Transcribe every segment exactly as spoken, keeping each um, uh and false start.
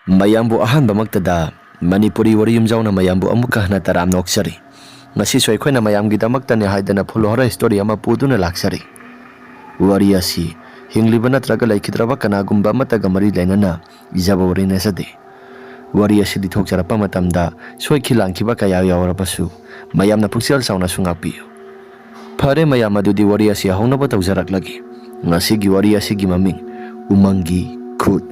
ꯃꯌꯥꯝꯕꯨ ꯑꯍꯥꯟꯕꯃꯛꯇꯗ ꯃꯅꯤꯄꯨꯔꯤ ꯋꯥꯔꯤ ꯌꯨꯝꯖꯥꯎꯅ ꯃꯌꯥꯝꯕꯨ ꯑꯃꯨꯛꯀ ꯍꯟꯅ ꯇꯔꯥꯝꯅ ꯑꯣꯛꯆꯔꯤ꯫ ꯉꯁꯤꯁꯨ ꯑꯩꯈꯣꯏꯅ ꯃꯌꯥꯝꯒꯤꯗꯃꯛꯇꯅꯦ ꯍꯥꯏꯗꯅ full horror story ꯑꯃ ꯄꯨꯗꯨꯅ ꯂꯥꯛꯆꯔꯤ꯫ ꯋꯥꯔꯤ ꯑꯁꯤ ꯍꯤꯡꯂꯤꯕ ꯅꯠꯇ꯭ꯔꯒ ꯂꯩꯈꯤꯗ꯭ꯔꯕ ꯀꯅꯥꯒꯨꯝꯕ ꯑꯃꯠꯇꯒ ꯃꯔꯤ ꯂꯩꯅꯅ ꯏꯖꯕ ꯋꯥꯔꯤ ꯅꯠꯆꯗꯦ꯫ ꯋꯥꯔꯤ ꯑꯁꯤ ꯂꯤꯊꯣꯛꯆꯔꯛꯄ ꯃꯇꯝꯗ ꯁꯣꯏꯈꯤ ꯂꯥꯟꯈꯤꯕ ꯀꯌꯥ ꯌꯥꯎꯔꯕꯁꯨ, ꯃꯌꯥꯝꯅ ꯄꯨꯛꯆꯦꯜ ꯆꯥꯎꯅꯁꯨ ꯉꯥꯛꯄꯤꯌꯨ꯫ ꯐꯔꯦ ꯃꯌꯥꯝ, ꯑꯗꯨꯗꯤ ꯋꯥꯔꯤ ꯑꯁꯤ ꯍꯧꯅꯕ ꯇꯧꯖꯔꯛꯂꯒꯦ꯫ ꯉꯁꯤꯒꯤ ꯋꯥꯔꯤ ꯑꯁꯤꯒꯤ ꯃꯃꯤꯡ ꯎꯃꯪꯒꯤ ꯈꯨꯠ꯫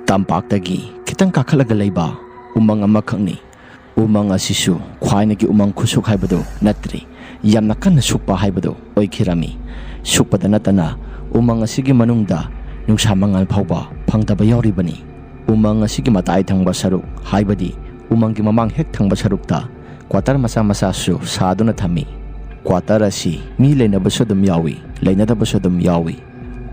ꯇꯝꯄꯥꯛꯇꯒꯤ ꯈꯤꯇꯪ ꯀꯥꯈꯠꯂꯒ ꯂꯩꯕ ꯎꯃꯪ ꯑꯃꯈꯛꯅꯤ꯫ ꯎꯃꯪ ꯑꯁꯤꯁꯨ ꯈ꯭ꯋꯥꯏꯗꯒꯤ ꯎꯃꯪ ꯈꯨꯁꯨꯛ ꯍꯥꯏꯕꯗꯨ ꯅꯠꯇ꯭ꯔꯤ꯫ ꯌꯥꯝꯅ ꯀꯟꯅ ꯁꯨꯛꯄ ꯍꯥꯏꯕꯗꯨ ꯑꯣꯏꯈꯤꯔꯝꯃꯤ꯫ ꯁꯨꯛꯄꯗ ꯅꯠꯇꯅ ꯎꯃꯪ ꯑꯁꯤꯒꯤ ꯃꯅꯨꯡꯗ ꯅꯨꯡꯁꯥ ꯃꯉꯥꯜ ꯐꯥꯎꯕ ꯐꯪꯗꯕ ꯌꯥꯎꯔꯤꯕꯅꯤ꯫ ꯎꯃꯪ ꯑꯁꯤꯒꯤ ꯃꯇꯥꯏ ꯊꯪꯕ ꯁꯔꯨꯛ, ꯍꯥꯏꯕꯗꯤ ꯎꯃꯪꯒꯤ ꯃꯃꯥꯡ ꯍꯦꯛ ꯊꯪꯕ ꯁꯔꯨꯛꯇ quarter ꯃꯆꯥ ꯃꯆꯥꯁꯨ ꯁꯥꯗꯨꯅ ꯊꯝꯃꯤ꯫ Quarter ꯑꯁꯤ ꯃꯤ ꯂꯩꯅꯕꯁꯨ ꯑꯗꯨꯝ ꯌꯥꯎꯏ, ꯂꯩꯅꯗꯕꯁꯨ ꯑꯗꯨꯝ ꯌꯥꯎꯏ꯫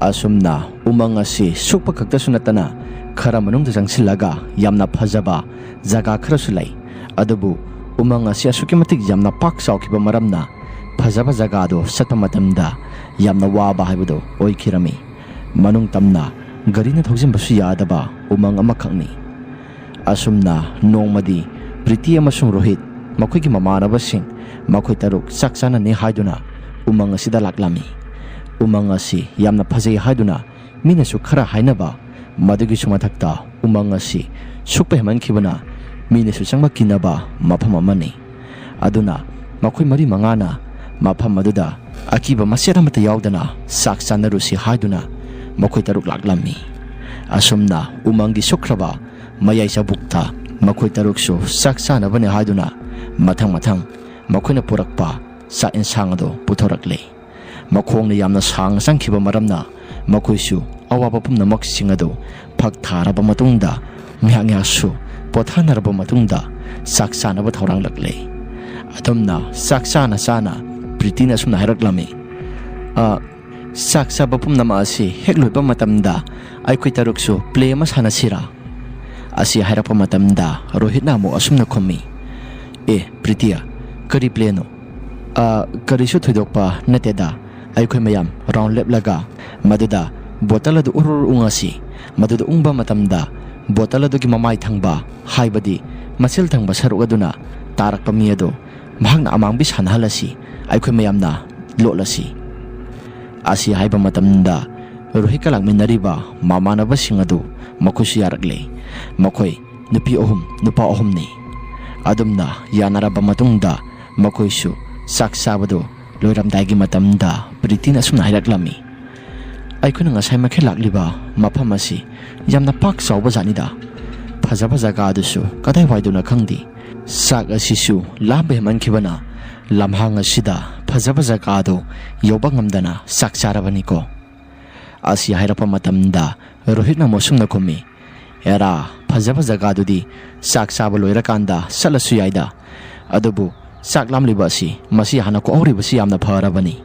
ꯑꯁꯨꯝꯅ ꯎꯃꯪ ꯑꯁꯤ ꯁꯨꯛꯄ ꯈꯛꯇꯁꯨ ꯅꯠꯇꯅ ꯈꯔ ꯃꯅꯨꯡꯗ ꯆꯪꯁꯤꯜꯂꯒ ꯌꯥꯝꯅ ꯐꯖꯕ ꯖꯒꯥ ꯈꯔꯁꯨ ꯂꯩ꯫ ꯑꯗꯨꯕꯨ ꯎꯃꯪ ꯑꯁꯤ ꯑꯁꯨꯛꯀꯤ ꯃꯇꯤꯛ ꯌꯥꯝꯅ ꯄꯥꯛ ꯆꯥꯎꯈꯤꯕ ꯃꯔꯝꯅ ꯐꯖꯕ ꯖꯒꯥꯗꯨ ꯆꯠꯄ ꯃꯇꯝꯗ ꯌꯥꯝꯅ ꯋꯥꯕ ꯍꯥꯏꯕꯗꯨ ꯑꯣꯏꯈꯤꯔꯝꯃꯤ꯫ ꯃꯅꯨꯡ ꯇꯝꯅ ꯒꯥꯔꯤꯅ ꯊꯧꯖꯤꯟꯕꯁꯨ ꯌꯥꯗꯕ ꯎꯃꯪ ꯑꯃꯈꯛꯅꯤ꯫ ꯑꯁꯨꯝꯅ ꯅꯣꯡꯃꯗꯤ ꯄ꯭ꯔꯤꯇꯤ ꯑꯃꯁꯨꯡ ꯔꯣꯍꯤꯠ ꯃꯈꯣꯏꯒꯤ ꯃꯃꯥꯟꯅꯕꯁꯤꯡ ꯃꯈꯣꯏ ꯇꯔꯨꯛ ꯆꯥꯛ ꯆꯥꯅꯅꯤ ꯍꯥꯏꯗꯨꯅ ꯎꯃꯪ ꯑꯁꯤꯗ ꯂꯥꯛꯂꯝꯃꯤ꯫ ꯎꯃꯪ ꯑꯁꯤ ꯌꯥꯝꯅ ꯐꯖꯩ ꯍꯥꯏꯗꯨꯅ ꯃꯤꯅꯁꯨ ꯈꯔ ꯍꯥꯏꯅꯕ, ꯃꯗꯨꯒꯤꯁꯨ ꯃꯊꯛꯇ ꯎꯃꯪ ꯑꯁꯤ ꯁꯨꯛꯄ ꯍꯦꯟꯃꯟꯈꯤꯕꯅ ꯃꯤꯅꯁꯨ ꯆꯪꯕ ꯀꯤꯅꯕ ꯃꯐꯝ ꯑꯃꯅꯤ꯫ ꯑꯗꯨꯅ ꯃꯈꯣꯏ ꯃꯔꯤ ꯃꯉꯥꯅ ꯃꯐꯝ ꯑꯗꯨꯗ ꯑꯀꯤꯕ ꯃꯆꯦꯠ ꯑꯃꯠꯇ ꯌꯥꯎꯗꯅ ꯆꯥꯛ ꯆꯥꯅꯔꯨꯁꯤ ꯍꯥꯏꯗꯨꯅ ꯃꯈꯣꯏ ꯇꯔꯨꯛ ꯂꯥꯛꯂꯝꯃꯤ꯫ ꯑꯁꯨꯝꯅ ꯎꯃꯪꯒꯤ ꯁꯨꯛꯈ꯭ꯔꯕ ꯃꯌꯥꯏ ꯆꯕꯨꯛꯇ ꯃꯈꯣꯏ ꯇꯔꯨꯛꯁꯨ ꯆꯥꯛ ꯆꯥꯅꯕꯅꯤ ꯍꯥꯏꯗꯨꯅ ꯃꯊꯪ ꯃꯊꯪ ꯃꯈꯣꯏꯅ ꯄꯨꯔꯛꯄ ꯆꯥꯛ ꯏꯟꯁꯥꯡ ꯑꯗꯨ ꯄꯨꯊꯣꯔꯛꯂꯦ꯫ ꯃꯈꯣꯡꯅ ꯌꯥꯝꯅ ꯁꯥꯡꯅ ꯆꯪꯈꯤꯕ ꯃꯔꯝꯅ ꯃꯈꯣꯏꯁꯨ ꯑꯋꯥꯕ ꯄꯨꯝꯅꯃꯛꯁꯤꯡ ꯑꯗꯨ ꯐꯛ ꯊꯥꯔꯕ ꯃꯇꯨꯡꯗ ꯉꯥꯏꯍꯥꯛ ꯉꯥꯏꯍꯥꯛꯁꯨ ꯄꯣꯊꯥꯅꯔꯕ ꯃꯇꯨꯡꯗ ꯆꯥꯛ ꯆꯥꯅꯕ ꯊꯧꯔꯥꯡꯂꯛꯂꯦ꯫ ꯑꯗꯨꯝꯅ ꯆꯥꯛ ꯆꯥꯅ ꯆꯥꯅ ꯄ꯭ꯔꯤꯇꯤꯅ ꯑꯁꯨꯝꯅ ꯍꯥꯏꯔꯛꯂꯝꯃꯤ, "ꯑ, ꯆꯥꯛ ꯆꯥꯕ ꯄꯨꯝꯅꯃꯛ ꯑꯁꯤ ꯍꯦꯛ ꯂꯣꯏꯕ ꯃꯇꯝꯗ ꯑꯩꯈꯣꯏ ꯇꯔꯨꯛꯁꯨ play ꯑꯃ ꯁꯥꯟꯅꯁꯤꯔꯥ?" ꯑꯁꯤ ꯍꯥꯏꯔꯛꯄ ꯃꯇꯝꯗ ꯔꯣꯍꯤꯠꯅ ꯑꯃꯨꯛ ꯑꯁꯨꯝꯅ ꯈꯨꯝꯃꯤ, "ꯑꯦ ꯄ꯭ꯔꯤꯇꯤꯌꯥ, ꯀꯔꯤ playꯅꯣ?" "ꯑ, ꯀꯔꯤꯁꯨ ꯊꯣꯏꯗꯣꯛꯄ ꯅꯠꯇꯦꯗ, ꯑꯩꯈꯣꯏ ꯃꯌꯥꯝ round ꯂꯦꯞꯂꯒ ꯃꯗꯨꯗ ꯕꯣꯇꯜ ꯑꯗꯨ ꯎꯔꯨꯔꯨ ꯎꯪꯉꯁꯤ꯫ ꯃꯗꯨꯗ ꯎꯪꯕ ꯃꯇꯝꯗ ꯕꯣꯇꯜ ꯑꯗꯨꯒꯤ ꯃꯃꯥꯏ ꯊꯪꯕ, ꯍꯥꯏꯕꯗꯤ ꯃꯆꯤꯜ ꯊꯪꯕ ꯁꯔꯨꯛ ꯑꯗꯨꯅ ꯇꯥꯔꯛꯄ ꯃꯤ ꯑꯗꯨ ꯃꯍꯥꯛꯅ ꯑꯃꯥꯡꯕꯤ ꯁꯥꯟꯅꯍꯜꯂꯁꯤ, ꯑꯩꯈꯣꯏ ꯃꯌꯥꯝꯅ ꯂꯣꯠꯂꯁꯤ꯫ ꯑꯁꯤ ꯍꯥꯏꯕ ꯃꯇꯝꯗ ꯔꯣꯍꯤꯠꯀ ꯂꯥꯛꯃꯤꯟꯅꯔꯤꯕ ꯃꯃꯥꯟꯅꯕꯁꯤꯡ ꯑꯗꯨ ꯃꯈꯣꯏꯁꯨ ꯌꯥꯔꯛꯂꯦ꯫ ꯃꯈꯣꯏ ꯅꯨꯄꯤ ꯑꯍꯨꯝ, ꯅꯨꯄꯥ ꯑꯍꯨꯝꯅꯤ꯫ ꯑꯗꯨꯝꯅ ꯌꯥꯅꯔꯕ ꯃꯇꯨꯡꯗ ꯃꯈꯣꯏꯁꯨ ꯆꯥꯛ ꯆꯥꯕꯗꯨ ꯂꯣꯏꯔꯝꯗꯥꯏꯒꯤ ꯃꯇꯝꯗ ꯄ꯭ꯔꯤꯇꯤꯅ ꯑꯁꯨꯝꯅ ꯍꯥꯏꯔꯛꯂꯝꯃꯤ, "ꯑꯩꯈꯣꯏꯅ ꯉꯁꯥꯏ ꯃꯈꯩ ꯂꯥꯛꯂꯤꯕ ꯃꯐꯝ ꯑꯁꯤ ꯌꯥꯝꯅ ꯄꯥꯛ ꯆꯥꯎꯕ ꯖꯥꯠꯅꯤꯗ꯫ ꯐꯖꯕ ꯖꯒꯥ ꯑꯗꯨꯁꯨ ꯀꯗꯥꯏꯋꯥꯏꯗꯅꯣ ꯈꯪꯗꯦ꯫ ꯆꯥꯛ ꯑꯁꯤꯁꯨ ꯂꯥꯝꯕ ꯍꯦꯟꯃꯟꯈꯤꯕꯅ ꯂꯝꯍꯥꯡ ꯑꯁꯤꯗ ꯐꯖꯕ ꯖꯒꯥ ꯑꯗꯨ ꯌꯧꯕ ꯉꯝꯗꯅ ꯆꯥꯛ ꯆꯥꯔꯕꯅꯤꯀꯣ?" ꯑꯁꯤ ꯍꯥꯏꯔꯛꯄ ꯃꯇꯝꯗ ꯔꯣꯍꯤꯠꯅ ꯑꯃꯨꯛ ꯑꯁꯨꯝꯅ ꯈꯨꯝꯃꯤ, "ꯑꯦꯔꯥ, ꯐꯖꯕ ꯖꯒꯥꯗꯨꯗꯤ ꯆꯥꯛ ꯆꯥꯕ ꯂꯣꯏꯔꯀꯥꯟꯗ ꯆꯠꯂꯁꯨ ꯌꯥꯏꯗ꯫ ꯑꯗꯨꯕꯨ ꯆꯥꯛ ꯂꯥꯝꯂꯤꯕ ꯑꯁꯤ, ꯃꯁꯤ ꯍꯥꯟꯅ ꯀꯣꯛꯍꯧꯔꯤꯕꯁꯤ ꯌꯥꯝꯅ ꯐꯔꯕꯅꯤ"꯫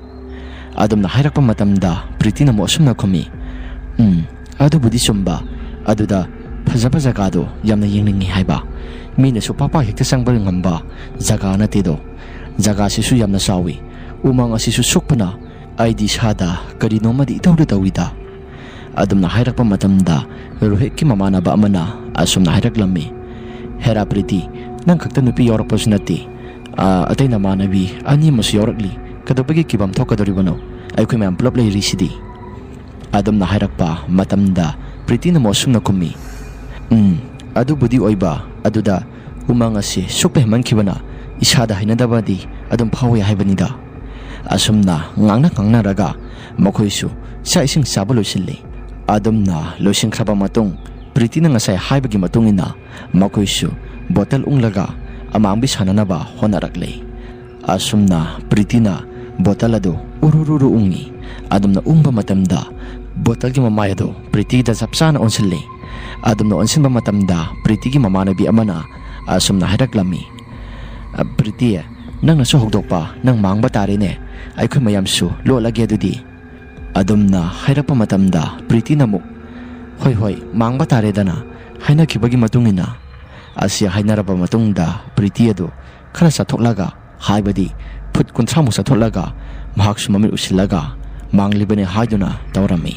ꯑꯗꯨꯝꯅ ꯍꯥꯏꯔꯛꯄ ꯃꯇꯝꯗ ꯄ꯭ꯔꯤꯇꯤꯅ ꯑꯃꯨꯛ ꯑꯁꯨꯝꯅ ꯈꯨꯝꯃꯤ, "ꯎꯝ, ꯑꯗꯨꯕꯨꯗꯤ ꯆꯨꯝꯕ꯫ ꯑꯗꯨꯗ ꯐꯖꯕ ꯖꯒꯥꯗꯣ ꯌꯥꯝꯅ ꯌꯦꯡꯅꯤꯡꯉꯤ ꯍꯥꯏꯕ꯫ ꯃꯤꯅꯁꯨ ꯄꯥꯛ ꯄꯥꯛ ꯍꯦꯛꯇ ꯆꯪꯕ ꯉꯝꯕ ꯖꯒꯥ ꯅꯠꯇꯦꯗꯣ꯫ ꯖꯒꯥꯁꯤꯁꯨ ꯌꯥꯝꯅ ꯆꯥꯎꯏ꯫ ꯎꯃꯪ ꯑꯁꯤꯁꯨ ꯁꯨꯛꯄꯅ ꯑꯩꯗꯤ ꯏꯁꯥꯗ ꯀꯔꯤꯅꯣꯃꯗꯤ ꯏꯇꯧꯗ ꯇꯧꯏꯗ"꯫ ꯑꯗꯨꯝꯅ ꯍꯥꯏꯔꯛꯄ ꯃꯇꯝꯗ ꯔꯣꯍꯤꯠꯀꯤ ꯃꯃꯥꯟꯅꯕ ꯑꯃꯅ ꯑꯁꯨꯝꯅ ꯍꯥꯏꯔꯛꯂꯝꯃꯤ, "ꯍꯦꯔꯥ ꯄ꯭ꯔꯤꯇꯤ, ꯅꯪ ꯈꯛꯇ ꯅꯨꯄꯤ ꯌꯥꯎꯔꯛꯄꯁꯨ ꯅꯠꯇꯦ꯫ ꯑꯥ, ꯑꯇꯩ ꯅꯃꯥꯟꯅꯕꯤ ꯑꯅꯤ ꯑꯃꯁꯨ ꯌꯥꯎꯔꯛꯂꯤ꯫ ꯀꯩꯗꯧꯕꯒꯤ ꯀꯤꯐꯝ ꯊꯣꯛꯀꯗꯧꯔꯤꯕꯅꯣ? ꯑꯩꯈꯣꯏ ꯃꯌꯥꯝ ꯄꯨꯂꯞ ꯂꯩꯔꯤꯁꯤꯗꯤ"꯫ ꯑꯗꯨꯝꯅ ꯍꯥꯏꯔꯛꯄ ꯃꯇꯝꯗ ꯄ꯭ꯔꯤꯇꯤꯅ ꯑꯃꯨꯛ ꯑꯁꯨꯝꯅ ꯈꯨꯝꯃꯤ, "ꯎꯝ, ꯑꯗꯨꯕꯨꯗꯤ ꯑꯣꯏꯕ, ꯑꯗꯨꯗ ꯎꯃꯪ ꯑꯁꯤ ꯁꯨꯛꯄ ꯍꯦꯟꯃꯟꯈꯤꯕꯅ ꯏꯁꯥꯗ ꯍꯩꯅꯗꯕꯗꯤ ꯑꯗꯨꯝ ꯐꯥꯎꯏ ꯍꯥꯏꯕꯅꯤꯗ"꯫ ꯑꯁꯨꯝꯅ ꯉꯥꯡꯅ ꯉꯥꯡꯅꯔꯒ ꯃꯈꯣꯏꯁꯨ ꯆꯥꯛ ꯏꯁꯤꯡ ꯆꯥꯕ ꯂꯣꯏꯁꯤꯜꯂꯤ꯫ ꯑꯗꯨꯝꯅ ꯂꯣꯏꯁꯤꯟꯈ꯭ꯔꯕ ꯃꯇꯨꯡ, ꯄ꯭ꯔꯤꯇꯤꯅ ꯉꯁꯥꯏ ꯍꯥꯏꯕꯒꯤ ꯃꯇꯨꯡ ꯏꯟꯅ ꯃꯈꯣꯏꯁꯨ ꯕꯣꯇꯜ ꯎꯪꯂꯒ ꯑꯃꯥꯡꯕꯤ ꯁꯥꯟꯅꯅꯕ ꯍꯣꯠꯅꯔꯛꯂꯤ꯫ ꯑꯁꯨꯝꯅ ꯄ꯭ꯔꯤꯇꯤꯅ ꯕꯣꯇꯜ ꯑꯗꯨ ꯎꯔꯨꯔꯨꯔꯨ ꯎꯪꯉꯤ꯫ ꯑꯗꯨꯝꯅ ꯎꯪꯕ ꯃꯇꯝꯗ ꯕꯣꯇꯜꯒꯤ ꯃꯃꯥꯏ ꯑꯗꯨ ꯄ꯭ꯔꯤꯇꯤꯗ ꯆꯞ ꯆꯥꯅ ꯑꯣꯟꯁꯤꯜꯂꯤ꯫ ꯑꯗꯨꯝꯅ ꯑꯣꯟꯁꯤꯟꯕ ꯃꯇꯝꯗ ꯄ꯭ꯔꯤꯇꯤꯒꯤ ꯃꯃꯥꯟꯅꯕꯤ ꯑꯃꯅ ꯑꯁꯨꯝꯅ ꯍꯥꯏꯔꯛꯂꯝꯃꯤ, "ꯑ, ꯄ꯭ꯔꯤꯇꯤ, ꯅꯪꯅꯁꯨ ꯍꯧꯗꯣꯛꯄ, ꯅꯪ ꯃꯥꯡꯕ ꯇꯥꯔꯦꯅꯦ꯫ ꯑꯩꯈꯣꯏ ꯃꯌꯥꯝꯁꯨ ꯂꯣꯠꯂꯒꯦ ꯑꯗꯨꯗꯤ"꯫ ꯑꯗꯨꯝꯅ ꯍꯥꯏꯔꯛꯄ ꯃꯇꯝꯗ ꯄ꯭ꯔꯤꯇꯤꯅ ꯑꯃꯨꯛ, "ꯍꯣꯏ, ꯍꯣꯏ, ꯃꯥꯡꯕ ꯇꯥꯔꯦꯗꯅ, ꯍꯥꯏꯅꯈꯤꯕꯒꯤ ꯃꯇꯨꯡ ꯏꯟꯅ"꯫ ꯑꯁꯤ ꯍꯥꯏꯅꯔꯕ ꯃꯇꯨꯡꯗ ꯄ꯭ꯔꯤꯇꯤ ꯑꯗꯨ ꯈꯔ ꯆꯠꯊꯣꯛꯂꯒ, ꯍꯥꯏꯕꯗꯤ ꯐꯨꯠ ꯀꯨꯟꯊ꯭ꯔꯥꯃꯨꯛ ꯆꯠꯊꯣꯛꯂꯒ, ꯃꯍꯥꯛꯁꯨ ꯃꯃꯤꯠ ꯎꯏꯁꯤꯜꯂꯒ ꯃꯥꯡꯂꯤꯕꯅꯤ ꯍꯥꯏꯗꯨꯅ ꯇꯧꯔꯝꯃꯤ꯫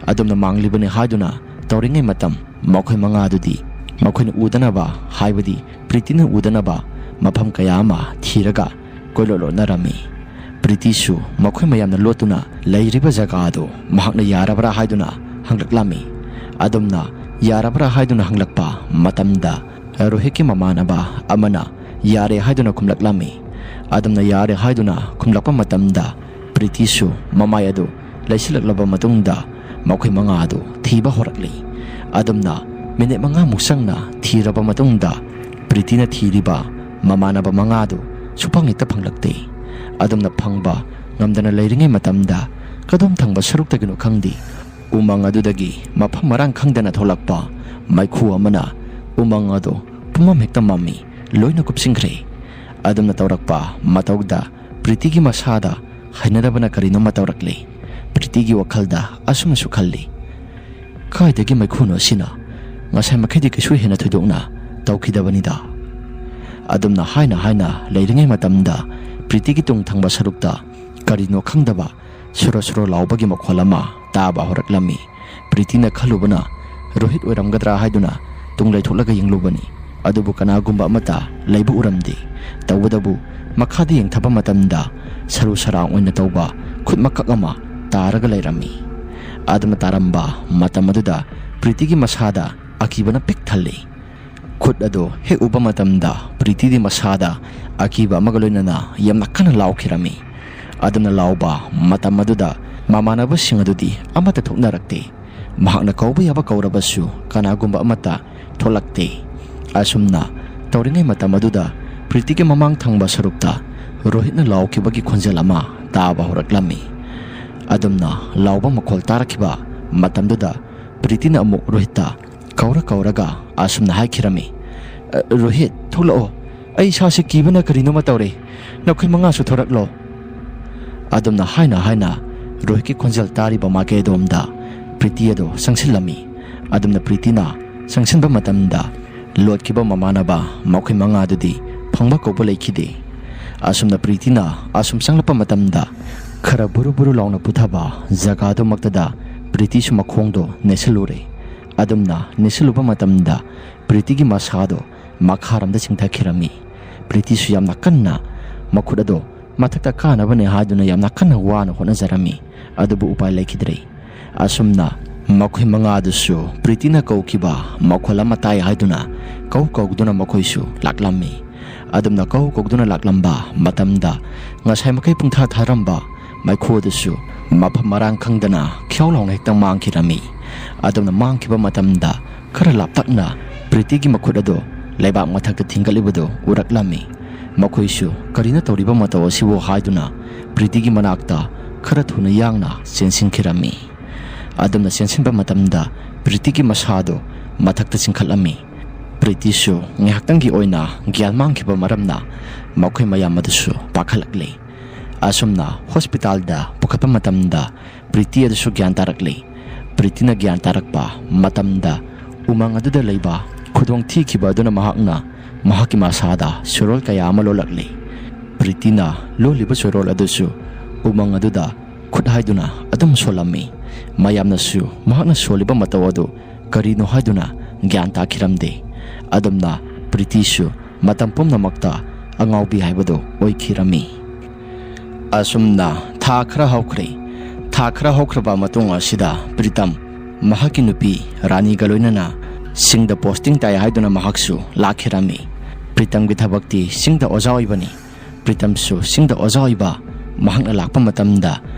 ꯑꯗꯨꯝꯅ ꯃꯥꯡꯂꯤꯕꯅꯤ ꯍꯥꯏꯗꯨꯅ ꯇꯧꯔꯤꯉꯩ ꯃꯇꯝ, ꯃꯈꯣꯏ ꯃꯉꯥ ꯑꯗꯨꯗꯤ ꯃꯈꯣꯏꯅ ꯎꯗꯅꯕ, ꯍꯥꯏꯕꯗꯤ ꯄ꯭ꯔꯤꯇꯤꯅ ꯎꯗꯅꯕ ꯃꯐꯝ ꯀꯌꯥ ꯑꯃ ꯊꯤꯔꯒ ꯀꯣꯏꯂꯣꯠꯂꯣꯠꯅꯔꯝꯃꯤ꯫ ꯄ꯭ꯔꯤꯇꯤꯁꯨ ꯃꯈꯣꯏ ꯃꯌꯥꯝꯅ ꯂꯣꯠꯇꯨꯅ ꯂꯩꯔꯤꯕ ꯖꯒꯥ ꯑꯗꯨ ꯃꯍꯥꯛꯅ ꯌꯥꯔꯕ꯭ꯔꯥ ꯍꯥꯏꯗꯨꯅ ꯍꯪꯂꯛꯂꯝꯃꯤ꯫ ꯑꯗꯨꯝꯅ ꯌꯥꯔꯕ꯭ꯔꯥ ꯍꯥꯏꯗꯨꯅ ꯍꯪꯂꯛꯄ ꯃꯇꯝꯗ, ꯔꯣꯍꯤꯠꯀꯤ ꯃꯃꯥꯟꯅꯕ ꯑꯃꯅ ꯌꯥꯔꯦ ꯍꯥꯏꯗꯨꯅ ꯈꯨꯝꯂꯛꯂꯝꯃꯤ꯫ ꯑꯗꯨꯝꯅ ꯌꯥꯔꯦ ꯍꯥꯏꯗꯨꯅ ꯈꯨꯝꯂꯛꯄ ꯃꯇꯝꯗ, ꯄ꯭ꯔꯤꯇꯤꯁꯨ ꯃꯃꯥꯏ ꯑꯗꯨ ꯂꯩꯁꯤꯜꯂꯛꯂꯕ ꯃꯇꯨꯡꯗ, ꯃꯈꯣꯏ ꯃꯉꯥ ꯑꯗꯨ ꯊꯤꯕ ꯍꯧꯔꯛꯂꯤ꯫ ꯑꯗꯨꯝꯅ ꯃꯤꯅꯤꯠ ꯃꯉꯥꯃꯨꯛ ꯆꯪꯅ ꯊꯤꯔꯕ ꯃꯇꯨꯡꯗ, ꯄ꯭ꯔꯤꯇꯤꯅ ꯊꯤꯔꯤꯕ ꯃꯃꯥꯟꯅꯕ ꯃꯉꯥ ꯑꯗꯨ ꯁꯨꯐꯪ ꯍꯦꯛꯇ ꯐꯪꯂꯛꯇꯦ꯫ ꯑꯗꯨꯝꯅ ꯐꯪꯕ ꯉꯝꯗꯅ ꯂꯩꯔꯤꯉꯩ ꯃꯇꯝꯗ, ꯀꯗꯣꯝ ꯊꯪꯕ ꯁꯔꯨꯛꯇꯒꯤꯅꯣ ꯈꯪꯗꯦ, ꯎꯃꯪ ꯑꯗꯨꯗꯒꯤ ꯃꯐꯝ ꯃꯔꯥꯡ ꯈꯪꯗꯅ ꯊꯣꯛꯂꯛꯄ ꯃꯩꯈꯨ ꯑꯃꯅ ꯎꯃꯪ ꯑꯗꯨ ꯄꯨꯝꯃꯝ ꯍꯦꯛꯇ ꯃꯝꯃꯤ, ꯂꯣꯏꯅ ꯀꯨꯞꯁꯤꯟꯈ꯭ꯔꯦ꯫ ꯑꯗꯨꯝꯅ ꯇꯧꯔꯛꯄ ꯃꯇꯧꯗ ꯄ꯭ꯔꯤꯇꯤꯒꯤ ꯃꯁꯥꯗ ꯍꯩꯅꯗꯕꯅ ꯀꯔꯤꯅꯣꯃ ꯇꯧꯔꯛꯂꯦ꯫ ꯄ꯭ꯔꯤꯇꯤꯒꯤ ꯋꯥꯈꯜꯗ ꯑꯁꯨꯝꯅꯁꯨ ꯈꯜꯂꯤ, "ꯀꯥꯏꯗꯒꯤ ꯃꯩꯈꯨꯅꯣ ꯑꯁꯤꯅ? ꯉꯁꯥꯏ ꯃꯈꯩꯗꯤ ꯀꯩꯁꯨ ꯍꯦꯟꯅ ꯊꯣꯏꯗꯣꯛꯅ ꯇꯧꯈꯤꯗꯕꯅꯤꯗ"꯫ ꯑꯗꯨꯝꯅ ꯍꯥꯏꯅ ꯍꯥꯏꯅ ꯂꯩꯔꯤꯉꯩ ꯃꯇꯝꯗ, ꯄ꯭ꯔꯤꯇꯤꯒꯤ ꯇꯨꯡ ꯊꯪꯕ ꯁꯔꯨꯛꯇ ꯀꯔꯤꯅꯣ ꯈꯪꯗꯕ ꯁꯨꯔꯣ ꯁꯨꯔꯣ ꯂꯥꯎꯕꯒꯤ ꯃꯈꯣꯜ ꯑꯃ ꯇꯥꯕ ꯍꯧꯔꯛꯂꯝꯃꯤ꯫ ꯄ꯭ꯔꯤꯇꯤꯅ ꯈꯜꯂꯨꯕꯅ ꯔꯣꯍꯤꯠ ꯑꯣꯏꯔꯝꯒꯗ꯭ꯔꯥ ꯍꯥꯏꯗꯨꯅ ꯇꯨꯡ ꯂꯩꯊꯣꯛꯂꯒ ꯌꯦꯡꯂꯨꯕꯅꯤ꯫ ꯑꯗꯨꯕꯨ ꯀꯅꯥꯒꯨꯝꯕ ꯑꯃꯠꯇ ꯂꯩꯕ ꯎꯔꯝꯗꯦ꯫ ꯇꯧꯕꯇꯕꯨ ꯃꯈꯥꯗ ꯌꯦꯡꯊꯕ ꯃꯇꯝꯗ ꯁꯔꯨ ꯁꯔꯥꯡ ꯑꯣꯏꯅ ꯇꯧꯕ ꯈꯨꯠ ꯃꯀꯛ ꯑꯃ ꯇꯥꯔꯒ ꯂꯩꯔꯝꯃꯤ꯫ ꯑꯗꯨꯅ ꯇꯥꯔꯝꯕ ꯃꯇꯝ ꯑꯗꯨꯗ ꯄ꯭ꯔꯤꯇꯤꯒꯤ ꯃꯁꯥꯗ ꯑꯀꯤꯕꯅ ꯄꯤꯛ ꯊꯜꯂꯤ꯫ ꯈꯨꯠ ꯑꯗꯨ ꯍꯦꯛ ꯎꯕ ꯃꯇꯝꯗ ꯄ꯭ꯔꯤꯇꯤꯗꯤ ꯃꯁꯥꯗ ꯑꯀꯤꯕ ꯑꯃꯒ ꯂꯣꯏꯅꯅ ꯌꯥꯝꯅ ꯀꯟꯅ ꯂꯥꯎꯈꯤꯔꯝꯃꯤ꯫ ꯑꯗꯨꯅ ꯂꯥꯎꯕ ꯃꯇꯝ ꯑꯗꯨꯗ ꯃꯃꯥꯟꯅꯕꯁꯤꯡ ꯑꯗꯨꯗꯤ ꯑꯃꯠꯇ ꯊꯣꯛꯅꯔꯛꯇꯦ꯫ ꯃꯍꯥꯛꯅ ꯀꯧꯕ ꯌꯥꯕ ꯀꯧꯔꯕꯁꯨ ꯀꯅꯥꯒꯨꯝꯕ ꯑꯃꯠꯇ ꯊꯣꯛꯂꯛꯇꯦ꯫ ꯑꯁꯨꯝꯅ ꯇꯧꯔꯤꯉꯩ ꯃꯇꯝ ꯑꯗꯨꯗ ꯄ꯭ꯔꯤꯇꯤꯒꯤ ꯃꯃꯥꯡ ꯊꯪꯕ ꯁꯔꯨꯛꯇ ꯔꯣꯍꯤꯠꯅ ꯂꯥꯎꯈꯤꯕꯒꯤ ꯈꯣꯟꯖꯦꯜ ꯑꯃ ꯇꯥꯕ ꯍꯧꯔꯛꯂꯝꯃꯤ꯫ ꯑꯗꯨꯝꯅ ꯂꯥꯎꯕ ꯃꯈꯣꯜ ꯇꯥꯔꯛꯈꯤꯕ ꯃꯇꯝꯗꯨꯗ ꯄ꯭ꯔꯤꯇꯤꯅ ꯑꯃꯨꯛ ꯔꯣꯍꯤꯠꯇ ꯀꯧꯔ ꯀꯧꯔꯒ ꯑꯁꯨꯝꯅ ꯍꯥꯏꯈꯤꯔꯝꯃꯤ, "ꯑ, ꯔꯣꯍꯤꯠ, ꯊꯣꯛꯂꯛꯑꯣ꯫ ꯑꯩ ꯏꯁꯥꯁꯦ ꯀꯤꯕꯅ ꯀꯔꯤꯅꯣꯃ ꯇꯧꯔꯦ꯫ ꯅꯈꯣꯏ ꯃꯉꯥꯁꯨ ꯊꯣꯔꯛꯂꯣ"꯫ ꯑꯗꯨꯝꯅ ꯍꯥꯏꯅ ꯍꯥꯏꯅ ꯔꯣꯍꯤꯠꯀꯤ ꯈꯣꯟꯖꯦꯜ ꯇꯥꯔꯤꯕ ꯃꯥꯏꯀꯩ ꯑꯗꯣꯝꯗ ꯄ꯭ꯔꯤꯇꯤ ꯑꯗꯨ ꯆꯪꯁꯤꯜꯂꯝꯃꯤ꯫ ꯑꯗꯨꯝꯅ ꯄ꯭ꯔꯤꯇꯤꯅ ꯆꯪꯁꯤꯟꯕ ꯃꯇꯝꯗ ꯂꯣꯠꯈꯤꯕ ꯃꯃꯥꯟꯅꯕ ꯃꯈꯣꯏ ꯃꯉꯥꯗꯨꯗꯤ ꯐꯪꯕ ꯀꯧꯕ ꯂꯩꯈꯤꯗꯦ꯫ ꯑꯁꯨꯝꯅ ꯄ꯭ꯔꯤꯇꯤꯅ ꯑꯁꯨꯝ ꯆꯪꯂꯛꯄ ꯃꯇꯝꯗ ꯈꯔ ꯕꯨꯔꯨ ꯕꯨꯔꯨ ꯂꯥꯎꯅ ꯄꯨꯊꯕ ꯖꯒꯥꯗꯨꯃꯛꯇꯗ ꯄ꯭ꯔꯤꯇꯤꯁꯨ ꯃꯈꯣꯡꯗꯣ ꯅꯦꯠꯁꯜꯂꯨꯔꯦ꯫ ꯑꯗꯨꯝꯅ ꯅꯦꯠꯁꯜꯂꯨꯕ ꯃꯇꯝꯗ ꯄ꯭ꯔꯤꯇꯤꯒꯤ ꯃꯁꯥꯗꯣ ꯃꯈꯥꯔꯣꯝꯗ ꯆꯤꯡꯊꯈꯤꯔꯝꯃꯤ꯫ ꯄ꯭ꯔꯤꯇꯤꯁꯨ ꯌꯥꯝꯅ ꯀꯟꯅ ꯃꯈꯨꯠ ꯑꯗꯣ ꯃꯊꯛꯇ ꯀꯥꯅꯕꯅꯦ ꯍꯥꯏꯗꯨꯅ ꯌꯥꯝꯅ ꯀꯟꯅ ꯋꯥꯅ ꯍꯣꯠꯅꯖꯔꯝꯃꯤ꯫ ꯑꯗꯨꯕꯨ ꯎꯄꯥꯏ ꯂꯩꯈꯤꯗ꯭ꯔꯦ꯫ ꯑꯁꯨꯝꯅ ꯃꯈꯣꯏ ꯃꯉꯥꯗꯨꯁꯨ ꯄ꯭ꯔꯤꯇꯤꯅ ꯀꯧꯈꯤꯕ ꯃꯈꯣꯜ ꯑꯃ ꯇꯥꯏ ꯍꯥꯏꯗꯨꯅ ꯀꯧ ꯀꯧꯗꯨꯅ ꯃꯈꯣꯏꯁꯨ ꯂꯥꯛꯂꯝꯃꯤ꯫ ꯑꯗꯨꯝꯅ ꯀꯧ ꯀꯧꯗꯨꯅ ꯂꯥꯛꯂꯝꯕ ꯃꯇꯝꯗ ꯉꯁꯥꯏ ꯃꯈꯩ ꯄꯨꯡꯊꯥ ꯊꯥꯔꯝꯕ ꯃꯩꯈꯨ ꯑꯗꯨꯁꯨ ꯃꯐꯝ ꯃꯔꯥꯡ ꯈꯪꯗꯅ ꯈ꯭ꯌꯥꯎ ꯂꯥꯎꯅ ꯍꯦꯛꯇ ꯃꯥꯡꯈꯤꯔꯝꯃꯤ꯫ ꯑꯗꯨꯝꯅ ꯃꯥꯡꯈꯤꯕ ꯃꯇꯝꯗ ꯈꯔ ꯂꯥꯞꯇꯛꯅ ꯄ꯭ꯔꯤꯇꯤꯒꯤ ꯃꯈꯨꯠ ꯑꯗꯨ ꯂꯩꯕꯥꯛ ꯃꯊꯛꯇ ꯊꯤꯡꯒꯠꯂꯤꯕꯗꯨ ꯎꯔꯛꯂꯝꯃꯤ꯫ ꯃꯈꯣꯏꯁꯨ ꯀꯔꯤꯅ ꯇꯧꯔꯤꯕ ꯃꯇꯧ ꯑꯁꯤꯕꯨ ꯍꯥꯏꯗꯨꯅ ꯄ꯭ꯔꯤꯇꯤꯒꯤ ꯃꯅꯥꯛꯇ ꯈꯔ ꯊꯨꯅ ꯌꯥꯡꯅ ꯆꯦꯟꯁꯤꯟꯈꯤꯔꯝꯃꯤ꯫ ꯑꯗꯨꯝꯅ ꯆꯦꯟꯁꯤꯟꯕ ꯃꯇꯝꯗ ꯄ꯭ꯔꯤꯇꯤꯒꯤ ꯃꯁꯥꯗꯨ ꯃꯊꯛꯇ ꯆꯤꯡꯈꯠꯂꯝꯃꯤ꯫ ꯄ꯭ꯔꯤꯇꯤꯁꯨ ꯉꯥꯏꯍꯥꯛꯇꯪꯒꯤ ꯑꯣꯏꯅ ꯒ꯭ꯌꯥꯟ ꯃꯥꯡꯈꯤꯕ ꯃꯔꯝꯅ ꯃꯈꯣꯏ ꯃꯌꯥꯝ ꯑꯗꯨꯁꯨ ꯄꯥꯈꯠꯂꯛꯂꯤ꯫ ꯑꯁꯨꯝꯅ ꯍꯣꯁꯄꯤꯇꯥꯜꯗ ꯄꯨꯈꯠꯄ ꯃꯇꯝꯗ ꯄ꯭ꯔꯤꯇꯤ ꯑꯗꯨꯁꯨ ꯒ꯭ꯌꯥꯟ ꯇꯥꯔꯛꯂꯤ꯫ ꯄ꯭ꯔꯤꯇꯤꯅ ꯒ꯭ꯌꯥꯟ ꯇꯥꯔꯛꯄ ꯃꯇꯝꯗ ꯎꯃꯪ ꯑꯗꯨꯗ ꯂꯩꯕ ꯈꯨꯗꯣꯡ ꯊꯤꯈꯤꯕ ꯑꯗꯨꯅ ꯃꯍꯥꯛꯅ ꯃꯍꯥꯛꯀꯤ ꯃꯁꯥꯗ ꯁꯨꯔꯣꯜ ꯀꯌꯥ ꯑꯃ ꯂꯣꯜꯂꯛꯂꯤ꯫ ꯄ꯭ꯔꯤꯇꯤꯅ ꯂꯣꯜꯂꯤꯕ ꯁꯨꯔꯣꯜ ꯑꯗꯨꯁꯨ ꯎꯃꯪ ꯑꯗꯨꯗ ꯈꯨꯠ ꯍꯥꯏꯗꯨꯅ ꯑꯗꯨꯝ ꯁꯣꯜꯂꯝꯃꯤ꯫ ꯃꯌꯥꯝꯅꯁꯨ ꯃꯍꯥꯛꯅ ꯁꯣꯜꯂꯤꯕ ꯃꯇꯧ ꯑꯗꯨ ꯀꯔꯤꯅꯣ ꯍꯥꯏꯗꯨꯅ ꯒ꯭ꯌꯥꯟ ꯇꯥꯈꯤꯔꯝꯗꯦ꯫ ꯑꯗꯨꯝꯅ ꯄ꯭ꯔꯤꯇꯤꯁꯨ ꯃꯇꯝ ꯄꯨꯝꯅꯃꯛꯇ ꯑꯉꯥꯎꯕꯤ ꯍꯥꯏꯕꯗꯨ ꯑꯣꯏꯈꯤꯔꯝꯃꯤ꯫ ꯑꯁꯨꯝꯅ ꯊꯥ ꯈꯔ ꯍꯧꯈ꯭ꯔꯦ꯫ ꯊꯥ ꯈꯔ ꯍꯧꯈ꯭ꯔꯕ ꯃꯇꯨꯡ ꯑꯁꯤꯗ ꯄ꯭ꯔꯤꯇꯝ ꯃꯍꯥꯛꯀꯤ ꯅꯨꯄꯤ ꯔꯥꯅꯤꯒ ꯂꯣꯏꯅꯅ ꯆꯤꯡꯗ ꯄꯣꯁꯇꯤꯡ ꯇꯥꯏ ꯍꯥꯏꯗꯨꯅ ꯃꯍꯥꯛꯁꯨ ꯂꯥꯛꯈꯤꯔꯝꯃꯤ꯫ ꯄ꯭ꯔꯤꯇꯝꯒꯤ ꯊꯕꯛꯇꯤ ꯆꯤꯡꯗ ꯑꯣꯖꯥ ꯑꯣꯏꯕꯅꯤ꯫ ꯄ꯭ꯔꯤꯇꯝꯁꯨ ꯆꯤꯡꯗ ꯑꯣꯖꯥ ꯑꯣꯏꯕ ꯃꯍꯥꯛꯅ ꯂꯥꯛꯄ ꯃꯇꯝꯗ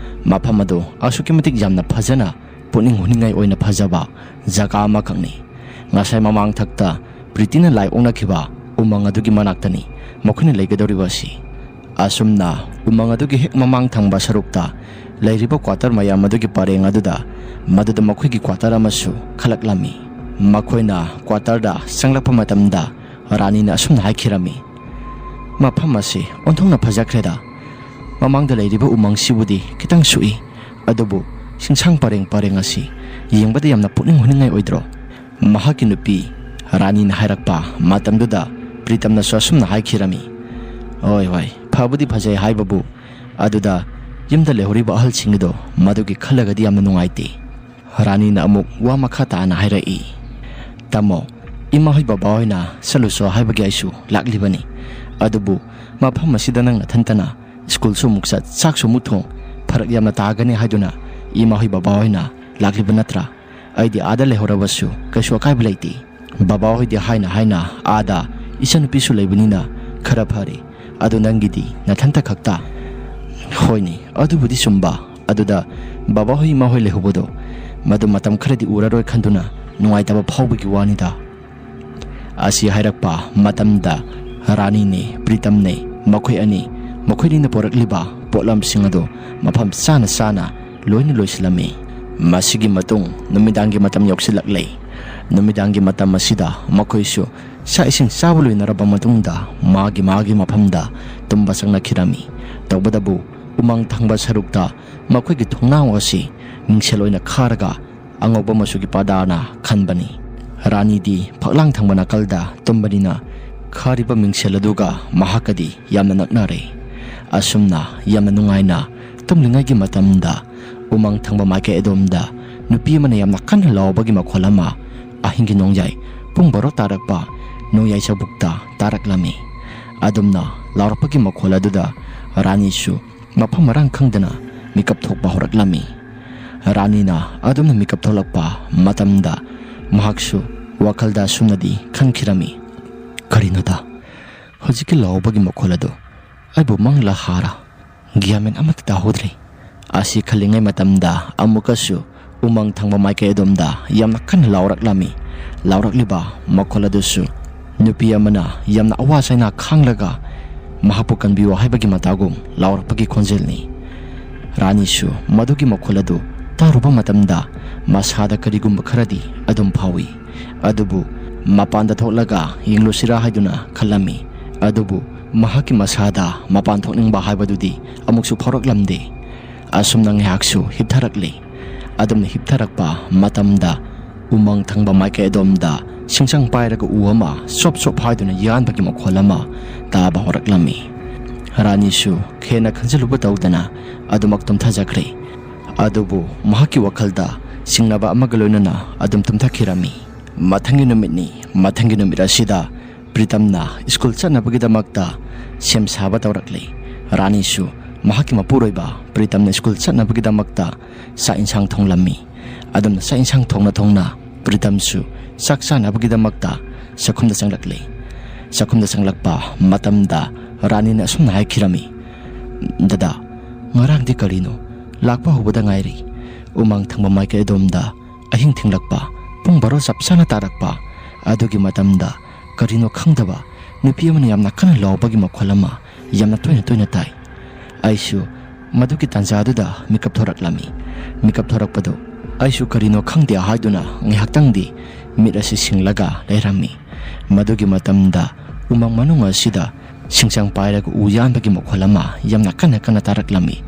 ꯃꯐꯝ ꯑꯗꯨ ꯑꯁꯨꯛꯀꯤ ꯃꯇꯤꯛ ꯌꯥꯝꯅ ꯐꯖꯅ ꯄꯨꯛꯅꯤꯡ ꯍꯨꯅꯤꯡꯉꯥꯏ ꯑꯣꯏꯅ ꯐꯖꯕ ꯖꯒꯥ ꯑꯃꯈꯛꯅꯤ꯫ ꯉꯁꯥꯏ ꯃꯃꯥꯡꯊꯛꯇ ꯄ꯭ꯔꯤꯇꯤꯅ ꯂꯥꯏ ꯑꯣꯛꯅꯈꯤꯕ ꯎꯃꯪ ꯑꯗꯨꯒꯤ ꯃꯅꯥꯛꯇꯅꯤ ꯃꯈꯣꯏꯅ ꯂꯩꯒꯗꯧꯔꯤꯕ ꯑꯁꯤ꯫ ꯑꯁꯨꯝꯅ ꯎꯃꯪ ꯑꯗꯨꯒꯤ ꯍꯦꯛ ꯃꯃꯥꯡ ꯊꯪꯕ ꯁꯔꯨꯛꯇ ꯂꯩꯔꯤꯕ ꯀ꯭ꯋꯥꯇꯔ ꯃꯌꯥꯝ ꯑꯗꯨꯒꯤ ꯄꯔꯦꯡ ꯑꯗꯨꯗ ꯃꯗꯨꯗ ꯃꯈꯣꯏꯒꯤ ꯀ꯭ꯋꯥꯇꯔ ꯑꯃꯁꯨ ꯈꯜꯂꯛꯂꯝꯃꯤ꯫ ꯃꯈꯣꯏꯅ ꯀ꯭ꯋꯥꯇꯔꯗ ꯆꯪꯂꯛꯄ ꯃꯇꯝꯗ ꯔꯥꯅꯤꯅ ꯑꯁꯨꯝꯅ ꯍꯥꯏꯈꯤꯔꯝꯃꯤ, "ꯃꯐꯝ ꯑꯁꯤ ꯑꯣꯟꯊꯣꯛꯅ ꯐꯖꯈ꯭ꯔꯦꯗ꯫ ꯃꯃꯥꯡꯗ ꯂꯩꯔꯤꯕ ꯎꯃꯪꯁꯤꯕꯨꯗꯤ ꯈꯤꯇꯪ ꯁꯨꯛꯏ, ꯑꯗꯨꯕꯨ ꯆꯤꯡꯁꯥꯡ ꯄꯔꯦꯡ ꯄꯔꯦꯡ ꯑꯁꯤ ꯌꯦꯡꯕꯗ ꯌꯥꯝꯅ ꯄꯨꯛꯅꯤꯡ ꯍꯨꯅꯤꯡꯉꯥꯏ ꯑꯣꯏꯗ꯭ꯔꯣ?" ꯃꯍꯥꯛꯀꯤ ꯅꯨꯄꯤ ꯔꯥꯅꯤꯅ ꯍꯥꯏꯔꯛꯄ ꯃꯇꯝꯗꯨꯗ ꯄ꯭ꯔꯤꯇꯝꯅꯁꯨ ꯑꯁꯨꯝꯅ ꯍꯥꯏꯈꯤꯔꯝꯃꯤ, "ꯍꯣꯏ, ꯍꯣꯏ, ꯐꯕꯨꯗꯤ ꯐꯖꯩ ꯍꯥꯏꯕꯕꯨ ꯑꯗꯨꯗ ꯌꯨꯝꯗ ꯂꯩꯍꯧꯔꯤꯕ ꯑꯍꯜꯁꯤꯡ ꯑꯗꯣ ꯃꯗꯨꯒꯤ ꯈꯜꯂꯒꯗꯤ ꯌꯥꯝꯅ ꯅꯨꯡꯉꯥꯏꯇꯦ꯫ ꯔꯥꯅꯤꯅ ꯑꯃꯨꯛ ꯋꯥ ꯃꯈꯥ ꯇꯥꯅ ꯍꯥꯏꯔꯛꯏ, "ꯇꯥꯃꯣ, ꯏꯃꯥ ꯍꯣꯏ ꯕꯕꯥ ꯍꯣꯏꯅ ꯆꯠꯂꯨꯁꯣ ꯍꯥꯏꯕꯒꯤ ꯑꯩꯁꯨ ꯂꯥꯛꯂꯤꯕꯅꯤ꯫ ꯑꯗꯨꯕꯨ ꯃꯐꯝ ꯑꯁꯤꯗ ꯅꯪ ꯅꯊꯟꯇꯅ ꯁ꯭ꯀꯨꯜꯁꯨ ꯑꯃꯨꯛ ꯆꯠ, ꯆꯥꯛꯁꯨ ꯑꯃꯨꯛ ꯊꯣꯡ, ꯐꯔꯛ ꯌꯥꯝꯅ ꯇꯥꯒꯅꯤ ꯍꯥꯏꯗꯨꯅ ꯏꯃꯥ ꯍꯣꯏ ꯕꯕꯥ ꯍꯣꯏꯅ ꯂꯥꯛꯂꯤꯕ ꯅꯠꯇ꯭ꯔꯥ? ꯑꯩꯗꯤ ꯑꯥꯗ ꯂꯩꯍꯧꯔꯕꯁꯨ ꯀꯩꯁꯨ ꯑꯀꯥꯏꯕ ꯂꯩꯇꯦ꯫ ꯕꯕꯥ ꯍꯣꯏꯗꯤ ꯍꯥꯏꯅ ꯍꯥꯏꯅ ꯑꯥꯗ ꯏꯆꯟꯅꯨꯄꯤꯁꯨ ꯂꯩꯕꯅꯤꯅ ꯈꯔ ꯐꯔꯦ꯫ ꯑꯗꯨ ꯅꯪꯒꯤꯗꯤ ꯅꯊꯟꯇ ꯈꯛꯇ?" "ꯍꯣꯏꯅꯦ, ꯑꯗꯨꯕꯨꯗꯤ ꯆꯨꯝꯕ꯫ ꯑꯗꯨꯗ ꯕꯕꯥ ꯍꯣꯏ ꯏꯃꯥ ꯍꯣꯏ ꯂꯩꯍꯧꯕꯗꯣ, ꯃꯗꯨ ꯃꯇꯝ ꯈꯔꯗꯤ ꯎꯔꯔꯣꯏ ꯈꯟꯗꯨꯅ ꯅꯨꯡꯉꯥꯏꯇꯕ ꯐꯥꯎꯕꯒꯤ ꯋꯥꯅꯤꯗ"꯫ ꯑꯁꯤ ꯍꯥꯏꯔꯛꯄ ꯃꯇꯝꯗ ꯔꯥꯅꯤꯅꯦ, ꯄ꯭ꯔꯤꯇꯝꯅꯦ, ꯃꯈꯣꯏ ꯑꯅꯤ, ꯃꯈꯣꯏꯅꯤꯅ ꯄꯣꯔꯛꯂꯤꯕ ꯄꯣꯠꯂꯝꯁꯤꯡ ꯑꯗꯨ ꯃꯐꯝ ꯆꯥꯅ ꯆꯥꯅ ꯂꯣꯏꯅ ꯂꯣꯏꯁꯤꯜꯂꯝꯃꯤ꯫ ꯃꯁꯤꯒꯤ ꯃꯇꯨꯡ ꯅꯨꯃꯤꯗꯥꯡꯒꯤ ꯃꯇꯝ ꯌꯧꯁꯤꯜꯂꯛꯂꯦ꯫ ꯅꯨꯃꯤꯗꯥꯡꯒꯤ ꯃꯇꯝ ꯑꯁꯤꯗ ꯃꯈꯣꯏꯁꯨ ꯆꯥꯛ ꯏꯁꯤꯡ ꯆꯥꯕ ꯂꯣꯏꯅꯔꯕ ꯃꯇꯨꯡꯗ ꯃꯥꯒꯤ ꯃꯥꯒꯤ ꯃꯐꯝꯗ ꯇꯨꯝꯕ ꯆꯪꯅꯈꯤꯔꯝꯃꯤ꯫ ꯇꯧꯕꯇꯕꯨ ꯎꯃꯪ ꯊꯪꯕ ꯁꯔꯨꯛꯇ ꯃꯈꯣꯏꯒꯤ ꯊꯣꯡꯅꯥꯎ ꯑꯁꯤ ꯃꯤꯡꯁꯦꯜ ꯑꯣꯏꯅ ꯈꯥꯔꯒ ꯑꯉꯧꯕ ꯃꯆꯨꯒꯤ ꯄꯔꯗꯥꯅ ꯈꯟꯕꯅꯤ꯫ ꯔꯥꯅꯤꯗꯤ ꯐꯛꯂꯥꯡ ꯊꯪꯕ ꯅꯥꯀꯜꯗ ꯇꯨꯝꯕꯅꯤꯅ ꯈꯥꯔꯤꯕ ꯃꯤꯡꯁꯦꯜ ꯑꯗꯨꯒ ꯃꯍꯥꯛꯀꯗꯤ ꯌꯥꯝꯅ ꯅꯛꯅꯔꯦ꯫ ꯑꯁꯨꯝꯅ ꯌꯥꯝꯅ ꯅꯨꯡꯉꯥꯏꯅ ꯇꯨꯝꯂꯤꯉꯩꯒꯤ ꯃꯇꯝꯗ ꯎꯃꯪ ꯊꯪꯕ ꯃꯥꯏꯀꯩ ꯑꯗꯣꯝꯗ ꯅꯨꯄꯤ ꯑꯃꯅ ꯌꯥꯝꯅ ꯀꯟꯅ ꯂꯥꯎꯕꯒꯤ ꯃꯈꯣꯜ ꯑꯃ ꯑꯍꯤꯡꯒꯤ ꯅꯣꯡꯌꯥꯏ ꯄꯨꯡ ꯕꯥꯔꯣ ꯇꯥꯔꯛꯄ ꯅꯣꯡꯌꯥꯏ ꯆꯕꯨꯛꯇ ꯇꯥꯔꯛꯂꯝꯃꯤ꯫ ꯑꯗꯨꯝꯅ ꯂꯥꯎꯔꯛꯄꯒꯤ ꯃꯈꯣꯜ ꯑꯗꯨꯗ ꯔꯥꯅꯤꯁꯨ ꯃꯐꯝ ꯃꯔꯥꯡ ꯈꯪꯗꯅ ꯃꯤꯀꯞ ꯊꯣꯛꯄ ꯍꯧꯔꯛꯂꯝꯃꯤ꯫ ꯔꯥꯅꯤꯅ ꯑꯗꯨꯝꯅ ꯃꯤꯀꯞ ꯊꯣꯛꯂꯛꯄ ꯃꯇꯝꯗ ꯃꯍꯥꯛꯁꯨ ꯋꯥꯈꯜꯗ ꯑꯁꯨꯝꯅꯗꯤ ꯈꯟꯈꯤꯔꯝꯃꯤ, "ꯀꯔꯤꯅꯣꯗ, ꯍꯧꯖꯤꯛꯀꯤ ꯂꯥꯎꯕꯒꯤ ꯃꯈꯣꯜ ꯑꯗꯨ ꯑꯩꯕꯨ ꯃꯪꯂꯥ ꯍꯥꯔꯥ? ꯒ꯭ꯌꯥꯟ ꯃꯦꯟ ꯑꯃꯠꯇ ꯇꯥꯍꯧꯗ꯭ꯔꯦ"꯫ ꯑꯁꯤ ꯈꯜꯂꯤꯉꯩ ꯃꯇꯝꯗ ꯑꯃꯨꯛꯀꯁꯨ ꯎꯃꯪ ꯊꯪꯕ ꯃꯥꯏꯀꯩ ꯑꯗꯣꯝꯗ ꯌꯥꯝꯅ ꯀꯟꯅ ꯂꯥꯎꯔꯛꯂꯝꯃꯤ꯫ ꯂꯥꯎꯔꯛꯂꯤꯕ ꯃꯈꯣꯜ ꯑꯗꯨꯁꯨ ꯅꯨꯄꯤ ꯑꯃꯅ ꯌꯥꯝꯅ ꯑꯋꯥ ꯆꯩꯅꯥ ꯈꯥꯡꯂꯒ ꯃꯍꯥꯛꯄꯨ ꯀꯟꯕꯤꯌꯨ ꯍꯥꯏꯕꯒꯤ ꯃꯇꯥꯒꯨꯝ ꯂꯥꯎꯔꯛꯄꯒꯤ ꯈꯣꯟꯖꯦꯜꯅꯤ꯫ ꯔꯥꯅꯤꯁꯨ ꯃꯗꯨꯒꯤ ꯃꯈꯣꯜ ꯑꯗꯨ ꯇꯥꯔꯨꯕ ꯃꯇꯝꯗ ꯃꯁꯥꯗ ꯀꯔꯤꯒꯨꯝꯕ ꯈꯔꯗꯤ ꯑꯗꯨꯝ ꯐꯥꯎꯏ꯫ ꯑꯗꯨꯕꯨ ꯃꯄꯥꯟꯗ ꯊꯣꯛꯂꯒ ꯌꯦꯡꯂꯨꯁꯤꯔꯥ ꯍꯥꯏꯗꯨꯅ ꯈꯜꯂꯝꯃꯤ꯫ ꯑꯗꯨꯕꯨ ꯃꯍꯥꯛꯀꯤ ꯃꯁꯥꯗ ꯃꯄꯥꯟ ꯊꯣꯛꯅꯤꯡꯕ ꯍꯥꯏꯕꯗꯨꯗꯤ ꯑꯃꯨꯛꯁꯨ ꯐꯥꯎꯔꯛꯂꯝꯗꯦ꯫ ꯑꯁꯨꯝꯅ ꯉꯥꯏꯍꯥꯛꯁꯨ ꯍꯤꯞꯊꯔꯛꯂꯤ꯫ ꯑꯗꯨꯝꯅ ꯍꯤꯞꯊꯔꯛꯄ ꯃꯇꯝꯗ ꯎꯃꯪ ꯊꯪꯕ ꯃꯥꯏꯀꯩ ꯑꯗꯣꯝꯗ ꯁꯤꯡꯁꯪ ꯄꯥꯏꯔꯒ ꯎ ꯑꯃ ꯆꯣꯞ ꯆꯣꯞ ꯍꯥꯏꯗꯨꯅ ꯌꯥꯟꯕꯒꯤ ꯃꯈꯣꯜ ꯑꯃ ꯇꯥꯕ ꯍꯧꯔꯛꯂꯝꯃꯤ꯫ ꯔꯥꯅꯤꯁꯨ ꯍꯦꯟꯅ ꯈꯟꯖꯤꯜꯂꯨꯕ ꯇꯧꯗꯅ ꯑꯗꯨꯃꯛ ꯇꯨꯝꯊꯖꯈ꯭ꯔꯦ꯫ ꯑꯗꯨꯕꯨ ꯃꯍꯥꯛꯀꯤ ꯋꯥꯈꯜꯗ ꯆꯤꯡꯅꯕ ꯑꯃꯒ ꯂꯣꯏꯅꯅ ꯑꯗꯨꯝ ꯇꯨꯝꯊꯈꯤꯔꯝꯃꯤ꯫ ꯃꯊꯪꯒꯤ ꯅꯨꯃꯤꯠꯅꯤ꯫ ꯃꯊꯪꯒꯤ ꯅꯨꯃꯤꯠ ꯑꯁꯤꯗ ꯄ꯭ꯔꯤꯇꯝꯅ ꯁ꯭ꯀꯨꯜ ꯆꯠꯅꯕꯒꯤꯗꯃꯛꯇ ꯁꯦꯝ ꯁꯥꯕ ꯇꯧꯔꯛꯂꯤ꯫ ꯔꯥꯅꯤꯁꯨ ꯃꯍꯥꯛꯀꯤ ꯃꯄꯨꯔꯣꯏꯕ ꯄ꯭ꯔꯤꯇꯝꯅ ꯁ꯭ꯀꯨꯜ ꯆꯠꯅꯕꯒꯤꯗꯃꯛꯇ ꯆꯥꯛ ꯏꯟꯁꯥꯡ ꯊꯣꯡꯂꯝꯃꯤ꯫ ꯑꯗꯨꯝꯅ ꯆꯥꯛ ꯏꯟꯁꯥꯡ ꯊꯣꯡꯅ ꯊꯣꯡꯅ ꯄ꯭ꯔꯤꯇꯝꯁꯨ ꯆꯥꯛ ꯆꯥꯅꯕꯒꯤꯗꯃꯛꯇ ꯆꯥꯛꯈꯨꯝꯗ ꯆꯪꯂꯛꯂꯤ꯫ ꯆꯥꯛꯈꯨꯝꯗ ꯆꯪꯂꯛꯄ ꯃꯇꯝꯗ ꯔꯥꯅꯤꯅ ꯑꯁꯨꯝꯅ ꯍꯥꯏꯈꯤꯔꯝꯃꯤ, "ꯗꯗꯥ, ꯉꯔꯥꯡꯗꯤ ꯀꯔꯤꯅꯣ? ꯂꯥꯛꯄ ꯍꯧꯕꯗ ꯉꯥꯏꯔꯤ꯫ ꯎꯃꯪ ꯊꯪꯕ ꯃꯥꯏꯀꯩ ꯑꯗꯣꯝꯗ ꯑꯍꯤꯡ ꯊꯦꯡꯂꯛꯄ, ꯄꯨꯡ ꯕꯥꯔꯣ ꯆꯞ ꯆꯥꯅ ꯇꯥꯔꯛꯄ ꯑꯗꯨꯒꯤ ꯃꯇꯝꯗ ꯀꯔꯤꯅꯣ ꯈꯪꯗꯕ ꯅꯨꯄꯤ ꯑꯃꯅ ꯌꯥꯝꯅ ꯀꯟꯅ ꯂꯥꯎꯕꯒꯤ ꯃꯈꯣꯜ ꯑꯃ ꯌꯥꯝꯅ ꯇꯣꯏꯅ ꯇꯣꯏꯅ ꯇꯥꯏ꯫ ꯑꯩꯁꯨ ꯃꯗꯨꯒꯤ ꯇꯥꯟꯖꯥꯗꯨꯗ ꯃꯤꯀꯞ ꯊꯣꯔꯛꯂꯝꯃꯤ꯫ ꯃꯤꯀꯞ ꯊꯣꯔꯛꯄꯗꯨ ꯑꯩꯁꯨ ꯀꯔꯤꯅꯣ ꯈꯪꯗꯦ ꯍꯥꯏꯗꯨꯅ ꯉꯥꯏꯍꯥꯛꯇꯪꯗꯤ ꯃꯤꯠ ꯑꯁꯤ ꯁꯤꯡꯂꯒ ꯂꯩꯔꯝꯃꯤ꯫ ꯃꯗꯨꯒꯤ ꯃꯇꯝꯗ ꯎꯃꯪ ꯃꯅꯨꯡ ꯑꯁꯤꯗ ꯁꯤꯡꯆꯪ ꯄꯥꯏꯔꯒ ꯎ ꯌꯥꯟꯕꯒꯤ ꯃꯈꯣꯜ ꯑꯃ ꯌꯥꯝꯅ ꯀꯟꯅ ꯀꯟꯅ ꯇꯥꯔꯛꯂꯝꯃꯤ꯫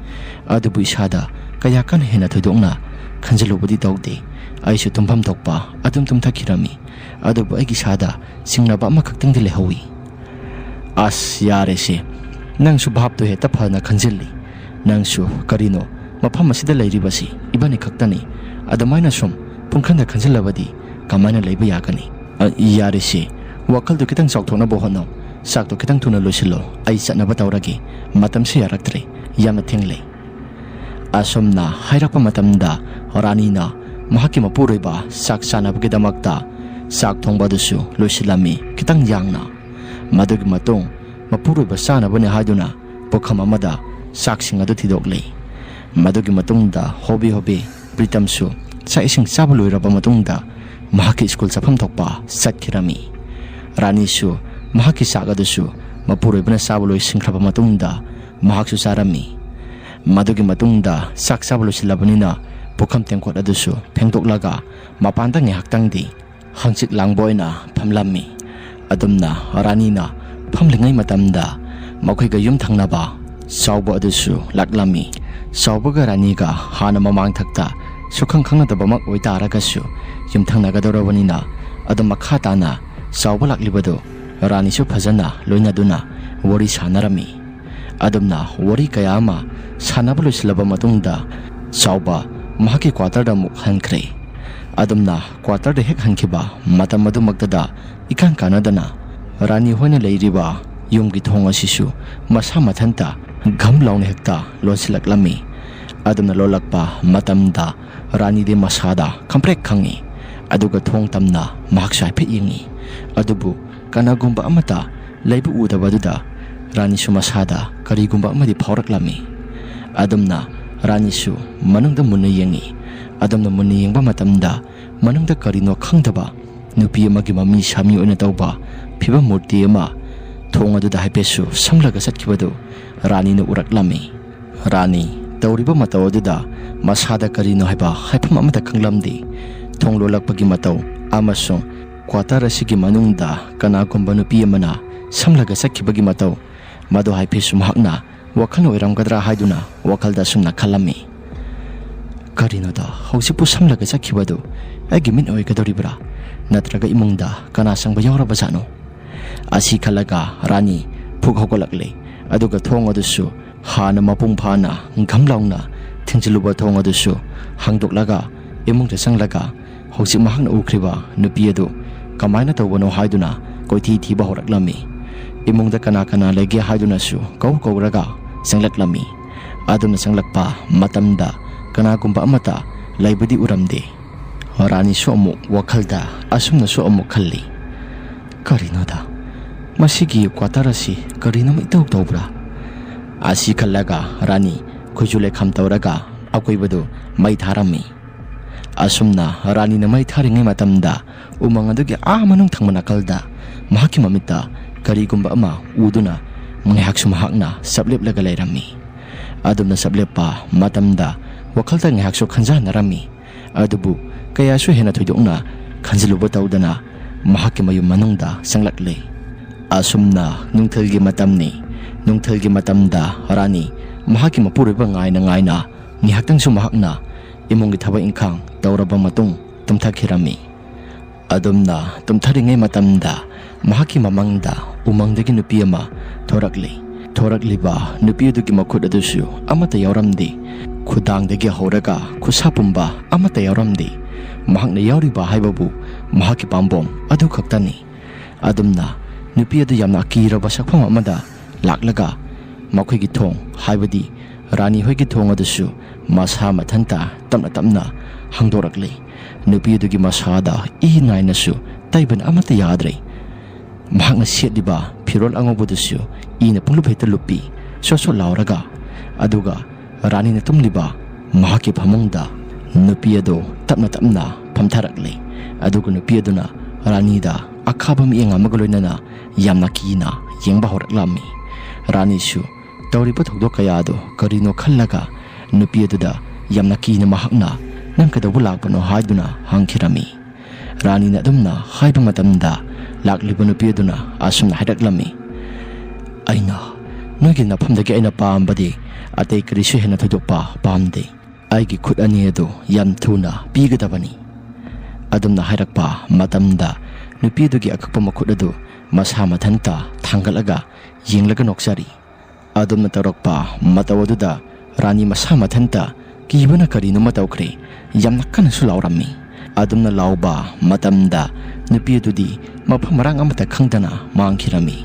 ꯑꯗꯨꯕꯨ ꯏꯁꯥꯗ ꯀꯌꯥ ꯀꯟꯅ ꯍꯦꯟꯅ ꯊꯣꯏꯗꯣꯛꯅ ꯈꯟꯖꯤꯜꯂꯨꯕꯗꯤ ꯇꯧꯗꯦ꯫ ꯑꯩꯁꯨ ꯇꯨꯝꯐꯝ ꯊꯣꯛꯄ ꯑꯗꯨꯝ ꯇꯨꯝꯊꯈꯤꯔꯝꯃꯤ꯫ ꯑꯗꯨꯕꯨ ꯑꯩꯒꯤ ꯏꯁꯥꯗ ꯆꯤꯡꯅꯕ ꯑꯃꯈꯛꯇꯪꯗꯤ ꯂꯩꯍꯧꯋꯤ꯫ "ꯑꯁ, ꯌꯥꯔꯦꯁꯦ, ꯅꯪꯁꯨ ꯚꯥꯞꯇꯣ ꯍꯦꯛꯇ ꯐꯅ ꯈꯟꯖꯤꯜꯂꯤ꯫ ꯅꯪꯁꯨ ꯀꯔꯤꯅꯣ, ꯃꯐꯝ ꯑꯁꯤꯗ ꯂꯩꯔꯤꯕꯁꯤ ꯏꯕꯥꯅꯤ ꯈꯛꯇꯅꯤ꯫ ꯑꯗꯨꯃꯥꯏꯅ ꯁꯨꯝ ꯄꯨꯡꯈꯟꯗ ꯈꯟꯖꯤꯜꯂꯕꯗꯤ ꯀꯃꯥꯏꯅ ꯂꯩꯕ ꯌꯥꯒꯅꯤ? ꯑ, ꯌꯥꯔꯦꯁꯦ, ꯋꯥꯈꯜꯗꯨ ꯈꯤꯇꯪ ꯆꯥꯎꯊꯣꯛꯅꯕ ꯍꯣꯠꯅꯧ꯫ ꯆꯥꯛꯇꯣ ꯈꯤꯇꯪ ꯊꯨꯅ ꯂꯣꯏꯁꯤꯜꯂꯣ, ꯑꯩ ꯆꯠꯅꯕ ꯇꯧꯔꯒꯦ꯫ ꯃꯇꯝꯁꯦ ꯌꯥꯔꯛꯇ꯭ꯔꯦ, ꯌꯥꯝꯅ ꯊꯦꯡꯂꯦ"꯫ ꯑꯁꯨꯝꯅ ꯍꯥꯏꯔꯛꯄ ꯃꯇꯝꯗ ꯔꯥꯅꯤꯅ ꯃꯍꯥꯛꯀꯤ ꯃꯄꯨꯔꯣꯏꯕ ꯆꯥꯛ ꯆꯥꯅꯕꯒꯤꯗꯃꯛꯇ ꯆꯥꯛ ꯊꯣꯡꯕ ꯑꯗꯨꯁꯨ ꯂꯣꯏꯁꯤꯜꯂꯝꯃꯤ, ꯈꯤꯇꯪ ꯌꯥꯡꯅ꯫ ꯃꯗꯨꯒꯤ ꯃꯇꯨꯡ ꯃꯄꯨꯔꯣꯏꯕ ꯆꯥꯅꯕꯅꯤ ꯍꯥꯏꯗꯨꯅ ꯄꯨꯈꯝ ꯑꯃꯗ ꯆꯥꯛꯁꯤꯡ ꯑꯗꯨ ꯊꯤꯗꯣꯛꯂꯤ꯫ ꯃꯗꯨꯒꯤ ꯃꯇꯨꯡꯗ ꯍꯣꯕꯦ ꯍꯣꯕꯦ ꯄ꯭ꯔꯤꯇꯝꯁꯨ ꯆꯥꯛ ꯏꯁꯤꯡ ꯆꯥꯕ ꯂꯣꯏꯔꯕ ꯃꯇꯨꯡꯗ ꯃꯍꯥꯛꯀꯤ ꯁ꯭ꯀꯨꯜ ꯆꯠꯐꯝ ꯊꯣꯛꯄ ꯆꯠꯈꯤꯔꯝꯃꯤ꯫ ꯔꯥꯅꯤꯁꯨ ꯃꯍꯥꯛꯀꯤ ꯆꯥꯛ ꯑꯗꯨꯁꯨ ꯃꯄꯨꯔꯣꯏꯕꯅ ꯆꯥꯕ ꯂꯣꯏꯁꯤꯟꯈ꯭ꯔꯕ ꯃꯇꯨꯡꯗ ꯃꯍꯥꯛꯁꯨ ꯆꯥꯔꯝꯃꯤ꯫ ꯃꯗꯨꯒꯤ ꯃꯇꯨꯡꯗ ꯆꯥꯛ ꯆꯥꯕ ꯂꯣꯏꯁꯤꯜꯂꯕꯅꯤꯅ ꯄꯨꯈꯝ ꯇꯦꯡꯀꯣꯠ ꯑꯗꯨꯁꯨ ꯐꯦꯡꯗꯣꯛꯂꯒ ꯃꯄꯥꯟꯗ ꯉꯥꯏꯍꯥꯛꯇꯪꯗꯤ ꯍꯪꯆꯤꯠ ꯂꯥꯡꯕ ꯑꯣꯏꯅ ꯐꯝꯂꯝꯃꯤ꯫ ꯑꯗꯨꯝꯅ ꯔꯥꯅꯤꯅ ꯐꯝꯂꯤꯉꯩ ꯃꯇꯝꯗ ꯃꯈꯣꯏꯒ ꯌꯨꯝ ꯊꯪꯅꯕ ꯆꯥꯎꯕ ꯑꯗꯨꯁꯨ ꯂꯥꯛꯂꯝꯃꯤ꯫ ꯆꯥꯎꯕꯒ ꯔꯥꯅꯤꯒ ꯍꯥꯟꯅ ꯃꯃꯥꯡꯊꯛꯇ ꯁꯨꯈꯪ ꯈꯪꯅꯗꯕꯃꯛ ꯑꯣꯏꯇꯥꯔꯒꯁꯨ ꯌꯨꯝꯊꯪꯅꯒꯗꯧꯔꯕꯅꯤꯅ ꯑꯗꯨꯝ ꯃꯈꯥ ꯇꯥꯅ ꯆꯥꯎꯕ ꯂꯥꯛꯂꯤꯕꯗꯨ ꯔꯥꯅꯤꯁꯨ ꯐꯖꯅ ꯂꯣꯏꯅꯗꯨꯅ ꯋꯥꯔꯤ ꯁꯥꯟꯅꯔꯝꯃꯤ꯫ ꯑꯗꯨꯝꯅ ꯋꯥꯔꯤ ꯀꯌꯥ ꯑꯃ ꯁꯥꯟꯅꯕ ꯂꯣꯏꯁꯤꯜꯂꯕ ꯃꯇꯨꯡꯗ ꯆꯥꯎꯕ ꯃꯍꯥꯛꯀꯤ ꯀ꯭ꯋꯥꯇꯔꯗ ꯑꯃꯨꯛ ꯍꯟꯈ꯭ꯔꯦ꯫ ꯑꯗꯨꯝꯅ ꯀ꯭ꯋꯥꯇꯔꯗ ꯍꯦꯛ ꯍꯟꯈꯤꯕ ꯃꯇꯝ ꯑꯗꯨꯃꯛꯇꯗ ꯏꯀꯥꯟ ꯀꯥꯟꯅꯗꯅ ꯔꯥꯅꯤ ꯍꯣꯏꯅ ꯂꯩꯔꯤꯕ ꯌꯨꯝꯒꯤ ꯊꯣꯡ ꯑꯁꯤꯁꯨ ꯃꯁꯥ ꯃꯊꯟꯇ ꯘꯝ ꯂꯥꯎꯅ ꯍꯦꯛꯇ ꯂꯣꯟꯁꯤꯜꯂꯛꯂꯝꯃꯤ꯫ ꯑꯗꯨꯝꯅ ꯂꯣꯜꯂꯛꯄ ꯃꯇꯝꯗ ꯔꯥꯅꯤꯗꯤ ꯃꯁꯥꯗ ꯈꯪꯄ꯭ꯔꯦꯛ ꯈꯪꯉꯤ꯫ ꯑꯗꯨꯒ ꯊꯣꯡ ꯇꯝꯅ ꯃꯍꯥꯛꯁꯨ ꯍꯥꯏꯐꯦꯠ ꯌꯦꯡꯉꯤ꯫ ꯑꯗꯨꯕꯨ ꯀꯅꯥꯒꯨꯝꯕ ꯑꯃꯠꯇ ꯂꯩꯕ ꯎꯗꯕ ꯑꯗꯨꯗ ꯔꯥꯅꯤꯁꯨ ꯃꯁꯥꯗ ꯀꯔꯤꯒꯨꯝꯕ ꯑꯃꯗꯤ ꯐꯥꯎꯔꯛꯂꯝꯃꯤ꯫ ꯑꯗꯨꯝꯅ ꯔꯥꯅꯤꯁꯨ ꯃꯅꯨꯡꯗ ꯃꯨꯟꯅ ꯌꯦꯡꯉꯤ꯫ ꯑꯗꯨꯝꯅ ꯃꯨꯟꯅ ꯌꯦꯡꯕ ꯃꯇꯝꯗ ꯃꯅꯨꯡꯗ ꯀꯔꯤꯅꯣ ꯈꯪꯗꯕ ꯅꯨꯄꯤ ꯑꯃꯒꯤ ꯃꯃꯤ ꯁꯥꯃꯤ ꯑꯣꯏꯅ ꯇꯧꯕ ꯐꯤꯕꯝ ꯃꯨꯔꯇꯤ ꯑꯃ ꯊꯣꯡ ꯑꯗꯨꯗ ꯍꯥꯏꯐꯦꯠꯁꯨ ꯁꯝꯂꯒ ꯆꯠꯈꯤꯕꯗꯨ ꯔꯥꯅꯤꯅ ꯎꯔꯛꯂꯝꯃꯤ꯫ ꯔꯥꯅꯤ ꯇꯧꯔꯤꯕ ꯃꯇꯧ ꯑꯗꯨꯗ ꯃꯁꯥꯗ ꯀꯔꯤꯅꯣ ꯍꯥꯏꯕ ꯍꯥꯏꯐꯝ ꯑꯃꯠꯇ ꯈꯪꯂꯝꯗꯦ꯫ ꯊꯣꯡ ꯂꯣꯜꯂꯛꯄꯒꯤ ꯃꯇꯧ ꯑꯃꯁꯨꯡ ꯀ꯭ꯋꯥꯇꯔ ꯑꯁꯤꯒꯤ ꯃꯅꯨꯡꯗ ꯀꯅꯥꯒꯨꯝꯕ ꯅꯨꯄꯤ ꯑꯃꯅ ꯁꯝꯂꯒ ꯆꯠꯈꯤꯕꯒꯤ ꯃꯇꯧ, ꯃꯗꯨ ꯍꯥꯏꯐꯦꯠꯁꯨ ꯃꯍꯥꯛꯅ ꯋꯥꯈꯜ ꯑꯣꯏꯔꯝꯒꯗ꯭ꯔꯥ ꯍꯥꯏꯗꯨꯅ ꯋꯥꯈꯜꯗ ꯑꯁꯨꯝꯅ ꯈꯜꯂꯝꯃꯤ꯫ "ꯀꯔꯤꯅꯣꯗ, ꯍꯧꯖꯤꯛꯄꯨ ꯁꯝꯂꯒ ꯆꯠꯈꯤꯕꯗꯨ ꯑꯩꯒꯤ ꯃꯤꯠ ꯑꯣꯏꯒꯗꯧꯔꯤꯕ꯭ꯔꯥ? ꯅꯠꯇ꯭ꯔꯒ ꯏꯃꯨꯡꯗ ꯀꯅꯥ ꯆꯪꯕ ꯌꯥꯎꯔꯕꯖꯥꯠꯅꯣ?" ꯑꯁꯤ ꯈꯜꯂꯒ ꯔꯥꯅꯤ ꯐꯨꯛ ꯍꯧꯒꯠꯂꯛꯂꯦ꯫ ꯑꯗꯨꯒ ꯊꯣꯡ ꯑꯗꯨꯁꯨ ꯍꯥꯟꯅ ꯃꯄꯨꯡ ꯐꯥꯅ ꯘꯝ ꯂꯥꯎꯅ ꯊꯤꯡꯖꯤꯜꯂꯨꯕ ꯊꯣꯡ ꯑꯗꯨꯁꯨ ꯍꯥꯡꯗꯣꯛꯂꯒ ꯏꯃꯨꯡꯗ ꯆꯪꯂꯒ ꯍꯧꯖꯤꯛ ꯃꯍꯥꯛꯅ ꯎꯈ꯭ꯔꯤꯕ ꯅꯨꯄꯤ ꯑꯗꯨ ꯀꯃꯥꯏꯅ ꯇꯧꯕꯅꯣ ꯍꯥꯏꯗꯨꯅ ꯀꯣꯏꯊꯤ ꯊꯤꯕ ꯍꯧꯔꯛꯂꯝꯃꯤ꯫ ꯏꯃꯨꯡꯗ ꯀꯅꯥ ꯀꯅꯥ ꯂꯩꯒꯦ ꯍꯥꯏꯗꯨꯅꯁꯨ ꯀꯧ ꯀꯧꯔꯒ ꯆꯪꯂꯛꯂꯝꯃꯤ꯫ ꯑꯗꯨꯝꯅ ꯆꯪꯂꯛꯄ ꯃꯇꯝꯗ ꯀꯅꯥꯒꯨꯝꯕ ꯑꯃꯠꯇ ꯂꯩꯕꯗꯤ ꯎꯔꯝꯗꯦ꯫ ꯔꯥꯅꯤꯁꯨ ꯑꯃꯨꯛ ꯋꯥꯈꯜꯗ ꯑꯁꯨꯝꯅꯁꯨ ꯑꯃꯨꯛ ꯈꯜꯂꯤ, "ꯀꯔꯤꯅꯣꯗ, ꯃꯁꯤꯒꯤ ꯀ꯭ꯋꯥꯇꯔ ꯑꯁꯤ ꯀꯔꯤꯅꯣꯃ ꯏꯇꯧ ꯇꯧꯕ꯭ꯔꯥ?" ꯑꯁꯤ ꯈꯜꯂꯒ ꯔꯥꯅꯤ ꯈꯨꯠꯁꯨ ꯂꯩꯈꯥꯝ ꯇꯧꯔꯒ ꯑꯀꯣꯏꯕꯗꯨ ꯃꯩ ꯊꯥꯔꯝꯃꯤ꯫ ꯑꯁꯨꯝꯅ ꯔꯥꯅꯤꯅ ꯃꯩ ꯊꯥꯔꯤꯉꯩ ꯃꯇꯝꯗ ꯎꯃꯪ ꯑꯗꯨꯒꯤ ꯑꯥ ꯃꯅꯨꯡ ꯊꯪꯕ ꯅꯥꯀꯜꯗ ꯃꯍꯥꯛꯀꯤ ꯃꯃꯤꯠꯇ ꯀꯔꯤꯒꯨꯝꯕ ꯑꯃ ꯎꯗꯨꯅ ꯉꯥꯏꯍꯥꯛꯁꯨ ꯃꯍꯥꯛꯅ ꯆꯞꯂꯦꯞꯂꯒ ꯂꯩꯔꯝꯃꯤ꯫ ꯑꯗꯨꯝꯅ ꯆꯞꯂꯦꯞꯄ ꯃꯇꯝꯗ ꯋꯥꯈꯜꯗ ꯉꯥꯏꯍꯥꯛꯁꯨ ꯈꯟꯖꯥꯟꯅꯔꯝꯃꯤ꯫ ꯑꯗꯨꯕꯨ ꯀꯌꯥꯁꯨ ꯍꯦꯟꯅ ꯊꯣꯏꯗꯣꯛꯅ ꯈꯟꯖꯤꯜꯂꯨꯕ ꯇꯧꯗꯅ ꯃꯍꯥꯛꯀꯤ ꯃꯌꯨꯝ ꯃꯅꯨꯡꯗ ꯆꯪꯂꯛꯂꯦ꯫ ꯑꯁꯨꯝꯅ ꯅꯨꯡꯊꯤꯜꯒꯤ ꯃꯇꯝꯅꯤ꯫ ꯅꯨꯡꯊꯤꯜꯒꯤ ꯃꯇꯝꯗ ꯔꯥꯅꯤ ꯃꯍꯥꯛꯀꯤ ꯃꯄꯨꯔꯣꯏꯕ ꯉꯥꯏꯅ ꯉꯥꯏꯅ ꯉꯥꯏꯍꯥꯛꯇꯪꯁꯨ ꯃꯍꯥꯛꯅ ꯏꯃꯨꯡꯒꯤ ꯊꯕꯛ ꯏꯪꯈꯥꯡ ꯇꯧꯔꯕ ꯃꯇꯨꯡ ꯇꯨꯝꯊꯈꯤꯔꯝꯃꯤ꯫ ꯑꯗꯨꯝꯅ ꯇꯨꯝꯊꯔꯤꯉꯩ ꯃꯇꯝꯗ ꯃꯍꯥꯛꯀꯤ ꯃꯃꯪꯗ ꯎꯃꯪꯗꯒꯤ ꯅꯨꯄꯤ ꯑꯃ ꯊꯣꯔꯛꯂꯤ꯫ ꯊꯣꯔꯛꯂꯤꯕ ꯅꯨꯄꯤ ꯑꯗꯨꯒꯤ ꯃꯈꯨꯠ ꯑꯗꯨꯁꯨ ꯑꯃꯠꯇ ꯌꯥꯎꯔꯝꯗꯦ꯫ ꯈꯨꯗꯥꯡꯗꯒꯤ ꯍꯧꯔꯒ ꯈꯨꯠꯁꯥ ꯄꯨꯝꯕ ꯑꯃꯠꯇ ꯌꯥꯎꯔꯝꯗꯦ꯫ ꯃꯍꯥꯛꯅ ꯌꯥꯎꯔꯤꯕ ꯍꯥꯏꯕꯕꯨ ꯃꯍꯥꯛꯀꯤ ꯄꯥꯝꯕꯣꯝ ꯑꯗꯨ ꯈꯛꯇꯅꯤ꯫ ꯑꯗꯨꯝꯅ ꯅꯨꯄꯤ ꯑꯗꯨ ꯌꯥꯝꯅ ꯑꯀꯤꯔꯕ ꯁꯛꯐꯝ ꯑꯃꯗ ꯂꯥꯛꯂꯒ ꯃꯈꯣꯏꯒꯤ ꯊꯣꯡ, ꯍꯥꯏꯕꯗꯤ ꯔꯥꯅꯤ ꯍꯣꯏꯒꯤ ꯊꯣꯡ ꯑꯗꯨꯁꯨ ꯃꯁꯥ ꯃꯊꯟꯇ ꯇꯞꯅ ꯇꯞꯅ ꯍꯥꯡꯗꯣꯔꯛꯂꯦ꯫ ꯅꯨꯄꯤ ꯑꯗꯨꯒꯤ ꯃꯁꯥꯗ ꯏ ꯅꯥꯏꯅꯁꯨ ꯇꯩꯕꯅ ꯑꯃꯠꯇ ꯌꯥꯗ꯭ꯔꯦ꯫ ꯃꯍꯥꯛꯅ ꯁꯦꯠꯂꯤꯕ ꯐꯤꯔꯣꯜ ꯑꯉꯧꯕꯗꯨꯁꯨ ꯏꯅ ꯄꯨꯡꯂꯨꯞ ꯍꯦꯛꯇ ꯂꯨꯞꯄꯤ, ꯁꯣꯠ ꯁꯣꯠ ꯂꯥꯎꯔꯒ꯫ ꯑꯗꯨꯒ ꯔꯥꯅꯤꯅ ꯇꯨꯝꯂꯤꯕ ꯃꯍꯥꯛꯀꯤ ꯐꯃꯨꯡꯗ ꯅꯨꯄꯤ ꯑꯗꯨ ꯇꯞꯅ ꯇꯞꯅ ꯐꯝꯊꯔꯛꯂꯦ꯫ ꯑꯗꯨꯒ ꯅꯨꯄꯤ ꯑꯗꯨꯅ ꯔꯥꯅꯤꯗ ꯑꯈꯥꯕ ꯃꯤꯠꯌꯦꯡ ꯑꯃꯒ ꯂꯣꯏꯅꯅ ꯌꯥꯝꯅ ꯀꯤꯅ ꯌꯦꯡꯕ ꯍꯧꯔꯛꯂꯝꯃꯤ꯫ ꯔꯥꯅꯤꯁꯨ ꯇꯧꯔꯤꯕ ꯊꯧꯗꯣꯛ ꯀꯌꯥ ꯑꯗꯨ ꯀꯔꯤꯅꯣ ꯈꯜꯂꯒ ꯅꯨꯄꯤ ꯑꯗꯨꯗ ꯌꯥꯝꯅ ꯀꯤꯅ ꯃꯍꯥꯛꯅ "ꯅꯪ ꯀꯩꯗꯧꯕ ꯂꯥꯛꯄꯅꯣ?" ꯍꯥꯏꯗꯨꯅ ꯍꯪꯈꯤꯔꯝꯃꯤ꯫ ꯔꯥꯅꯤꯅ ꯑꯗꯨꯝꯅ ꯍꯥꯏꯕ ꯃꯇꯝꯗ ꯂꯥꯛꯂꯤꯕ ꯅꯨꯄꯤ ꯑꯗꯨꯅ ꯑꯁꯨꯝꯅ ꯍꯥꯏꯔꯛꯂꯝꯃꯤ, "ꯑꯩꯅ ꯅꯣꯏꯒꯤ ꯅꯐꯝꯗꯒꯤ ꯑꯩꯅ ꯄꯥꯝꯕꯗꯤ ꯑꯇꯩ ꯀꯔꯤꯁꯨ ꯍꯦꯟꯅ ꯊꯣꯏꯗꯣꯛꯄ ꯄꯥꯝꯗꯦ꯫ ꯑꯩꯒꯤ ꯈꯨꯠ ꯑꯅꯤ ꯑꯗꯨ ꯌꯥꯝ ꯊꯨꯅ ꯄꯤꯒꯗꯕꯅꯤ"꯫ ꯑꯗꯨꯝꯅ ꯍꯥꯏꯔꯛꯄ ꯃꯇꯝꯗ ꯅꯨꯄꯤ ꯑꯗꯨꯒꯤ ꯑꯀꯛꯄ ꯃꯈꯨꯠ ꯑꯗꯨ ꯃꯁꯥ ꯃꯊꯟꯇ ꯊꯥꯡꯒꯠꯂꯒ ꯌꯦꯡꯂꯒ ꯅꯣꯛꯆꯔꯤ꯫ ꯑꯗꯨꯝꯅ ꯇꯧꯔꯛꯄ ꯃꯇꯧ ꯑꯗꯨꯗ ꯔꯥꯅꯤ ꯃꯁꯥ ꯃꯊꯟꯇ ꯀꯤꯕꯅ ꯀꯔꯤꯅꯣꯃ ꯇꯧꯈ꯭ꯔꯦ꯫ ꯌꯥꯝꯅ ꯀꯟꯅꯁꯨ ꯂꯥꯎꯔꯝꯃꯤ꯫ ꯑꯗꯨꯝꯅ ꯂꯥꯎꯕ ꯃꯇꯝꯗ ꯅꯨꯄꯤ ꯑꯗꯨꯗꯤ ꯃꯐꯝ ꯃꯔꯥꯡ ꯑꯃꯠꯇ ꯈꯪꯗꯅ ꯃꯥꯡꯈꯤꯔꯝꯃꯤ꯫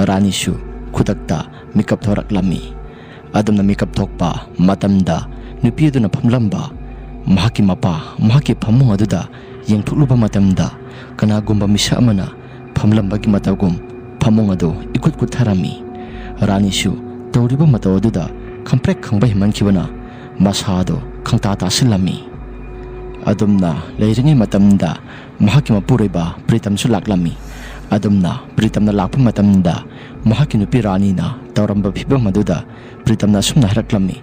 ꯔꯥꯅꯤꯁꯨ ꯈꯨꯗꯛꯇ ꯃꯤꯀꯞ ꯊꯣꯔꯛꯂꯝꯃꯤ꯫ ꯑꯗꯨꯝꯅ ꯃꯤꯀꯞ ꯊꯣꯛꯄ ꯃꯇꯝꯗ ꯅꯨꯄꯤ ꯑꯗꯨꯅ ꯐꯝꯂꯝꯕ ꯃꯍꯥꯛꯀꯤ ꯃꯄꯥ ꯃꯍꯥꯛꯀꯤ ꯐꯃꯨꯡ ꯑꯗꯨꯗ ꯌꯦꯡꯊꯣꯛꯂꯨꯕ ꯃꯇꯝꯗ ꯀꯅꯥꯒꯨꯝꯕ ꯃꯤꯁꯛ ꯑꯃꯅ ꯐꯝꯂꯝꯕꯒꯤ ꯃꯇꯧꯒꯨꯝ ꯐꯃꯨꯡ ꯑꯗꯨ ꯏꯀꯨꯠ ꯀꯨꯠꯊꯔꯝꯃꯤ꯫ ꯔꯥꯅꯤꯁꯨ ꯇꯧꯔꯤꯕ ꯃꯇꯧ ꯑꯗꯨꯗ ꯈꯪꯄ꯭ꯔꯦꯛ ꯈꯪꯕ ꯍꯦꯟꯃꯟꯈꯤꯕꯅ ꯃꯁꯥ ꯑꯗꯨ ꯈꯪꯇꯥ ꯇꯥꯁꯤꯜꯂꯝꯃꯤ꯫ ꯑꯗꯨꯝꯅ ꯂꯩꯔꯤꯉꯩ ꯃꯇꯝꯗ ꯃꯍꯥꯛꯀꯤ ꯃꯄꯨꯔꯣꯏꯕ ꯄ꯭ꯔꯤꯇꯝꯁꯨ ꯂꯥꯛꯂꯝꯃꯤ꯫ ꯑꯗꯨꯝꯅ ꯄ꯭ꯔꯤꯇꯝꯅ ꯂꯥꯛꯄ ꯃꯇꯝꯗ ꯃꯍꯥꯛꯀꯤ ꯅꯨꯄꯤ ꯔꯥꯅꯤꯅ ꯇꯧꯔꯝꯕ ꯐꯤꯕꯝ ꯑꯗꯨꯗ ꯄ꯭ꯔꯤꯇꯝꯅ ꯑꯁꯨꯝꯅ ꯍꯥꯏꯔꯛꯂꯝꯃꯤ,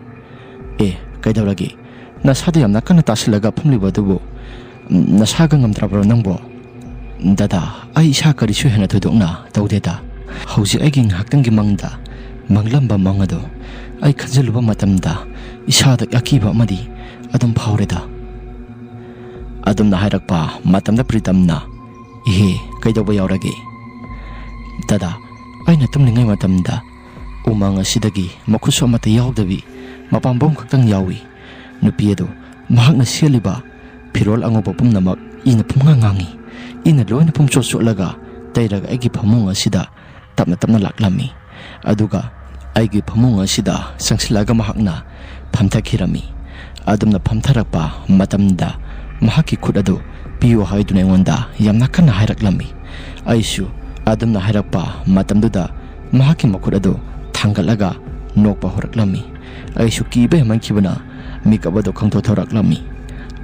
"ꯑꯦ, ꯀꯩꯗꯧꯔꯒꯦ? ꯅꯁꯥꯗ ꯌꯥꯝꯅ ꯀꯟꯅ ꯇꯥꯁꯤꯜꯂꯒ ꯐꯝꯂꯤꯕ ꯑꯗꯨꯕꯨ, ꯎꯝ, ꯅꯁꯥꯒ ꯉꯝꯗ꯭ꯔꯕ꯭ꯔꯣ ꯅꯪꯕꯣ?" "ꯗꯗꯥ, ꯑꯩ ꯏꯁꯥ ꯀꯔꯤꯁꯨ ꯍꯦꯟꯅ ꯊꯣꯏꯗꯣꯛꯅ ꯇꯧꯗꯦꯗ꯫ ꯍꯧꯖꯤꯛ ꯑꯩꯒꯤ ꯉꯥꯏꯍꯥꯛꯇꯪꯒꯤ ꯃꯪꯗ ꯃꯪꯂꯝꯕ ꯃꯪ ꯑꯗꯨ ꯑꯩ ꯈꯟꯖꯤꯜꯂꯨꯕ ꯃꯇꯝꯗ ꯏꯁꯥꯗ ꯑꯀꯤꯕ ꯑꯃꯗꯤ ꯑꯗꯨꯝ ꯐꯥꯎꯔꯦꯗ"꯫ ꯑꯗꯨꯝꯅ ꯍꯥꯏꯔꯛꯄ ꯃꯇꯝꯗ ꯄ꯭ꯔꯤꯇꯝꯅ, "ꯏꯍꯦ, ꯀꯩꯗꯧꯕ ꯌꯥꯎꯔꯒꯦ?" "ꯗꯗꯥ, ꯑꯩꯅ ꯇꯨꯝꯂꯤꯉꯩ ꯃꯇꯝꯗ ꯎꯃꯪ ꯑꯁꯤꯗꯒꯤ ꯃꯈꯨꯠꯁꯨ ꯑꯃꯠꯇ ꯌꯥꯎꯗꯕꯤ, ꯃꯄꯥꯝꯕꯣꯝ ꯈꯛꯇꯪ ꯌꯥꯎꯏ꯫ ꯅꯨꯄꯤ ꯑꯗꯨ ꯃꯍꯥꯛꯅ ꯁꯦꯠꯂꯤꯕ ꯐꯤꯔꯣꯜ ꯑꯉꯧꯕ ꯄꯨꯝꯅꯃꯛ ꯏꯅ ꯄꯨꯝꯉꯥꯡ ꯉꯥꯡꯉꯤ꯫ ꯏꯅ ꯂꯣꯏꯅ ꯄꯨꯝꯆꯣꯠ ꯆꯣꯠꯂꯒ ꯇꯩꯔꯒ ꯑꯩꯒꯤ ꯐꯃꯨꯡ ꯑꯁꯤꯗ ꯇꯞꯅ ꯇꯞꯅ ꯂꯥꯛꯂꯝꯃꯤ꯫ ꯑꯗꯨꯒ ꯑꯩꯒꯤ ꯐꯃꯨꯡ ꯑꯁꯤꯗ ꯆꯪꯁꯤꯜꯂꯒ ꯃꯍꯥꯛꯅ ꯐꯝꯊꯈꯤꯔꯝꯃꯤ꯫ ꯑꯗꯨꯝꯅ ꯐꯝꯊꯔꯛꯄ ꯃꯇꯝꯗ ꯃꯍꯥꯛꯀꯤ ꯈꯨꯠ ꯑꯗꯨ ꯄꯤꯌꯨ ꯍꯥꯏꯗꯨꯅ ꯑꯩꯉꯣꯟꯗ ꯌꯥꯝꯅ ꯀꯟꯅ ꯍꯥꯏꯔꯛꯂꯝꯃꯤ꯫ ꯑꯩꯁꯨ ꯑꯗꯨꯝꯅ ꯍꯥꯏꯔꯛꯄ ꯃꯇꯝꯗꯨꯗ ꯃꯍꯥꯛꯀꯤ ꯃꯈꯨꯠ ꯑꯗꯨ ꯊꯥꯡꯒꯠꯂꯒ ꯅꯣꯛꯄ ꯍꯧꯔꯛꯂꯝꯃꯤ꯫ ꯑꯩꯁꯨ ꯀꯤꯕ ꯍꯦꯟꯃꯟꯈꯤꯕꯅ ꯃꯤꯀꯞ ꯑꯗꯨ ꯈꯪꯊꯣꯛ ꯊꯣꯔꯛꯂꯝꯃꯤ꯫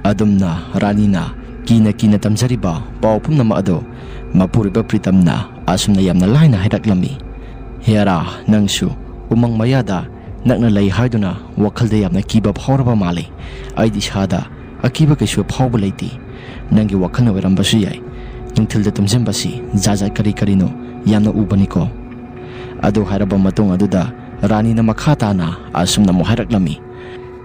ꯑꯗꯨꯝꯅ ꯔꯥꯅꯤꯅ ꯀꯤꯅ ꯀꯤꯅ ꯇꯝꯖꯔꯤꯕ ꯄꯥꯎ ꯄꯨꯝꯅꯃꯛ ꯑꯗꯨ ꯃꯄꯨꯔꯣꯏꯕ ꯄ꯭ꯔꯤꯇꯝꯅ ꯑꯁꯨꯝꯅ ꯌꯥꯝꯅ ꯂꯥꯏꯅ ꯍꯥꯏꯔꯛꯂꯝꯃꯤ꯫ "ꯍꯦꯔꯥ, ꯅꯪꯁꯨ ꯎꯃꯪ ꯃꯌꯥꯗ ꯅꯛꯅ ꯂꯩ ꯍꯥꯏꯗꯨꯅ ꯋꯥꯈꯜꯗ ꯌꯥꯝꯅ ꯀꯤꯕ ꯐꯥꯎꯔꯕ ꯃꯥꯜꯂꯤ꯫ ꯑꯩꯗꯤ ꯏꯁꯥꯗ ꯑꯀꯤꯕ ꯀꯩꯁꯨ ꯐꯥꯎꯕ ꯂꯩꯇꯦ꯫ ꯅꯪꯒꯤ ꯋꯥꯈꯜꯅ ꯑꯣꯏꯔꯝꯕꯁꯨ ꯌꯥꯏ꯫ ꯅꯨꯡꯊꯤꯜꯗ ꯇꯨꯝꯁꯤꯟꯕꯁꯤ ꯖꯥꯠ ꯖꯥꯠ ꯀꯔꯤ ꯀꯔꯤꯅꯣ ꯌꯥꯝꯅ ꯎꯕꯅꯤꯀꯣ?" ꯑꯗꯨ ꯍꯥꯏꯔꯕ ꯃꯇꯨꯡ ꯑꯗꯨꯗ ꯔꯥꯅꯤꯅ ꯃꯈꯥ ꯇꯥꯅ ꯑꯁꯨꯝꯅ ꯑꯃꯨꯛ ꯍꯥꯏꯔꯛꯂꯝꯃꯤ꯫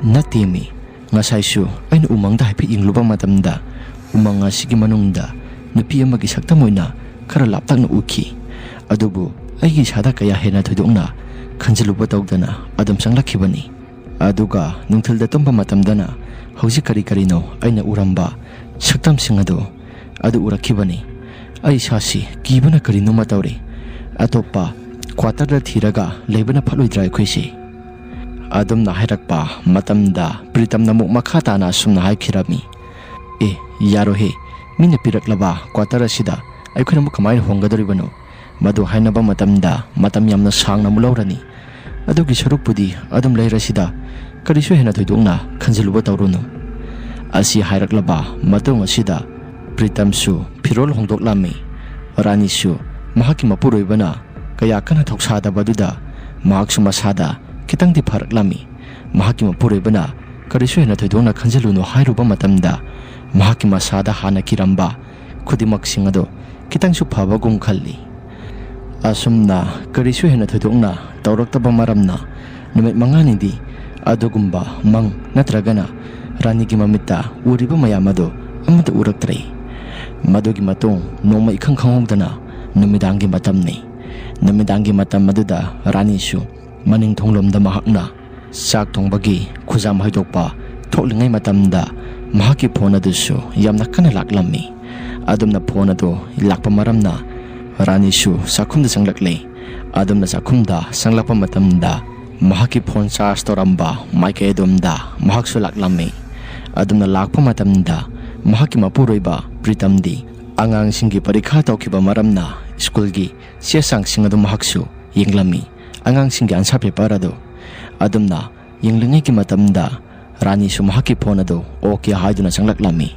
"ꯅꯠꯇꯦꯃꯤ, ꯉꯁꯥꯏꯁꯨ ꯑꯩꯅ ꯎꯃꯪꯗ ꯍꯥꯏꯐꯦꯠ ꯌꯦꯡꯂꯨꯕ ꯃꯇꯝꯗ ꯎꯃꯪ ꯑꯁꯤꯒꯤ ꯃꯅꯨꯡꯗ ꯅꯨꯄꯤ ꯑꯃꯒꯤ ꯁꯛꯇꯝ ꯑꯣꯏꯅ ꯈꯔ ꯂꯥꯞꯇꯛꯅ ꯎꯈꯤ꯫ ꯑꯗꯨꯕꯨ ꯑꯩꯒꯤ ꯏꯁꯥꯗ ꯀꯌꯥ ꯍꯦꯟꯅ ꯊꯣꯏꯗꯣꯛꯅ ꯈꯟꯖꯤꯜꯂꯨꯕ ꯇꯧꯗꯅ ꯑꯗꯨꯝ ꯆꯪꯂꯛꯈꯤꯕꯅꯤ꯫ ꯑꯗꯨꯒ ꯅꯨꯡꯊꯤꯜꯗ ꯇꯨꯝꯕ ꯃꯇꯝꯗꯅ ꯍꯧꯖꯤꯛ ꯀꯔꯤ ꯀꯔꯤꯅꯣ ꯑꯩꯅ ꯎꯔꯝꯕ ꯁꯛꯇꯝꯁꯤꯡ ꯑꯗꯨ, ꯑꯗꯨ ꯎꯔꯛꯈꯤꯕꯅꯤ꯫ ꯑꯩ ꯏꯁꯥꯁꯤ ꯀꯤꯕꯅ ꯀꯔꯤꯅꯣꯃ ꯇꯧꯔꯦ꯫ ꯑꯇꯣꯞꯄ ꯀ꯭ꯋꯥꯇꯔꯗ ꯊꯤꯔꯒ ꯂꯩꯕꯅ ꯐꯠꯂꯣꯏꯗ꯭ꯔꯥ ꯑꯩꯈꯣꯏꯁꯦ?" ꯑꯗꯨꯝꯅ ꯍꯥꯏꯔꯛꯄ ꯃꯇꯝꯗ ꯄ꯭ꯔꯤꯇꯝꯅ ꯑꯃꯨꯛ ꯃꯈꯥ ꯇꯥꯅ ꯑꯁꯨꯝꯅ ꯍꯥꯏꯈꯤꯔꯝꯃꯤ꯫ "ꯑꯦ, ꯌꯥꯔꯣꯏꯍꯦ, ꯃꯤꯅ ꯄꯤꯔꯛꯂꯕ ꯀ꯭ꯋꯥꯇꯔ ꯑꯁꯤꯗ ꯑꯩꯈꯣꯏꯅ ꯑꯃꯨꯛ ꯀꯃꯥꯏꯅ ꯍꯣꯡꯒꯗꯧꯔꯤꯕꯅꯣ? ꯃꯗꯨ ꯍꯥꯏꯅꯕ ꯃꯇꯝꯗ ꯃꯇꯝ ꯌꯥꯝꯅ ꯁꯥꯡꯅ ꯑꯃꯨꯛ ꯂꯧꯔꯅꯤ꯫ ꯑꯗꯨꯒꯤ ꯁꯔꯨꯛꯄꯨꯗꯤ ꯑꯗꯨꯝ ꯂꯩꯔꯁꯤꯗ, ꯀꯔꯤꯁꯨ ꯍꯦꯟꯅ ꯊꯣꯏꯗꯣꯛꯅ ꯈꯟꯖꯤꯜꯂꯨꯕ ꯇꯧꯔꯨꯅꯨ꯫" ꯑꯁꯤ ꯍꯥꯏꯔꯛꯂꯕ ꯃꯇꯨꯡ ꯑꯁꯤꯗ ꯄ꯭ꯔꯤꯇꯝꯁꯨ ꯐꯤꯔꯣꯜ ꯍꯣꯡꯗꯣꯛꯂꯝꯃꯤ꯫ ꯔꯥꯅꯤꯁꯨ ꯃꯍꯥꯛꯀꯤ ꯃꯄꯨꯔꯣꯏꯕꯅ ꯀꯌꯥ ꯀꯟꯅ ꯊꯧꯁꯥꯗꯕꯗꯨꯗ ꯃꯍꯥꯛꯁꯨ ꯃꯁꯥꯗ ꯈꯤꯇꯪꯗꯤ ꯐꯔꯛꯂꯝꯃꯤ꯫ ꯃꯍꯥꯛꯀꯤ ꯃꯄꯨꯔꯣꯏꯕꯅ ꯀꯔꯤꯁꯨ ꯍꯦꯟꯅ ꯊꯣꯏꯗꯣꯛꯅ ꯈꯟꯖꯤꯜꯂꯨꯅꯨ ꯍꯥꯏꯔꯨꯕ ꯃꯇꯝꯗ ꯃꯍꯥꯛꯀꯤ ꯃꯁꯥꯗ ꯍꯥꯟꯅ ꯀꯤꯔꯝꯕ ꯈꯨꯗꯤꯡꯃꯛꯁꯤꯡ ꯑꯗꯨ ꯈꯤꯇꯪꯁꯨ ꯐꯕꯒꯨꯝ ꯈꯜꯂꯤ꯫ ꯑꯁꯨꯝꯅ ꯀꯔꯤꯁꯨ ꯍꯦꯟꯅ ꯊꯣꯏꯗꯣꯛꯅ ꯇꯧꯔꯛꯇꯕ ꯃꯔꯝꯅ ꯅꯨꯃꯤꯠ ꯃꯉꯥꯅꯤꯗꯤ ꯑꯗꯨꯒꯨꯝꯕ ꯃꯪ ꯅꯠꯇ꯭ꯔꯒꯅ ꯔꯥꯅꯤꯒꯤ ꯃꯃꯤꯠꯇ ꯎꯔꯤꯕ ꯃꯌꯥꯝ ꯑꯗꯨ ꯑꯃꯠꯇ ꯎꯔꯛꯇ꯭ꯔꯦ꯫ ꯃꯗꯨꯒꯤ ꯃꯇꯨꯡ ꯅꯣꯡꯃ ꯏꯈꯪ ꯈꯪꯍꯧꯗꯅ ꯅꯨꯃꯤꯗꯥꯡꯒꯤ ꯃꯇꯝꯅꯤ꯫ ꯅꯨꯃꯤꯗꯥꯡꯒꯤ ꯃꯇꯝ ꯑꯗꯨꯗ ꯔꯥꯅꯤꯁꯨ ꯃꯅꯤꯡ ꯊꯣꯡꯂꯣꯝꯗ ꯃꯍꯥꯛꯅ ꯆꯥꯛ ꯊꯣꯡꯕꯒꯤ ꯈꯨꯖꯥꯝ ꯍꯩꯗꯣꯛꯄ ꯊꯣꯛꯂꯤꯉꯩ ꯃꯇꯝꯗ, ꯃꯍꯥꯛꯀꯤ ꯐꯣꯟ ꯑꯗꯨꯁꯨ ꯌꯥꯝꯅ ꯀꯟꯅ ꯂꯥꯛꯂꯝꯃꯤ꯫ ꯑꯗꯨꯝꯅ ꯐꯣꯟ ꯑꯗꯨ ꯂꯥꯛꯄ ꯃꯔꯝꯅ ꯔꯥꯅꯤꯁꯨ ꯆꯥꯛꯈꯨꯝꯗ ꯆꯪꯂꯛꯂꯦ꯫ ꯑꯗꯨꯝꯅ ꯆꯥꯛꯈꯨꯝꯗ ꯆꯪꯂꯛꯄ ꯃꯇꯝꯗ, ꯃꯍꯥꯛꯀꯤ ꯐꯣꯟ ꯆꯥꯔꯖ ꯇꯧꯔꯝꯕ ꯃꯥꯏꯀꯩ ꯑꯗꯣꯝꯗ ꯃꯍꯥꯛꯁꯨ ꯂꯥꯛꯂꯝꯃꯤ꯫ ꯑꯗꯨꯝꯅ ꯂꯥꯛꯄ ꯃꯇꯝꯗ, ꯃꯍꯥꯛꯀꯤ ꯃꯄꯨꯔꯣꯏꯕ ꯄ꯭ꯔꯤꯇꯝꯗꯤ ꯑꯉꯥꯡꯁꯤꯡꯒꯤ ꯄꯔꯤꯈꯥ ꯇꯧꯈꯤꯕ ꯃꯔꯝꯅ ꯁ꯭ꯀꯨꯜꯒꯤ ꯆꯦ ꯆꯥꯡꯁꯤꯡ ꯑꯗꯨ ꯃꯍꯥꯛꯁꯨ ꯌꯦꯡꯂꯝꯃꯤ, ꯑꯉꯥꯡꯁꯤꯡꯒꯤ ꯑꯟꯁꯔ ꯄꯦꯄꯔ ꯑꯗꯨ꯫ ꯑꯗꯨꯝꯅ ꯌꯦꯡꯂꯤꯉꯩꯒꯤ ꯃꯇꯝꯗ, ꯔꯥꯅꯤꯁꯨ ꯃꯍꯥꯛꯀꯤ ꯐꯣꯟ ꯑꯗꯨ OK ꯍꯥꯏꯗꯨꯅ ꯆꯪꯂꯛꯂꯝꯃꯤ꯫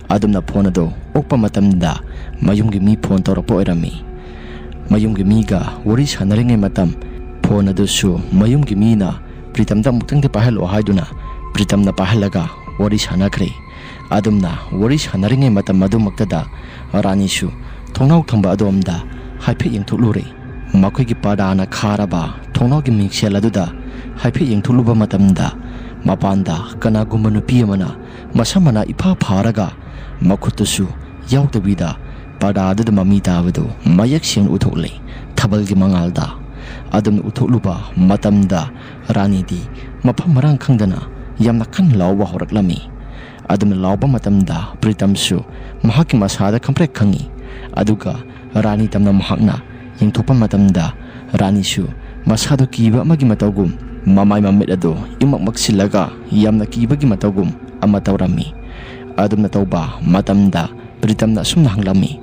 ꯑꯗꯨꯝꯅ ꯐꯣꯟ ꯑꯗꯨ ꯑꯣꯛꯄ ꯃꯇꯝꯗ, ꯃꯌꯨꯝꯒꯤ ꯃꯤ ꯐꯣꯟ ꯇꯧꯔꯛꯄ ꯑꯣꯏꯔꯝꯃꯤ꯫ ꯃꯌꯨꯝꯒꯤ ꯃꯤꯒ ꯋꯥꯔꯤ ꯁꯥꯟꯅꯔꯤꯉꯩ ꯃꯇꯝ, ꯐꯣꯟ ꯑꯗꯨꯁꯨ ꯃꯌꯨꯝꯒꯤ ꯃꯤꯅ ꯄ꯭ꯔꯤꯇꯝꯗ ꯑꯃꯨꯛꯇꯪꯗꯤ ꯄꯥꯏꯍꯜꯂꯣ ꯍꯥꯏꯗꯨꯅ ꯄ꯭ꯔꯤꯇꯝꯅ ꯄꯥꯏꯍꯜꯂꯒ ꯋꯥꯔꯤ ꯁꯥꯟꯅꯈ꯭ꯔꯦ꯫ ꯑꯗꯨꯝꯅ ꯋꯥꯔꯤ ꯁꯥꯟꯅꯔꯤꯉꯩ ꯃꯇꯝ ꯑꯗꯨꯃꯛꯇꯗ, ꯔꯥꯅꯤꯁꯨ ꯊꯣꯡꯅꯥꯎ ꯊꯝꯕ ꯑꯗꯣꯝꯗ ꯍꯥꯏꯐꯦꯠ ꯌꯦꯡꯊꯣꯛꯂꯨꯔꯦ꯫ ꯃꯈꯣꯏꯒꯤ ꯄꯔꯗꯥꯅ ꯈꯥꯔꯕ ꯊꯣꯡꯅꯥꯎꯒꯤ ꯃꯤꯡꯁꯦꯜ ꯑꯗꯨꯗ ꯍꯥꯏꯐꯦꯠ ꯌꯦꯡꯊꯣꯛꯂꯨꯕ ꯃꯇꯝꯗ, ꯃꯄꯥꯟꯗ ꯀꯅꯥꯒꯨꯝꯕ ꯅꯨꯄꯤ ꯑꯃꯅ ꯃꯁꯝ ꯃꯅꯥ ꯏꯐꯥ ꯐꯥꯔꯒ ꯃꯈꯨꯠꯇꯨꯁꯨ ꯌꯥꯎꯗꯕꯤꯗ ꯄꯔꯗꯥ ꯑꯗꯨꯗ ꯃꯃꯤ ꯇꯥꯕꯗꯨ ꯃꯌꯦꯛ ꯁꯦꯡꯅ ꯎꯊꯣꯛꯂꯦ, ꯊꯥꯕꯜꯒꯤ ꯃꯉꯥꯜꯗ꯫ ꯑꯗꯨꯝꯅ ꯎꯊꯣꯛꯂꯨꯕ ꯃꯇꯝꯗ, ꯔꯥꯅꯤꯗꯤ ꯃꯐꯝ ꯃꯔꯥꯡ ꯈꯪꯗꯅ ꯌꯥꯝꯅ ꯀꯟꯅ ꯂꯥꯎꯕ ꯍꯧꯔꯛꯂꯝꯃꯤ꯫ ꯑꯗꯨꯝꯅ ꯂꯥꯎꯕ ꯃꯇꯝꯗ, ꯄ꯭ꯔꯤꯇꯝꯁꯨ ꯃꯍꯥꯛꯀꯤ ꯃꯁꯥꯗ ꯈꯪꯄ꯭ꯔꯦꯛ ꯈꯪꯉꯤ꯫ ꯑꯗꯨꯒ ꯔꯥꯅꯤ ꯇꯝꯅ ꯃꯍꯥꯛꯅ ꯌꯦꯡꯊꯣꯛꯄ ꯃꯇꯝꯗ, ꯔꯥꯅꯤꯁꯨ ꯃꯁꯥꯗꯨ ꯀꯤꯕ ꯑꯃꯒꯤ ꯃꯇꯧꯒꯨꯝ, ꯃꯃꯥꯏ ꯃꯃꯤꯠ ꯑꯗꯨ ꯏꯃꯛ ꯃꯛꯁꯤꯜꯂꯒ ꯌꯥꯝꯅ ꯀꯤꯕꯒꯤ ꯃꯇꯧꯒꯨꯝ ꯑꯃ ꯇꯧꯔꯝꯃꯤ꯫ ꯑꯗꯨꯝꯅ ꯇꯧꯕ ꯃꯇꯝꯗ, ꯄ꯭ꯔꯤꯇꯝꯅ ꯑꯁꯨꯝꯅ ꯍꯪꯂꯝꯃꯤ,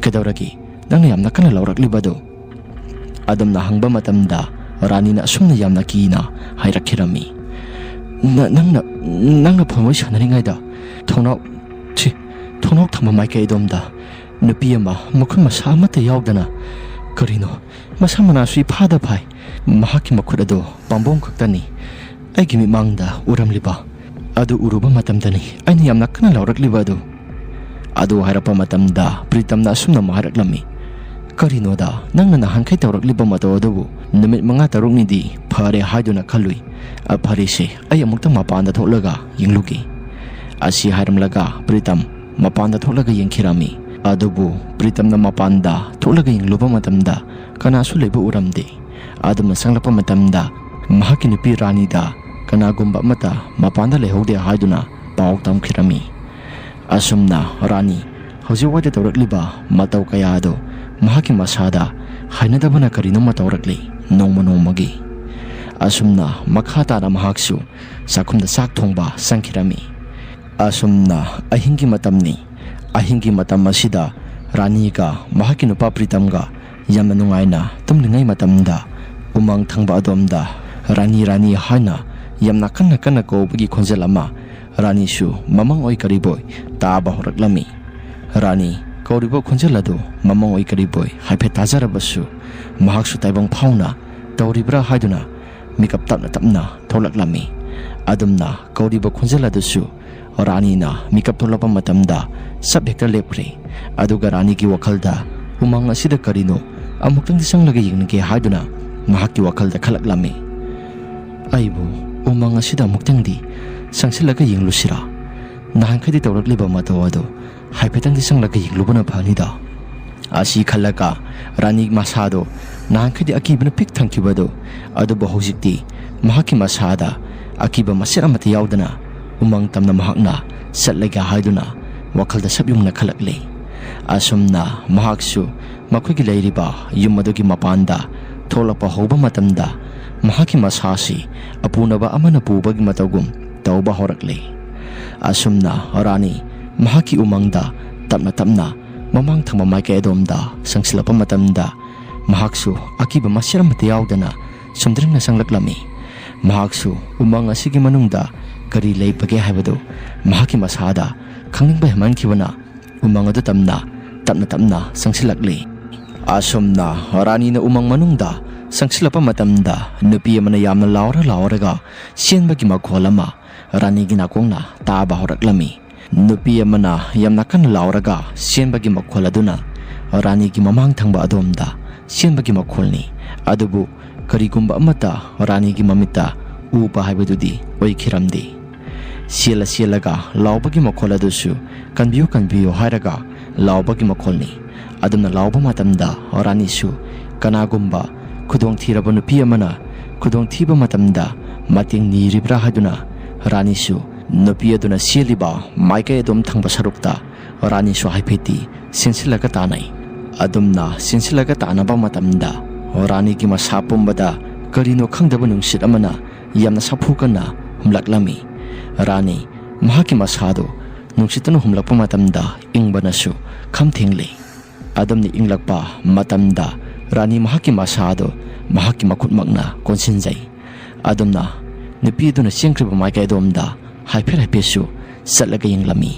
"ꯀꯩꯗꯧꯔꯒꯦ? ꯅꯪꯅ ꯌꯥꯝꯅ ꯀꯟꯅ ꯂꯥꯎꯔꯛꯂꯤꯕꯗꯨ?" ꯑꯗꯨꯝꯅ ꯍꯪꯕ ꯃꯇꯝꯗ, ꯔꯥꯅꯤꯅ ꯑꯁꯨꯝꯅ ꯌꯥꯝꯅ ꯀꯤꯅ ꯍꯥꯏꯔꯛꯈꯤꯔꯝꯃꯤ, "ꯅ-, ꯅꯪꯅ, ꯅꯪꯅ ꯐꯣꯟ ꯋꯥꯔꯤ ꯁꯥꯟꯅꯔꯤꯉꯩꯗ ꯊꯣꯡꯅꯥꯎ, ꯁꯤ, ꯊꯣꯡꯅꯥꯎ ꯊꯪꯕ ꯃꯥꯏꯀꯩ ꯑꯗꯣꯝꯗ ꯅꯨꯄꯤ ꯑꯃ ꯃꯈꯨꯠ ꯃꯁꯥ ꯑꯃꯠꯇ ꯌꯥꯎꯗꯅ, ꯀꯔꯤꯅꯣ, ꯃꯁꯝ ꯃꯅꯥꯁꯨ ꯏꯐꯥꯗ ꯐꯥꯏ, ꯃꯍꯥꯛꯀꯤ ꯃꯈꯨꯠ ꯑꯗꯨ ꯄꯥꯝꯕꯣꯝ ꯈꯛꯇꯅꯤ ꯑꯩꯒꯤ ꯃꯤꯠꯃꯥꯡꯗ ꯎꯔꯝꯂꯤꯕ꯫ ꯑꯗꯨ ꯎꯔꯨꯕ ꯃꯇꯝꯗꯅꯤ ꯑꯩꯅ ꯌꯥꯝꯅ ꯀꯟꯅ ꯂꯥꯎꯔꯛꯂꯤꯕ ꯑꯗꯨ꯫" ꯑꯗꯨ ꯍꯥꯏꯔꯛꯄ ꯃꯇꯝꯗ, ꯄ꯭ꯔꯤꯇꯝꯅ ꯑꯁꯨꯝꯅ ꯑꯃꯨꯛ ꯍꯥꯏꯔꯛꯂꯝꯃꯤ, "ꯀꯔꯤꯅꯣꯗ, ꯅꯪꯅ ꯅꯍꯥꯟꯈꯩ ꯇꯧꯔꯛꯂꯤꯕ ꯃꯇꯧ ꯑꯗꯨꯕꯨ? ꯅꯨꯃꯤꯠ ꯃꯉꯥ ꯇꯔꯨꯛꯅꯤꯗꯤ ꯐꯔꯦ ꯍꯥꯏꯗꯨꯅ ꯈꯜꯂꯨꯏ꯫ ꯑ, ꯐꯔꯦꯁꯦ, ꯑꯩ ꯑꯃꯨꯛꯇꯪ ꯃꯄꯥꯟꯗ ꯊꯣꯛꯂꯒ ꯌꯦꯡꯂꯨꯒꯦ꯫" ꯑꯁꯤ ꯍꯥꯏꯔꯝꯂꯒ ꯄ꯭ꯔꯤꯇꯝ ꯃꯄꯥꯟꯗ ꯊꯣꯛꯂꯒ ꯌꯦꯡꯈꯤꯔꯝꯃꯤ꯫ ꯑꯗꯨꯕꯨ ꯄ꯭ꯔꯤꯇꯝꯅ ꯃꯄꯥꯟꯗ ꯊꯣꯛꯂꯒ ꯌꯦꯡꯂꯨꯕ ꯃꯇꯝꯗ, ꯀꯅꯥꯁꯨ ꯂꯩꯕ ꯎꯔꯝꯗꯦ꯫ ꯑꯗꯨꯝꯅ ꯆꯪꯂꯛꯄ ꯃꯇꯝꯗ ꯃꯍꯥꯛꯀꯤ ꯅꯨꯄꯤ ꯔꯥꯅꯤꯗ ꯀꯅꯥꯒꯨꯝꯕ ꯑꯃꯠꯇ ꯃꯄꯥꯟꯗ ꯂꯩꯍꯧꯗꯦ ꯍꯥꯏꯗꯨꯅ ꯄꯥꯎ ꯇꯝꯈꯤꯔꯝꯃꯤ꯫ ꯑꯁꯨꯝꯅ ꯔꯥꯅꯤ ꯍꯧꯖꯤꯛ ꯋꯥꯏꯗ ꯇꯧꯔꯛꯂꯤꯕ ꯃꯇꯧ ꯀꯌꯥ ꯑꯗꯨ ꯃꯍꯥꯛꯀꯤ ꯃꯁꯥꯗ ꯍꯩꯅꯗꯕꯅ ꯀꯔꯤꯅꯣꯃ ꯇꯧꯔꯛꯂꯤ ꯅꯣꯡꯃ ꯅꯣꯡꯃꯒꯤ꯫ ꯑꯁꯨꯝꯅ ꯃꯈꯥ ꯇꯥꯅ ꯃꯍꯥꯛꯁꯨ ꯆꯥꯛꯈꯨꯝꯗ ꯆꯥꯛ ꯊꯣꯡꯕ ꯆꯪꯈꯤꯔꯝꯃꯤ꯫ ꯑꯁꯨꯝꯅ ꯑꯍꯤꯡꯒꯤ ꯃꯇꯝꯅꯤ꯫ ꯑꯍꯤꯡꯒꯤ ꯃꯇꯝ ꯑꯁꯤꯗ ꯔꯥꯅꯤꯒ ꯃꯍꯥꯛꯀꯤ ꯅꯨꯄꯥ ꯄ꯭ꯔꯤꯇꯝꯒ ꯌꯥꯝꯅ ꯅꯨꯡꯉꯥꯏꯅ ꯇꯨꯝꯂꯤꯉꯩ ꯃꯇꯝꯗ ꯎꯃꯪ ꯊꯪꯕ ꯑꯗꯣꯝꯗ "ꯔꯥꯅꯤ, ꯔꯥꯅꯤ" ꯍꯥꯏꯅ ꯌꯥꯝꯅ ꯀꯟꯅ ꯀꯟꯅ ꯀꯧꯕꯒꯤ ꯈꯣꯟꯖꯦꯜ ꯑꯃ ꯔꯥꯅꯤꯁꯨ ꯃꯃꯪ ꯑꯣꯏ ꯀꯔꯤꯕꯣꯏ ꯇꯥꯕ ꯍꯧꯔꯛꯂꯝꯃꯤ꯫ ꯔꯥꯅꯤ ꯀꯧꯔꯤꯕ ꯈꯣꯟꯖꯦꯜ ꯑꯗꯨ ꯃꯃꯪ ꯑꯣꯏ ꯀꯔꯤꯕꯣꯏ ꯍꯥꯏꯐꯦꯠ ꯇꯥꯖꯔꯕꯁꯨ ꯃꯍꯥꯛꯁꯨ ꯇꯥꯏꯕꯪ ꯐꯥꯎꯅ "ꯇꯧꯔꯤꯕ꯭ꯔꯥ?" ꯍꯥꯏꯗꯨꯅ ꯃꯤꯀꯞ ꯇꯞꯅ ꯇꯞꯅ ꯊꯣꯛꯂꯛꯂꯝꯃꯤ꯫ ꯑꯗꯨꯝꯅ ꯀꯧꯔꯤꯕ ꯈꯣꯟꯖꯦꯜ ꯑꯗꯨꯁꯨ ꯔꯥꯅꯤꯅ ꯃꯤꯀꯞ ꯊꯣꯛꯂꯛꯄ ꯃꯇꯝꯗ ꯆꯞ ꯍꯦꯛꯇ ꯂꯦꯞꯈ꯭ꯔꯦ꯫ ꯑꯗꯨꯒ ꯔꯥꯅꯤꯒꯤ ꯋꯥꯈꯜꯗ "ꯎꯃꯪ ꯑꯁꯤꯗ ꯀꯔꯤꯅꯣ? ꯑꯃꯨꯛꯇꯪꯗꯤ ꯆꯪꯂꯒ ꯌꯦꯡꯅꯤꯡꯒꯦ" ꯍꯥꯏꯗꯨꯅ ꯃꯍꯥꯛꯀꯤ ꯋꯥꯈꯜꯗ ꯈꯜꯂꯛꯂꯝꯃꯤ꯫ "ꯑꯩꯕꯨ ꯎꯃꯪ ꯑꯁꯤꯗ ꯑꯃꯨꯛꯇꯪꯗꯤ ꯆꯪꯁꯤꯜꯂꯒ ꯌꯦꯡꯂꯨꯁꯤꯔꯥ? ꯅꯍꯥꯟꯈꯩꯗꯤ ꯇꯧꯔꯛꯂꯤꯕ ꯃꯇꯧ ꯑꯗꯨ ꯍꯥꯏꯐꯦꯠꯇꯪꯗꯤ ꯆꯪꯂꯒ ꯌꯦꯡꯂꯨꯕꯅ ꯐꯅꯤꯗ" ꯑꯁꯤ ꯈꯜꯂꯒ ꯔꯥꯅꯤ ꯃꯁꯥꯗꯣ ꯅꯍꯥꯟꯈꯩꯗꯤ ꯑꯀꯤꯕꯅ ꯄꯤꯛ ꯊꯟꯈꯤꯕꯗꯣ, ꯑꯗꯨꯕꯨ ꯍꯧꯖꯤꯛꯇꯤ ꯃꯍꯥꯛꯀꯤ ꯃꯁꯥꯗ ꯑꯀꯤꯕ ꯃꯆꯦꯠ ꯑꯃꯠꯇ ꯌꯥꯎꯗꯅ ꯎꯃꯪ ꯇꯝꯅ ꯃꯍꯥꯛꯅ ꯆꯠꯂꯒꯦ ꯍꯥꯏꯗꯨꯅ ꯋꯥꯈꯜꯗ ꯁꯞ ꯌꯨꯡꯅ ꯈꯜꯂꯛꯂꯤ꯫ ꯑꯁꯨꯝꯅ ꯃꯍꯥꯛꯁꯨ ꯃꯈꯣꯏꯒꯤ ꯂꯩꯔꯤꯕ ꯌꯨꯝ ꯑꯗꯨꯒꯤ ꯃꯄꯥꯟꯗ ꯊꯣꯛꯂꯛꯄ ꯍꯧꯕ ꯃꯇꯝꯗ ꯃꯍꯥꯛꯀꯤ ꯃꯁꯥꯁꯤ ꯑꯄꯨꯅꯕ ꯑꯃꯅ ꯄꯨꯕꯒꯤ ꯃꯇꯧꯒꯨꯝ ꯇꯧꯕ ꯍꯧꯔꯛꯂꯤ꯫ ꯑꯁꯨꯝꯅ ꯔꯥꯅꯤ ꯃꯍꯥꯛꯀꯤ ꯎꯃꯪꯗ ꯇꯞꯅ ꯇꯞꯅ ꯃꯃꯥꯡ ꯊꯪꯕ ꯃꯥꯏꯀꯩ ꯑꯗꯣꯝꯗ ꯆꯪꯁꯤꯜꯂꯛꯄ ꯃꯇꯝꯗ ꯃꯍꯥꯛꯁꯨ ꯑꯀꯤꯕ ꯃꯆꯦꯠ ꯑꯃꯠꯇ ꯌꯥꯎꯗꯅ ꯁꯨꯝꯗ꯭ꯔꯤꯡꯅ ꯆꯪꯂꯛꯂꯝꯃꯤ꯫ ꯃꯍꯥꯛꯁꯨ ꯎꯃꯪ ꯑꯁꯤꯒꯤ ꯃꯅꯨꯡꯗ ꯀꯔꯤ ꯂꯩꯕꯒꯦ ꯍꯥꯏꯕꯗꯨ ꯃꯍꯥꯛꯀꯤ ꯃꯁꯥꯗ ꯈꯪꯅꯤꯡꯕ ꯍꯦꯟꯃꯟꯈꯤꯕꯅ ꯎꯃꯪ ꯑꯗꯨ ꯇꯝꯅ ꯇꯞꯅ ꯇꯞꯅ ꯆꯪꯁꯤꯜꯂꯛꯂꯤ꯫ ꯑꯁꯨꯝꯅ ꯔꯥꯅꯤꯅ ꯎꯃꯪ ꯃꯅꯨꯡꯗ ꯆꯪꯁꯤꯜꯂꯛꯄ ꯃꯇꯝꯗ ꯅꯨꯄꯤ ꯑꯃꯅ ꯌꯥꯝꯅ ꯂꯥꯎꯔ ꯂꯥꯎꯔꯒ ꯆꯦꯟꯕꯒꯤ ꯃꯈꯣꯜ ꯑꯃ ꯔꯥꯅꯤꯒꯤ ꯅꯥꯀꯣꯡꯅ ꯇꯥꯕ ꯍꯧꯔꯛꯂꯝꯃꯤ꯫ ꯅꯨꯄꯤ ꯑꯃꯅ ꯌꯥꯝꯅ ꯀꯟꯅ ꯂꯥꯎꯔꯒ ꯆꯦꯟꯕꯒꯤ ꯃꯈꯣꯜ ꯑꯗꯨꯅ ꯔꯥꯅꯤꯒꯤ ꯃꯃꯥꯡ ꯊꯪꯕ ꯑꯗꯣꯝꯗ ꯆꯦꯟꯕꯒꯤ ꯃꯈꯣꯜꯅꯤ꯫ ꯑꯗꯨꯕꯨ ꯀꯔꯤꯒꯨꯝꯕ ꯑꯃꯠꯇ ꯔꯥꯅꯤꯒꯤ ꯃꯃꯤꯠꯇ ꯎꯕ ꯍꯥꯏꯕꯗꯨꯗꯤ ꯑꯣꯏꯈꯤꯔꯝꯗꯦ꯫ ꯆꯦꯜꯂ ꯆꯦꯜꯂꯒ ꯂꯥꯎꯕꯒꯤ ꯃꯈꯣꯜ ꯑꯗꯨꯁꯨ "ꯀꯟꯕꯤꯌꯨ, ꯀꯟꯕꯤꯌꯨ" ꯍꯥꯏꯔꯒ ꯂꯥꯎꯕꯒꯤ ꯃꯈꯣꯜꯅꯤ꯫ ꯑꯗꯨꯝꯅ ꯂꯥꯎꯕ ꯃꯇꯝꯗ ꯔꯥꯅꯤꯁꯨ ꯀꯅꯥꯒꯨꯝꯕ ꯈꯨꯗꯣꯡꯊꯤꯔꯕ ꯅꯨꯄꯤ ꯑꯃꯅ ꯈꯨꯗꯣꯡꯊꯤꯕ ꯃꯇꯝꯗ ꯃꯇꯦꯡ ꯅꯤꯔꯤꯕ꯭ꯔꯥ ꯍꯥꯏꯗꯨꯅ ꯔꯥꯅꯤꯁꯨ ꯅꯨꯄꯤ ꯑꯗꯨꯅ ꯆꯦꯜꯂꯤꯕ ꯃꯥꯏꯀꯩ ꯑꯗꯣꯝ ꯊꯪꯕ ꯁꯔꯨꯛꯇ ꯔꯥꯅꯤꯁꯨ ꯍꯥꯏꯐꯦꯠꯇꯤ ꯆꯦꯟꯁꯤꯜꯂꯒ ꯇꯥꯟꯅꯩ꯫ ꯑꯗꯨꯝꯅ ꯆꯦꯟꯁꯤꯜꯂꯒ ꯇꯥꯟꯅꯕ ꯃꯇꯝꯗ ꯔꯥꯅꯤꯒꯤ ꯃꯁꯥ ꯄꯨꯝꯕꯗ ꯀꯔꯤꯅꯣ ꯈꯪꯗꯕ ꯅꯨꯡꯁꯤꯠ ꯑꯃꯅ ꯌꯥꯝꯅ ꯁꯥꯐꯨ ꯀꯟꯅ ꯍꯨꯝꯂꯛꯂꯝꯃꯤ꯫ ꯔꯥꯅꯤ ꯃꯍꯥꯛꯀꯤ ꯃꯁꯥꯗꯨ ꯅꯨꯡꯁꯤꯠꯇꯨꯅ ꯍꯨꯝꯂꯛꯄ ꯃꯇꯝꯗ ꯏꯪꯕꯅꯁꯨ ꯈꯝ ꯊꯦꯡꯂꯤ꯫ ꯑꯗꯨꯝꯅ ꯏꯪꯂꯛꯄ ꯃꯇꯝꯗ ꯔꯥꯅꯤ ꯃꯍꯥꯛꯀꯤ ꯃꯁꯥ ꯑꯗꯨ ꯃꯍꯥꯛꯀꯤ ꯃꯈꯨꯠꯃꯛꯅ ꯀꯣꯟꯁꯤꯟꯖꯩ꯫ ꯑꯗꯨꯝꯅ ꯅꯨꯄꯤ ꯑꯗꯨꯅ ꯆꯦꯟꯈ꯭ꯔꯤꯕ ꯃꯥꯏꯀꯩ ꯑꯗꯣꯝꯗ ꯍꯥꯏꯐꯦꯠ ꯍꯥꯏꯐꯦꯠꯁꯨ ꯆꯠꯂꯒ ꯌꯦꯡꯂꯝꯃꯤ꯫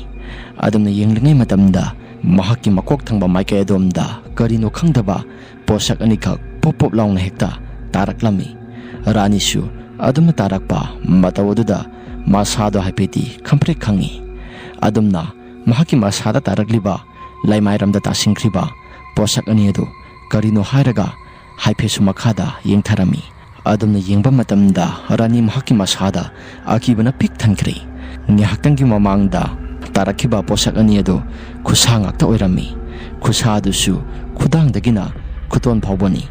ꯑꯗꯨꯝꯅ ꯌꯦꯡꯂꯤꯉꯩ ꯃꯇꯝꯗ ꯃꯍꯥꯛꯀꯤ ꯃꯀꯣꯛ ꯊꯪꯕ ꯃꯥꯏꯀꯩ ꯑꯗꯣꯝꯗ ꯀꯔꯤꯅꯣ ꯈꯪꯗꯕ ꯄꯣꯠꯁꯛ ꯑꯅꯤꯈꯛ ꯄꯣꯞ ꯄꯣꯞ ꯂꯥꯎꯅ ꯍꯦꯛꯇ ꯇꯥꯔꯛꯂꯝꯃꯤ꯫ ꯔꯥꯅꯤꯁꯨ ꯑꯗꯨꯝꯅ ꯇꯥꯔꯛꯄ ꯃꯇꯧ ꯑꯗꯨꯗ ꯃꯁꯥꯗꯣ ꯍꯥꯏꯐꯦꯠꯇꯤ ꯈꯪꯄ꯭ꯔꯦꯛ ꯈꯪꯉꯤ꯫ ꯑꯗꯨꯝꯅ ꯃꯍꯥꯛꯀꯤ ꯃꯁꯥꯗ ꯇꯥꯔꯛꯂꯤꯕ ꯂꯩꯃꯥꯏꯔꯝꯗ ꯇꯥꯁꯤꯟꯈ꯭ꯔꯤꯕ ꯄꯣꯠꯁꯛ ꯑꯅꯤ ꯑꯗꯨ ꯀꯔꯤꯅꯣ ꯍꯥꯏꯔꯒ ꯍꯥꯏꯐꯦꯠꯁꯨ ꯃꯈꯥꯗ ꯌꯦꯡꯊꯔꯝꯃꯤ꯫ ꯑꯗꯨꯝꯅ ꯌꯦꯡꯕ ꯃꯇꯝꯗ ꯔꯥꯅꯤ ꯃꯍꯥꯛꯀꯤ ꯃꯁꯥꯗ ꯑꯀꯤꯕꯅ ꯄꯤꯛ ꯊꯟꯈ꯭ꯔꯦ꯫ ꯉꯥꯏꯍꯥꯛꯇꯪꯒꯤ ꯃꯃꯥꯡꯗ ꯇꯥꯔꯛꯈꯤꯕ ꯄꯣꯠꯁꯛ ꯑꯅꯤ ꯑꯗꯨ ꯈꯨꯠꯁꯥ ꯉꯥꯛꯇ ꯑꯣꯏꯔꯝꯃꯤ꯫ ꯈꯨꯠꯁꯥ ꯑꯗꯨꯁꯨ ꯈꯨꯗꯥꯡꯗꯒꯤꯅ ꯈꯨꯇꯣꯟ ꯐꯥꯎꯕꯅꯤ꯫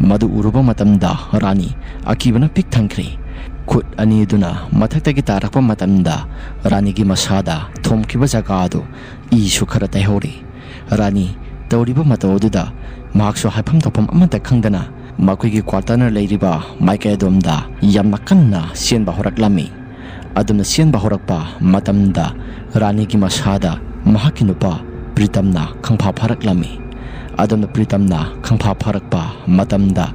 ꯃꯗꯨ ꯎꯔꯨꯕ ꯃꯇꯝꯗ ꯔꯥꯅꯤ ꯑꯀꯤꯕꯅ ꯄꯤꯛ ꯊꯟꯈ꯭ꯔꯦ꯫ ꯈꯨꯠ ꯑꯅꯤꯗꯨꯅ ꯃꯊꯛꯇꯒꯤ ꯇꯥꯔꯛꯄ ꯃꯇꯝꯗ ꯔꯥꯅꯤꯒꯤ ꯃꯁꯥꯗ ꯊꯣꯝꯈꯤꯕ ꯖꯒꯥ ꯑꯗꯨ ꯏꯁꯨ ꯈꯔ ꯇꯩꯍꯧꯔꯤ꯫ ꯔꯥꯅꯤ ꯇꯧꯔꯤꯕ ꯃꯇꯧ ꯑꯗꯨꯗ ꯃꯍꯥꯛꯁꯨ ꯍꯥꯏꯐꯝ ꯇꯧꯐꯝ ꯑꯃꯠꯇ ꯈꯪꯗꯅ ꯃꯈꯣꯏꯒꯤ ꯀ꯭ꯋꯥꯇꯔꯅ ꯂꯩꯔꯤꯕ ꯃꯥꯏꯀꯩ ꯑꯗꯣꯝꯗ ꯌꯥꯝꯅ ꯀꯟꯅ ꯆꯦꯟꯕ ꯍꯧꯔꯛꯂꯝꯃꯤ꯫ ꯑꯗꯨꯝꯅ ꯆꯦꯟꯕ ꯍꯧꯔꯛꯄ ꯃꯇꯝꯗ ꯔꯥꯅꯤꯒꯤ ꯃꯁꯥꯗ ꯃꯍꯥꯛꯀꯤ ꯅꯨꯄꯥ ꯄ꯭ꯔꯤꯇꯝꯅ ꯈꯪꯐꯥ ꯐꯥꯔꯛꯂꯝꯃꯤ꯫ ꯑꯗꯨꯝꯅ ꯄ꯭ꯔꯤꯇꯝꯅ ꯈꯪꯐꯥ ꯐꯥꯔꯛꯄ ꯃꯇꯝꯗ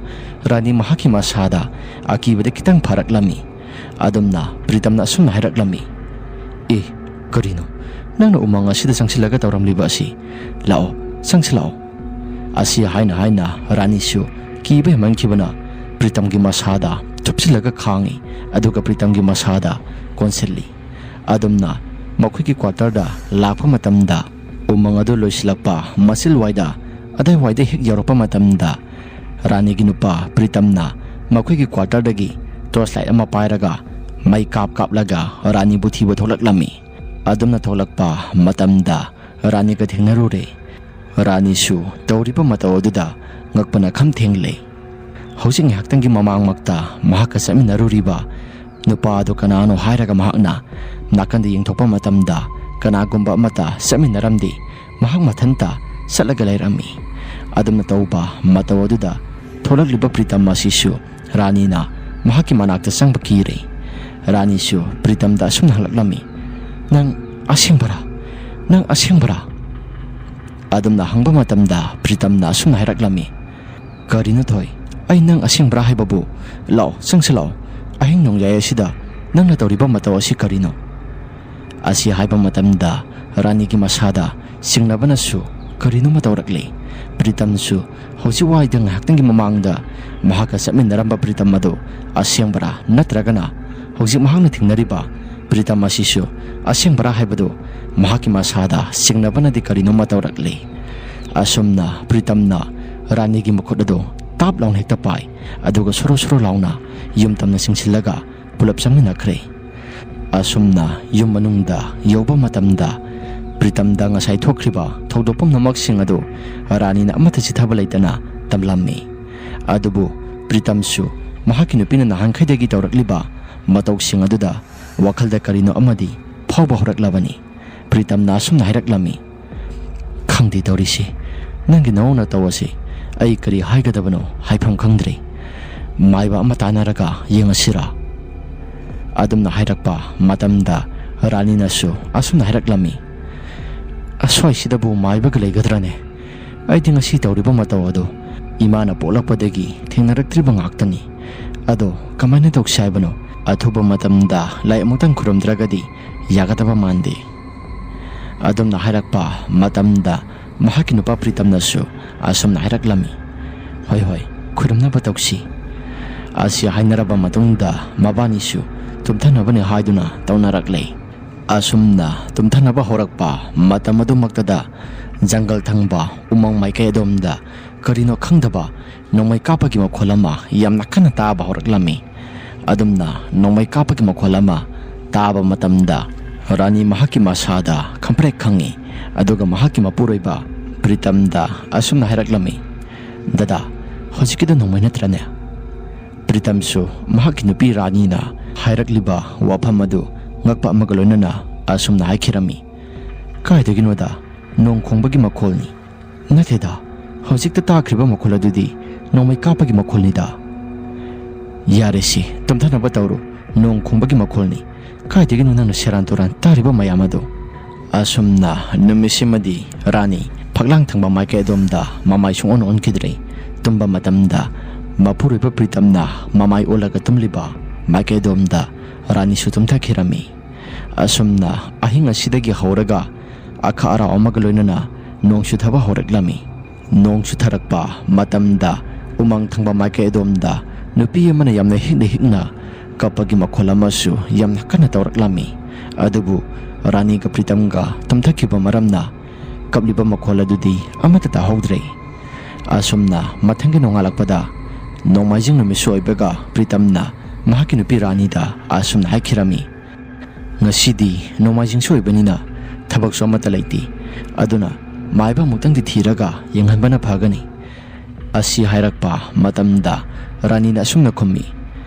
ꯔꯥꯅꯤ ꯃꯍꯥꯛꯀꯤ ꯃꯁꯥꯗ ꯑꯀꯤꯕꯗ ꯈꯤꯇꯪ ꯐꯥꯔꯛꯂꯝꯃꯤ꯫ ꯑꯗꯨꯝꯅ ꯄ꯭ꯔꯤꯇꯝꯅ ꯑꯁꯨꯝꯅ ꯍꯥꯏꯔꯛꯂꯝꯃꯤ, "ꯑꯦ, ꯀꯔꯤꯅꯣ? ꯅꯪꯅ ꯎꯃꯪ ꯑꯁꯤꯗ ꯆꯪꯁꯤꯜꯂꯒ ꯇꯧꯔꯝꯂꯤꯕ ꯑꯁꯤ? ꯂꯥꯛꯑꯣ, ꯆꯪꯁꯤꯜꯂꯛꯑꯣ꯫" ꯑꯁꯤ ꯍꯥꯏꯅ ꯍꯥꯏꯅ ꯔꯥꯅꯤꯁꯨ ꯀꯤꯕ ꯍꯦꯟꯃꯟꯈꯤꯕꯅ ꯄ꯭ꯔꯤꯇꯝꯒꯤ ꯃꯁꯥꯗ ꯊꯨꯞꯆꯤꯜꯂꯒ ꯈꯥꯡꯉꯤ, ꯑꯗꯨꯒ ꯄ꯭ꯔꯤꯇꯝꯒꯤ ꯃꯁꯥꯗ ꯀꯣꯟꯁꯤꯜꯂꯤ꯫ ꯑꯗꯨꯝꯅ ꯃꯈꯣꯏꯒꯤ ꯀ꯭ꯋꯥꯇꯔꯗ ꯂꯥꯛꯄ ꯃꯇꯝꯗ ꯎꯃꯪ ꯑꯗꯨ ꯂꯣꯏꯁꯤꯜꯂꯛꯄ ꯃꯆꯤꯜꯋꯥꯏꯗ ꯑꯗꯥꯏꯋꯥꯏꯗ ꯍꯦꯛ ꯌꯧꯔꯛꯄ ꯃꯇꯝꯗ ꯔꯥꯅꯤꯒꯤ ꯅꯨꯄꯥ ꯄ꯭ꯔꯤꯇꯝꯅ ꯃꯈꯣꯏꯒꯤ ꯀ꯭ꯋꯥꯇꯔꯗꯒꯤ ꯇꯣꯔꯆ ꯂꯥꯏꯠ ꯑꯃ ꯄꯥꯏꯔꯒ ꯃꯩ ꯀꯥꯞ ꯀꯥꯞꯂꯒ ꯔꯥꯅꯤꯕꯨ ꯊꯤꯕ ꯊꯣꯛꯂꯛꯂꯝꯃꯤ꯫ ꯑꯗꯨꯝꯅ ꯊꯣꯛꯂꯛꯄ ꯃꯇꯝꯗ ꯔꯥꯅꯤꯒ ꯊꯦꯡꯅꯔꯨꯔꯦ꯫ ꯔꯥꯅꯤꯁꯨ ꯇꯧꯔꯤꯕ ꯃꯇꯧ ꯑꯗꯨꯗ ꯉꯛꯄꯅ ꯈꯝ ꯊꯦꯡꯂꯦ꯫ ꯍꯧꯖꯤꯛ ꯉꯥꯏꯍꯥꯛꯇꯪꯒꯤ ꯃꯃꯥꯡꯃꯛꯇ ꯃꯍꯥꯛꯀ ꯆꯠꯃꯤꯟꯅꯔꯨꯔꯤꯕ ꯅꯨꯄꯥ ꯑꯗꯨ ꯀꯅꯥꯅꯣ ꯍꯥꯏꯔꯒ ꯃꯍꯥꯛꯅ ꯅꯥꯀꯟꯗ ꯌꯦꯡꯊꯣꯛꯄ ꯃꯇꯝꯗ ꯀꯅꯥꯒꯨꯝꯕ ꯑꯃꯠꯇ ꯆꯠꯃꯤꯟꯅꯔꯝꯗꯦ꯫ ꯃꯍꯥꯛ ꯃꯊꯟꯇ ꯆꯠꯂꯒ ꯂꯩꯔꯝꯃꯤ꯫ ꯑꯗꯨꯝꯅ ꯇꯧꯕ ꯃꯇꯧ ꯑꯗꯨꯗ ꯊꯣꯛꯂꯛꯂꯤꯕ ꯄ꯭ꯔꯤꯇꯝ ꯑꯁꯤꯁꯨ ꯔꯥꯅꯤꯅ ꯃꯍꯥꯛꯀꯤ ꯃꯅꯥꯛꯇ ꯆꯪꯕ ꯀꯤꯔꯦ꯫ ꯔꯥꯅꯤꯁꯨ ꯄ꯭ꯔꯤꯇꯝꯗ ꯑꯁꯨꯝꯅ ꯍꯪꯂꯛꯂꯝꯃꯤ, "ꯅꯪ ꯑꯁꯦꯡꯕꯔꯥ? ꯅꯪ ꯑꯁꯦꯡꯕꯔꯥ?" ꯑꯗꯨꯝꯅ ꯍꯪꯕ ꯃꯇꯝꯗ ꯄ꯭ꯔꯤꯇꯝꯅ ꯑꯁꯨꯝꯅ ꯍꯥꯏꯔꯛꯂꯝꯃꯤ, "ꯀꯔꯤꯅꯣ ꯊꯣꯏ? ꯑꯩ ꯅꯪ ꯑꯁꯦꯡꯕ꯭ꯔꯥ ꯍꯥꯏꯕꯕꯨ? ꯂꯥꯛꯑꯣ, ꯆꯪꯁꯤꯜꯂꯛꯑꯣ꯫ ꯑꯍꯤꯡ ꯅꯣꯡꯌꯥꯏ ꯑꯁꯤꯗ ꯅꯪꯅ ꯇꯧꯔꯤꯕ ꯃꯇꯧ ꯑꯁꯤ ꯀꯔꯤꯅꯣ?" ꯑꯁꯤ ꯍꯥꯏꯕ ꯃꯇꯝꯗ ꯔꯥꯅꯤꯒꯤ ꯃꯁꯥꯗ ꯆꯤꯡꯅꯕꯅꯁꯨ ꯀꯔꯤꯅꯣꯃ ꯇꯧꯔꯛꯂꯤ꯫ ꯄ꯭ꯔꯤꯇꯝꯁꯨ ꯍꯧꯖꯤꯛ ꯋꯥꯏꯗ ꯉꯥꯏꯍꯥꯛꯇꯪꯒꯤ ꯃꯃꯥꯡꯗ ꯃꯍꯥꯛꯀ ꯆꯠꯃꯤꯟꯅꯔꯝꯕ ꯄ꯭ꯔꯤꯇꯝ ꯑꯗꯨ ꯑꯁꯦꯡꯕꯔꯥ ꯅꯠꯇ꯭ꯔꯒꯅ ꯍꯧꯖꯤꯛ ꯃꯍꯥꯛꯅ ꯊꯦꯡꯅꯔꯤꯕ ꯄ꯭ꯔꯤꯇꯝ ꯑꯁꯤꯁꯨ ꯑꯁꯦꯡꯕꯔꯥ ꯍꯥꯏꯕꯗꯨ ꯃꯍꯥꯛꯀꯤ ꯃꯁꯥꯗ ꯆꯤꯡꯅꯕꯅꯗꯤ ꯀꯔꯤꯅꯣꯃ ꯇꯧꯔꯛꯂꯤ꯫ ꯑꯁꯨꯝꯅ ꯄ꯭ꯔꯤꯇꯝꯅ ꯔꯥꯅꯤꯒꯤ ꯃꯈꯨꯠ ꯑꯗꯨ ꯇꯥꯞ ꯂꯥꯎꯅ ꯍꯦꯛꯇ ꯄꯥꯏ, ꯑꯗꯨꯒ ꯁꯣꯔꯣ ꯁꯣꯔꯣ ꯂꯥꯎꯅ ꯌꯨꯝ ꯇꯝꯅ ꯆꯤꯡꯁꯤꯜꯂꯒ ꯄꯨꯂꯞ ꯆꯪꯃꯤꯟꯅꯈ꯭ꯔꯦ꯫ ꯑꯁꯨꯝꯅ ꯌꯨꯝ ꯃꯅꯨꯡꯗ ꯌꯧꯕ ꯃꯇꯝꯗ ꯄ꯭ꯔꯤꯇꯝꯗ ꯉꯁꯥꯏ ꯊꯣꯛꯈ꯭ꯔꯤꯕ ꯊꯧꯗꯣꯛ ꯄꯨꯝꯅꯃꯛꯁꯤꯡ ꯑꯗꯨ ꯔꯥꯅꯤꯅ ꯑꯃꯠꯇ ꯆꯤꯊꯕ ꯂꯩꯇꯅ ꯇꯝꯂꯝꯃꯤ꯫ ꯑꯗꯨꯕꯨ ꯄ꯭ꯔꯤꯇꯝꯁꯨ ꯃꯍꯥꯛꯀꯤ ꯅꯨꯄꯤꯅ ꯅꯍꯥꯟꯈꯩꯗꯒꯤ ꯇꯧꯔꯛꯂꯤꯕ ꯃꯇꯧꯁꯤꯡ ꯑꯗꯨꯗ ꯋꯥꯈꯜꯗ ꯀꯔꯤꯅꯣ ꯑꯃꯗꯤ ꯐꯥꯎꯕ ꯍꯧꯔꯛꯂꯕꯅꯤ꯫ ꯄ꯭ꯔꯤꯇꯝꯅ ꯑꯁꯨꯝꯅ ꯍꯥꯏꯔꯛꯂꯝꯃꯤ, "ꯈꯪꯗꯦ ꯇꯧꯔꯤꯁꯤ, ꯅꯪꯒꯤ ꯅꯑꯣꯡ ꯅꯇꯧ ꯑꯁꯤ ꯑꯩ ꯀꯔꯤ ꯍꯥꯏꯒꯗꯕꯅꯣ ꯍꯥꯏꯐꯝ ꯈꯪꯗ꯭ꯔꯦ꯫ ꯃꯥꯏꯕ ꯑꯃ ꯇꯥꯟꯅꯔꯒ ꯌꯦꯡꯉꯁꯤꯔꯥ?" ꯑꯗꯨꯝꯅ ꯍꯥꯏꯔꯛꯄ ꯃꯇꯝꯗ ꯔꯥꯅꯤꯅꯁꯨ ꯑꯁꯨꯝꯅ ꯍꯥꯏꯔꯛꯂꯝꯃꯤ, "ꯑꯁ꯭ꯋꯥꯏꯁꯤꯗꯕꯨ ꯃꯥꯏꯕꯒ ꯂꯩꯒꯗ꯭ꯔꯅꯦ? ꯑꯩꯗꯤ ꯉꯁꯤ ꯇꯧꯔꯤꯕ ꯃꯇꯧ ꯑꯗꯨ ꯏꯃꯥꯅ ꯄꯣꯛꯂꯛꯄꯗꯒꯤ ꯊꯦꯡꯅꯔꯛꯇ꯭ꯔꯤꯕ ꯉꯥꯛꯇꯅꯤ꯫ ꯑꯗꯣ ꯀꯃꯥꯏꯅ ꯇꯧꯁꯤ ꯍꯥꯏꯕꯅꯣ? ꯑꯊꯨꯕ ꯃꯇꯝꯗ ꯂꯥꯏ ꯑꯃꯨꯛꯇꯪ ꯈꯨꯔꯨꯝꯗ꯭ꯔꯒꯗꯤ ꯌꯥꯒꯗꯕ ꯃꯥꯟꯗꯦ꯫" ꯑꯗꯨꯝꯅ ꯍꯥꯏꯔꯛꯄ ꯃꯇꯝꯗ ꯃꯍꯥꯛꯀꯤ ꯅꯨꯄꯥ ꯄ꯭ꯔꯤꯇꯝꯅꯁꯨ ꯑꯁꯨꯝꯅ ꯍꯥꯏꯔꯛꯂꯝꯃꯤ, "ꯍꯣꯏ ꯍꯣꯏ, ꯈꯨꯔꯨꯝꯅꯕ ꯇꯧꯁꯤ꯫" ꯑꯁꯤ ꯍꯥꯏꯅꯔꯕ ꯃꯇꯨꯡꯗ ꯃꯕꯥꯅꯤꯁꯨ ꯇꯨꯝꯊꯅꯕꯅꯤ ꯍꯥꯏꯗꯨꯅ ꯇꯧꯅꯔꯛꯂꯦ꯫ ꯑꯁꯨꯝꯅ ꯇꯨꯝꯊꯅꯕ ꯍꯧꯔꯛꯄ ꯃꯇꯝ ꯑꯗꯨꯃꯛꯇꯗ ꯖꯪꯒꯜ ꯊꯪꯕ ꯎꯃꯪ ꯃꯥꯏꯀꯩ ꯑꯗꯣꯝꯗ ꯀꯔꯤꯅꯣ ꯈꯪꯗꯕ ꯅꯣꯡꯃꯩ ꯀꯥꯞꯄꯒꯤ ꯃꯈꯣꯜ ꯑꯃ ꯌꯥꯝꯅ ꯀꯟꯅ ꯇꯥꯕ ꯍꯧꯔꯛꯂꯝꯃꯤ꯫ ꯑꯗꯨꯝꯅ ꯅꯣꯡꯃꯩ ꯀꯥꯞꯄꯒꯤ ꯃꯈꯣꯜ ꯑꯃ ꯇꯥꯕ ꯃꯇꯝꯗ ꯔꯥꯅꯤ ꯃꯍꯥꯛꯀꯤ ꯃꯁꯥꯗ ꯈꯪꯄ꯭ꯔꯦꯛ ꯈꯪꯉꯤ, ꯑꯗꯨꯒ ꯃꯍꯥꯛꯀꯤ ꯃꯄꯨꯔꯣꯏꯕ ꯄ꯭ꯔꯤꯇꯝꯗ ꯑꯁꯨꯝꯅ ꯍꯥꯏꯔꯛꯂꯝꯃꯤ, "ꯗꯗꯥ, ꯍꯧꯖꯤꯛꯀꯤꯗꯣ ꯅꯣꯡꯃꯩ ꯅꯠꯇ꯭ꯔꯅꯦ?" ꯄ꯭ꯔꯤꯇꯝꯁꯨ ꯃꯍꯥꯛꯀꯤ ꯅꯨꯄꯤ ꯔꯥꯅꯤꯅ ꯍꯥꯏꯔꯛꯂꯤꯕ ꯋꯥꯐꯝ ꯑꯗꯨ ꯉꯛꯄ ꯑꯃꯒ ꯂꯣꯏꯅꯅ ꯑꯁꯨꯝꯅ ꯍꯥꯏꯈꯤꯔꯝꯃꯤ, "ꯀꯥꯏꯗꯒꯤꯅꯣꯗ, ꯅꯣꯡ ꯈꯣꯡꯕꯒꯤ ꯃꯈꯣꯜꯅꯤ꯫ ꯅꯠꯇꯦꯗ, ꯍꯧꯖꯤꯛꯇ ꯇꯥꯈ꯭ꯔꯤꯕ ꯃꯈꯣꯜ ꯑꯗꯨꯗꯤ ꯅꯣꯡꯃꯩ ꯀꯥꯞꯄꯒꯤ ꯃꯈꯣꯜꯅꯤꯗ꯫ ꯌꯥꯔꯦꯁꯤ, ꯇꯨꯝꯊꯅꯕ ꯇꯧꯔꯨ꯫ ꯅꯣꯡ ꯈꯣꯡꯕꯒꯤ ꯃꯈꯣꯜꯅꯤ꯫ ꯀꯥꯏꯗꯒꯤꯅꯣ ꯅꯪꯅ ꯁꯦꯔꯥꯟ ꯇꯨꯔꯥꯟ ꯇꯥꯔꯤꯕ ꯃꯌꯥꯝ ꯑꯗꯨ?" ꯑꯁꯨꯝꯅ ꯅꯨꯃꯤꯠꯁꯤꯃꯗꯤ ꯔꯥꯅꯤ ꯐꯛꯂꯥꯡ ꯊꯪꯕ ꯃꯥꯏꯀꯩ ꯑꯗꯣꯝꯗ ꯃꯃꯥꯏ ꯁꯨꯡꯑꯣꯟ ꯑꯣꯟꯈꯤꯗ꯭ꯔꯦ꯫ ꯇꯨꯝꯕ ꯃꯇꯝꯗ ꯃꯄꯨꯔꯣꯏꯕ ꯄ꯭ꯔꯤꯇꯝꯅ ꯃꯃꯥꯏ ꯑꯣꯜꯂꯒ ꯇꯨꯝꯂꯤꯕ ꯃꯥꯏꯀꯩ ꯑꯗꯣꯝꯗ ꯔꯥꯅꯤꯁꯨ ꯇꯨꯝꯊꯈꯤꯔꯝꯃꯤ꯫ ꯑꯁꯨꯝꯅ ꯑꯍꯤꯡ ꯑꯁꯤꯗꯒꯤ ꯍꯧꯔꯒ ꯑꯈꯥꯛ ꯑꯔꯥꯎ ꯑꯃꯒ ꯂꯣꯏꯅꯅ ꯅꯣꯡ ꯆꯨꯊꯕ ꯍꯧꯔꯛꯂꯝꯃꯤ꯫ ꯅꯣꯡ ꯆꯨꯊꯔꯛꯄ ꯃꯇꯝꯗ ꯎꯃꯪ ꯊꯪꯕ ꯃꯥꯏꯀꯩ ꯑꯗꯣꯝꯗ ꯅꯨꯄꯤ ꯑꯃꯅ ꯌꯥꯝꯅ ꯍꯤꯛꯅ ꯍꯤꯛꯅ ꯀꯞꯄꯒꯤ ꯃꯈꯣꯜ ꯑꯃꯁꯨ ꯌꯥꯝꯅ ꯀꯟꯅ ꯇꯧꯔꯛꯂꯝꯃꯤ꯫ ꯑꯗꯨꯕꯨ ꯔꯥꯅꯤꯒ ꯄ꯭ꯔꯤꯇꯝꯒ ꯇꯨꯝꯊꯈꯤꯕ ꯃꯔꯝꯅ ꯀꯞꯂꯤꯕ ꯃꯈꯣꯜ ꯑꯗꯨꯗꯤ ꯑꯃꯠꯇ ꯇꯥꯍꯧꯗ꯭ꯔꯦ꯫ ꯑꯁꯨꯝꯅ ꯃꯊꯪꯒꯤ ꯅꯣꯡꯉꯥꯜꯂꯛꯄꯗ ꯅꯣꯡꯃꯥꯏꯖꯤꯡ ꯅꯨꯃꯤꯠꯁꯨ ꯑꯣꯏꯕꯒ ꯄ꯭ꯔꯤꯇꯝꯅ ꯃꯍꯥꯛꯀꯤ ꯅꯨꯄꯤ ꯔꯥꯅꯤꯗ ꯑꯁꯨꯝꯅ ꯍꯥꯏꯈꯤꯔꯝꯃꯤ, "ꯉꯁꯤꯗꯤ ꯅꯣꯡꯃꯥꯏꯖꯤꯡꯁꯨ ꯑꯣꯏꯕꯅꯤꯅ ꯊꯕꯛꯁꯨ ꯑꯃꯠꯇ ꯂꯩꯇꯦ꯫ ꯑꯗꯨꯅ ꯃꯥꯏꯕ ꯑꯃꯨꯛꯇꯪꯗꯤ ꯊꯤꯔꯒ ꯌꯦꯡꯍꯟꯕꯅ ꯐꯒꯅꯤ"꯫ ꯑꯁꯤ ꯍꯥꯏꯔꯛꯄ ꯃꯇꯝꯗ ꯔꯥꯅꯤꯅ ꯑꯁꯨꯝꯅ ꯈꯨꯝꯃꯤ,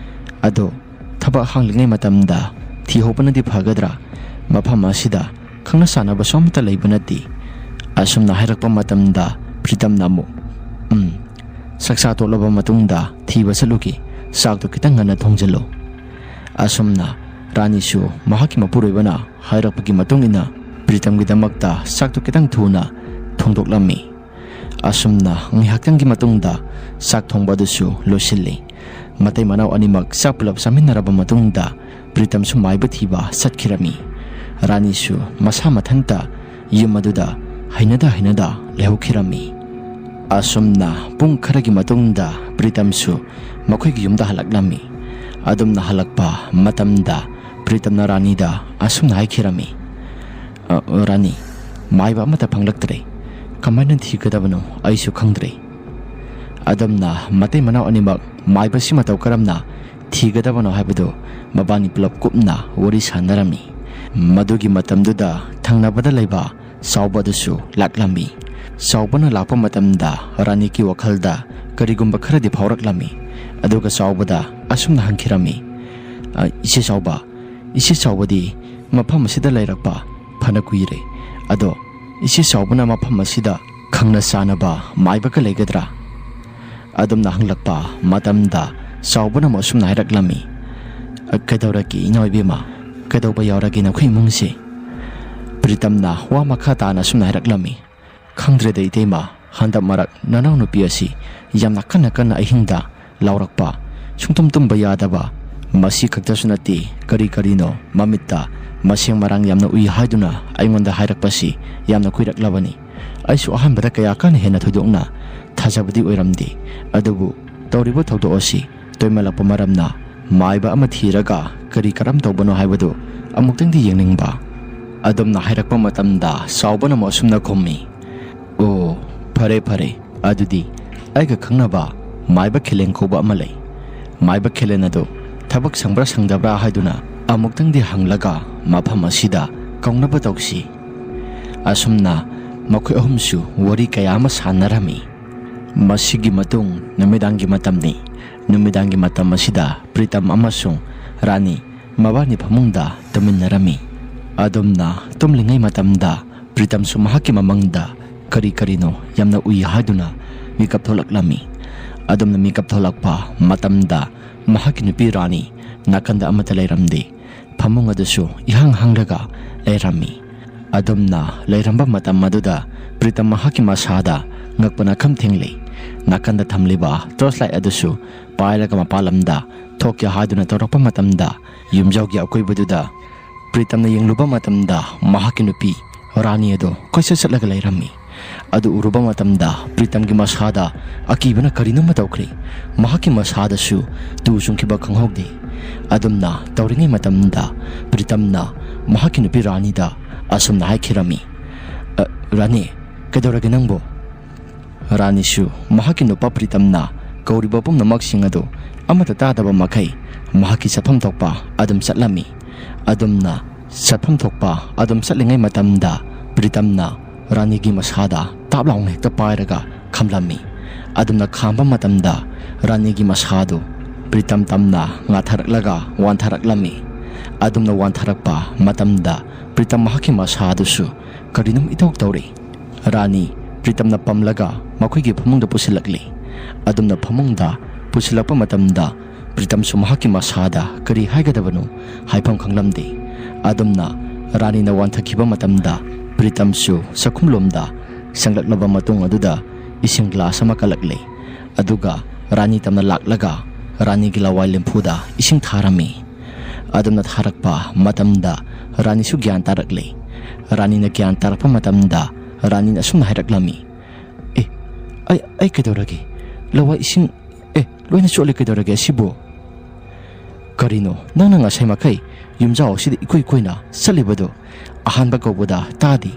"ꯑꯗꯣ ꯊꯕꯛ ꯍꯥꯡꯂꯤꯉꯩ ꯃꯇꯝꯗ ꯊꯤꯍꯧꯕꯅꯗꯤ ꯐꯒꯗ꯭ꯔꯥ? ꯃꯐꯝ ꯑꯁꯤꯗ ꯈꯪꯅ ꯆꯥꯟꯅꯕꯁꯨ ꯑꯃꯠꯇ ꯂꯩꯕ ꯅꯠꯇꯦ"꯫ ꯑꯁꯨꯝꯅ ꯍꯥꯏꯔꯛꯄ ꯃꯇꯝꯗ ꯄ꯭ꯔꯤꯇꯝꯅ ꯑꯃꯨꯛ, "ꯎꯝ, ꯆꯥꯛꯆꯥ ꯇꯣꯛꯂꯕ ꯃꯇꯨꯡꯗ ꯊꯤꯕ ꯆꯠꯂꯨꯒꯦ꯫ ꯆꯥꯛꯇꯨ ꯈꯤꯇꯪ ꯉꯟꯅ ꯊꯣꯡꯖꯤꯜꯂꯨ"꯫ ꯑꯁꯨꯝꯅ ꯔꯥꯅꯤꯁꯨ ꯃꯍꯥꯛꯀꯤ ꯃꯄꯨꯔꯣꯏꯕꯅ ꯍꯥꯏꯔꯛꯄꯒꯤ ꯃꯇꯨꯡ ꯏꯟꯅ ꯄ꯭ꯔꯤꯇꯝꯒꯤꯗꯃꯛꯇ ꯆꯥꯛꯇꯨ ꯈꯤꯇꯪ ꯊꯨꯅ ꯊꯣꯡꯗꯣꯛꯂꯝꯃꯤ꯫ ꯑꯁꯨꯝꯅ ꯉꯥꯏꯍꯥꯛꯇꯪꯒꯤ ꯃꯇꯨꯡꯗ ꯆꯥꯛ ꯊꯣꯡꯕ ꯑꯗꯨꯁꯨ ꯂꯣꯏꯁꯤꯜꯂꯤ꯫ ꯃꯇꯩ ꯃꯅꯥꯎ ꯑꯅꯤꯃꯛ ꯆꯥꯛ ꯄꯨꯂꯞ ꯆꯥꯃꯤꯟꯅꯔꯕ ꯃꯇꯨꯡꯗ ꯄ꯭ꯔꯤꯇꯝꯁꯨ ꯃꯥꯏꯕ ꯊꯤꯕ ꯆꯠꯈꯤꯔꯝꯃꯤ꯫ ꯔꯥꯅꯤꯁꯨ ꯃꯁꯥ ꯃꯊꯟꯇ ꯌꯨꯝ ꯑꯗꯨꯗ ꯍꯩꯅꯗ ꯍꯩꯅꯗ ꯂꯩꯍꯧꯈꯤꯔꯝꯃꯤ꯫ ꯑꯁꯨꯝꯅ ꯄꯨꯡ ꯈꯔꯒꯤ ꯃꯇꯨꯡꯗ ꯄ꯭ꯔꯤꯇꯝꯁꯨ ꯃꯈꯣꯏꯒꯤ ꯌꯨꯝꯗ ꯍꯜꯂꯛꯂꯝꯃꯤ꯫ ꯑꯗꯨꯝꯅ ꯍꯜꯂꯛꯄ ꯃꯇꯝꯗ ꯄ꯭ꯔꯤꯇꯝꯅ ꯔꯥꯅꯤꯗ ꯑꯁꯨꯝꯅ ꯍꯥꯏꯈꯤꯔꯝꯃꯤ, "ꯑ, ꯔꯥꯅꯤ, ꯃꯥꯏꯕ ꯑꯃꯠꯇ ꯐꯪꯂꯛꯇ꯭ꯔꯦ꯫ ꯀꯃꯥꯏꯅ ꯊꯤꯒꯗꯕꯅꯣ ꯑꯩꯁꯨ ꯈꯪꯗ꯭ꯔꯦ"꯫ ꯑꯗꯨꯝꯅ ꯃꯇꯩ ꯃꯅꯥꯎ ꯑꯅꯤꯃꯛ ꯃꯥꯏꯕꯁꯤ ꯃꯇꯧ ꯀꯔꯝꯅ ꯊꯤꯒꯗꯕꯅꯣ ꯍꯥꯏꯕꯗꯨ ꯃꯕꯥꯅꯤ ꯄꯨꯂꯞ ꯀꯨꯞꯅ ꯋꯥꯔꯤ ꯁꯥꯟꯅꯔꯝꯃꯤ꯫ ꯃꯗꯨꯒꯤ ꯃꯇꯝꯗꯨꯗ ꯊꯪꯅꯕꯗ ꯂꯩꯕ ꯆꯥꯎꯕ ꯑꯗꯨꯁꯨ ꯂꯥꯛꯂꯝꯃꯤ꯫ ꯆꯥꯎꯕꯅ ꯂꯥꯛꯄ ꯃꯇꯝꯗ ꯔꯥꯅꯤꯒꯤ ꯋꯥꯈꯜꯗ ꯀꯔꯤꯒꯨꯝꯕ ꯈꯔꯗꯤ ꯐꯥꯎꯔꯛꯂꯝꯃꯤ꯫ ꯑꯗꯨꯒ ꯆꯥꯎꯕꯗ ꯑꯁꯨꯝꯅ ꯍꯪꯈꯤꯔꯝꯃꯤ, "ꯑ, ꯏꯆꯦ ꯆꯥꯎꯕ, ꯏꯆꯦ ꯆꯥꯎꯕꯗꯤ ꯃꯐꯝ ꯑꯁꯤꯗ ꯂꯩꯔꯛꯄ ꯐꯅ ꯀꯨꯏꯔꯦ꯫ ꯑꯗꯣ ꯏꯆꯦ ꯆꯥꯎꯕꯅ ꯃꯐꯝ ꯑꯁꯤꯗ ꯈꯪꯅ ꯆꯥꯟꯅꯕ ꯃꯥꯏꯕꯒ ꯂꯩꯒꯗ꯭ꯔꯥ?" ꯑꯗꯨꯝꯅ ꯍꯪꯂꯛꯄ ꯃꯇꯝꯗ ꯆꯥꯎꯕꯅ ꯑꯃꯨꯛ ꯑꯁꯨꯝꯅ ꯍꯥꯏꯔꯛꯂꯝꯃꯤ, "ꯑ, ꯀꯩꯗꯧꯔꯒꯦ ꯏꯅꯥꯎ ꯏꯕꯦꯝꯃ? ꯀꯩꯗꯧꯕ ꯌꯥꯎꯔꯒꯦ ꯅꯈꯣꯏ ꯏꯃꯨꯡꯁꯦ?" ꯄ꯭ꯔꯤꯇꯝꯅ ꯋꯥ ꯃꯈꯥ ꯇꯥꯅ ꯑꯁꯨꯝꯅ ꯍꯥꯏꯔꯛꯂꯝꯃꯤ, "ꯈꯪꯗ꯭ꯔꯦꯗ ꯏꯇꯩꯃ, ꯍꯟꯗꯛ ꯃꯔꯛ ꯅꯅꯥꯎꯅꯨꯄꯤ ꯑꯁꯤ ꯌꯥꯝꯅ ꯀꯟꯅ ꯀꯟꯅ ꯑꯍꯤꯡꯗ ꯂꯥꯎꯔꯛꯄ, ꯁꯨꯡꯇꯨꯝ ꯇꯨꯝꯕ ꯌꯥꯗꯕ, ꯃꯁꯤ ꯈꯛꯇꯁꯨ ꯅꯠꯇꯦ, ꯀꯔꯤ ꯀꯔꯤꯅꯣ ꯃꯃꯤꯠꯇ ꯃꯁꯦꯡ ꯃꯔꯥꯡ ꯌꯥꯝꯅ ꯎꯏ ꯍꯥꯏꯗꯨꯅ ꯑꯩꯉꯣꯟꯗ ꯍꯥꯏꯔꯛꯄꯁꯤ ꯌꯥꯝꯅ ꯀꯨꯏꯔꯛꯂꯕꯅꯤ꯫ ꯑꯩꯁꯨ ꯑꯍꯥꯟꯕꯗ ꯀꯌꯥ ꯀꯟꯅ ꯍꯦꯟꯅ ꯊꯣꯏꯗꯣꯛꯅ ꯊꯥꯖꯕꯗꯤ ꯑꯣꯏꯔꯝꯗꯦ꯫ ꯑꯗꯨꯕꯨ ꯇꯧꯔꯤꯕ ꯊꯧꯗꯣꯛ ꯑꯁꯤ ꯇꯣꯏꯃꯜꯂꯛꯄ ꯃꯔꯝꯅ ꯃꯥꯏꯕ ꯑꯃ ꯊꯤꯔꯒ ꯀꯔꯤ ꯀꯔꯝ ꯇꯧꯕꯅꯣ ꯍꯥꯏꯕꯗꯨ ꯑꯃꯨꯛꯇꯪꯗꯤ ꯌꯦꯡꯅꯤꯡꯕ꯫" ꯑꯗꯨꯝꯅ ꯍꯥꯏꯔꯛꯄ ꯃꯇꯝꯗ ꯆꯥꯎꯕꯅ ꯑꯃꯨꯛ ꯑꯁꯨꯝꯅ ꯈꯨꯝꯃꯤ, "ꯑꯣ, ꯐꯔꯦ ꯐꯔꯦ, ꯑꯗꯨꯗꯤ ꯑꯩꯒ ꯈꯪꯅꯕ ꯃꯥꯏꯕ ꯈꯦꯂꯦꯟ ꯀꯧꯕ ꯑꯃ ꯂꯩ꯫ ꯃꯥꯏꯕ ꯈꯦꯂꯦꯟ ꯑꯗꯨ ꯊꯕꯛ ꯁꯪꯕ꯭ꯔꯥ ꯁꯪꯗꯕ꯭ꯔꯥ ꯍꯥꯏꯗꯨꯅ ꯑꯃꯨꯛꯇꯪꯗꯤ ꯍꯪꯂꯒ ꯃꯐꯝ ꯑꯁꯤꯗ ꯀꯧꯅꯕ ꯇꯧꯁꯤ꯫" ꯑꯁꯨꯝꯅ ꯃꯈꯣꯏ ꯑꯍꯨꯝꯁꯨ ꯋꯥꯔꯤ ꯀꯌꯥ ꯑꯃ ꯁꯥꯟꯅꯔꯝꯃꯤ꯫ ꯃꯁꯤꯒꯤ ꯃꯇꯨꯡ ꯅꯨꯃꯤꯗꯥꯡꯒꯤ ꯃꯇꯝꯅꯤ꯫ ꯅꯨꯃꯤꯗꯥꯡꯒꯤ ꯃꯇꯝ ꯑꯁꯤꯗ ꯄ꯭ꯔꯤꯇꯝ ꯑꯃꯁꯨꯡ ꯔꯥꯅꯤ ꯃꯕꯥꯅꯤ ꯐꯃꯨꯡꯗ ꯇꯨꯝꯃꯤꯟꯅꯔꯝꯃꯤ꯫ ꯑꯗꯨꯝꯅ ꯇꯨꯝꯂꯤꯉꯩ ꯃꯇꯝꯗ ꯄ꯭ꯔꯤꯇꯝꯁꯨ ꯃꯍꯥꯛꯀꯤ ꯃꯃꯪꯗ ꯀꯔꯤ ꯀꯔꯤꯅꯣ ꯌꯥꯝꯅ ꯎꯏ ꯍꯥꯏꯗꯨꯅ ꯃꯤꯀꯞ ꯊꯣꯛꯂꯛꯂꯝꯃꯤ꯫ ꯑꯗꯨꯝꯅ ꯃꯤꯀꯞ ꯊꯣꯛꯂꯛꯄ ꯃꯇꯝꯗ ꯃꯍꯥꯛꯀꯤ ꯅꯨꯄꯤ ꯔꯥꯅꯤ ꯅꯥꯀꯟꯗ ꯑꯃꯠꯇ ꯂꯩꯔꯝꯗꯦ꯫ ꯐꯃꯨꯡ ꯑꯗꯨꯁꯨ ꯏꯍꯥꯡ ꯍꯥꯡꯂꯒ ꯂꯩꯔꯝꯃꯤ꯫ ꯑꯗꯨꯝꯅ ꯂꯩꯔꯝꯕ ꯃꯇꯝ ꯑꯗꯨꯗ ꯄ꯭ꯔꯤꯇꯝ ꯃꯍꯥꯛꯀꯤ ꯃꯁꯥꯗ ꯉꯛꯄꯅ ꯈꯝ ꯊꯦꯡꯂꯤ꯫ ꯅꯥꯀꯟꯗ ꯊꯝꯂꯤꯕ torch light ꯑꯗꯨꯁꯨ ꯄꯥꯏꯔꯒ ꯃꯄꯥꯟ ꯂꯝꯗ ꯊꯣꯛꯀꯦ ꯍꯥꯏꯗꯨꯅ ꯇꯧꯔꯛꯄ ꯃꯇꯝꯗ, ꯌꯨꯝꯖꯥꯎꯒꯤ ꯑꯀꯣꯏꯕꯗꯨꯗ ꯄ꯭ꯔꯤꯇꯝꯅ ꯌꯦꯡꯂꯨꯕ ꯃꯇꯝꯗ ꯃꯍꯥꯛꯀꯤ ꯅꯨꯄꯤ ꯔꯥꯅꯤ ꯑꯗꯨ ꯀꯣꯏꯆꯠ ꯆꯠꯂꯒ ꯂꯩꯔꯝꯃꯤ꯫ ꯑꯗꯨ ꯎꯔꯨꯕ ꯃꯇꯝꯗ ꯄ꯭ꯔꯤꯇꯝꯒꯤ ꯃꯁꯥꯗ ꯑꯀꯤꯕꯅ ꯀꯔꯤꯅꯣꯃ ꯇꯧꯈ꯭ꯔꯦ꯫ ꯃꯍꯥꯛꯀꯤ ꯃꯁꯥꯗꯁꯨ ꯇꯨ ꯆꯨꯡꯈꯤꯕ ꯈꯪꯍꯧꯗꯦ꯫ ꯑꯗꯨꯝꯅ ꯇꯧꯔꯤꯉꯩ ꯃꯇꯝꯗ ꯄ꯭ꯔꯤꯇꯝꯅ ꯃꯍꯥꯛꯀꯤ ꯅꯨꯄꯤ ꯔꯥꯅꯤꯗ ꯑꯁꯨꯝꯅ ꯍꯥꯏꯈꯤꯔꯝꯃꯤ, "ꯑ, ꯔꯥꯅꯤ, ꯀꯩꯗꯧꯔꯒꯦ ꯅꯪꯕꯨ?" ꯔꯥꯅꯤꯁꯨ ꯃꯍꯥꯛꯀꯤ ꯅꯨꯄꯥ ꯄ꯭ꯔꯤꯇꯝꯅ ꯀꯧꯔꯤꯕ ꯄꯨꯝꯅꯃꯛꯁꯤꯡ ꯑꯗꯨ ꯑꯃꯠꯇ ꯇꯥꯗꯕ ꯃꯈꯩ ꯃꯍꯥꯛꯀꯤ ꯆꯠꯐꯝ ꯊꯣꯛꯄ ꯑꯗꯨꯝ ꯆꯠꯂꯝꯃꯤ꯫ ꯑꯗꯨꯝꯅ ꯆꯠꯐꯝ ꯊꯣꯛꯄ ꯑꯗꯨꯝ ꯆꯠꯂꯤꯉꯩ ꯃꯇꯝꯗ ꯄ꯭ꯔꯤꯇꯝꯅ ꯔꯥꯅꯤꯒꯤ ꯃꯁꯥꯗ ꯇꯥꯞ ꯂꯥꯎꯅ ꯍꯦꯛꯇ ꯄꯥꯏꯔꯒ ꯈꯝꯂꯝꯃꯤ꯫ ꯑꯗꯨꯝꯅ ꯈꯥꯝꯕ ꯃꯇꯝꯗ ꯔꯥꯅꯤꯒꯤ ꯃꯁꯥꯗꯨ ꯄ꯭ꯔꯤꯇꯝ ꯇꯝꯅ ꯉꯥꯊꯔꯛꯂꯒ ꯋꯥꯟꯊꯔꯛꯂꯝꯃꯤ꯫ ꯑꯗꯨꯝꯅ ꯋꯥꯟꯊꯔꯛꯄ ꯃꯇꯝꯗ ꯄ꯭ꯔꯤꯇꯝ ꯃꯍꯥꯛꯀꯤ ꯃꯁꯥꯗꯨꯁꯨ ꯀꯔꯤꯅꯣꯝ ꯏꯇꯧ ꯇꯧꯔꯤ꯫ ꯔꯥꯅꯤ ꯄ꯭ꯔꯤꯇꯝꯅ ꯄꯝꯂꯒ ꯃꯈꯣꯏꯒꯤ ꯐꯃꯨꯡꯗ ꯄꯨꯁꯤꯜꯂꯛꯂꯤ꯫ ꯑꯗꯨꯝꯅ ꯐꯃꯨꯡꯗ ꯄꯨꯁꯤꯜꯂꯛꯄ ꯃꯇꯝꯗ ꯄ꯭ꯔꯤꯇꯝꯁꯨ ꯃꯍꯥꯛꯀꯤ ꯃꯁꯥꯗ ꯀꯔꯤ ꯍꯥꯏꯒꯗꯕꯅꯣ ꯍꯥꯏꯐꯝ ꯈꯪꯂꯝꯗꯦ꯫ ꯑꯗꯨꯝꯅ ꯔꯥꯅꯤꯅ ꯋꯥꯟꯊꯈꯤꯕ ꯃꯇꯝꯗ ꯄ꯭ꯔꯤꯇꯝꯁꯨ ꯆꯥꯛꯈꯨꯝꯂꯣꯝꯗ ꯆꯪꯂꯛꯂꯕ ꯃꯇꯨꯡ ꯑꯗꯨꯗ ꯏꯁꯤꯡ ꯒ꯭ꯂꯥꯁ ꯑꯃ ꯀꯜꯂꯛꯂꯦ꯫ ꯑꯗꯨꯒ ꯔꯥꯅꯤ ꯇꯝꯅ ꯂꯥꯛꯂꯒ ꯔꯥꯅꯤꯒꯤ ꯂꯋꯥꯏ ꯂꯦꯝꯐꯨꯗ ꯏꯁꯤꯡ ꯊꯥꯔꯝꯃꯤ꯫ ꯑꯗꯨꯝꯅ ꯊꯥꯔꯛꯄ ꯃꯇꯝꯗ ꯔꯥꯅꯤꯁꯨ ꯒ꯭ꯌꯥꯟ ꯇꯥꯔꯛꯂꯦ꯫ ꯔꯥꯅꯤꯅ ꯒ꯭ꯌꯥꯟ ꯇꯥꯔꯛꯄ ꯃꯇꯝꯗ ꯔꯥꯅꯤꯅ ꯑꯁꯨꯝꯅ ꯍꯥꯏꯔꯛꯂꯝꯃꯤ, "ꯑꯦ, ꯑꯩ, ꯑꯩ ꯀꯩꯗꯧꯔꯒꯦ? ꯂꯋꯥꯏ ꯏꯁꯤꯡ, ꯑꯦ, ꯂꯣꯏꯅ ꯆꯣꯠꯂꯦ, ꯀꯩꯗꯧꯔꯒꯦ ꯑꯁꯤꯕꯨ?" "ꯀꯔꯤꯅꯣ ꯅꯪꯅ ꯉꯁꯥꯏ ꯃꯈꯩ ꯌꯨꯝꯖꯥꯎ ꯑꯁꯤꯗ ꯏꯀꯨꯏ ꯀꯨꯏꯅ ꯆꯠꯂꯤꯕꯗꯨ? ꯑꯍꯥꯟꯕ ꯀꯧꯕꯗ ꯇꯥꯗꯦ,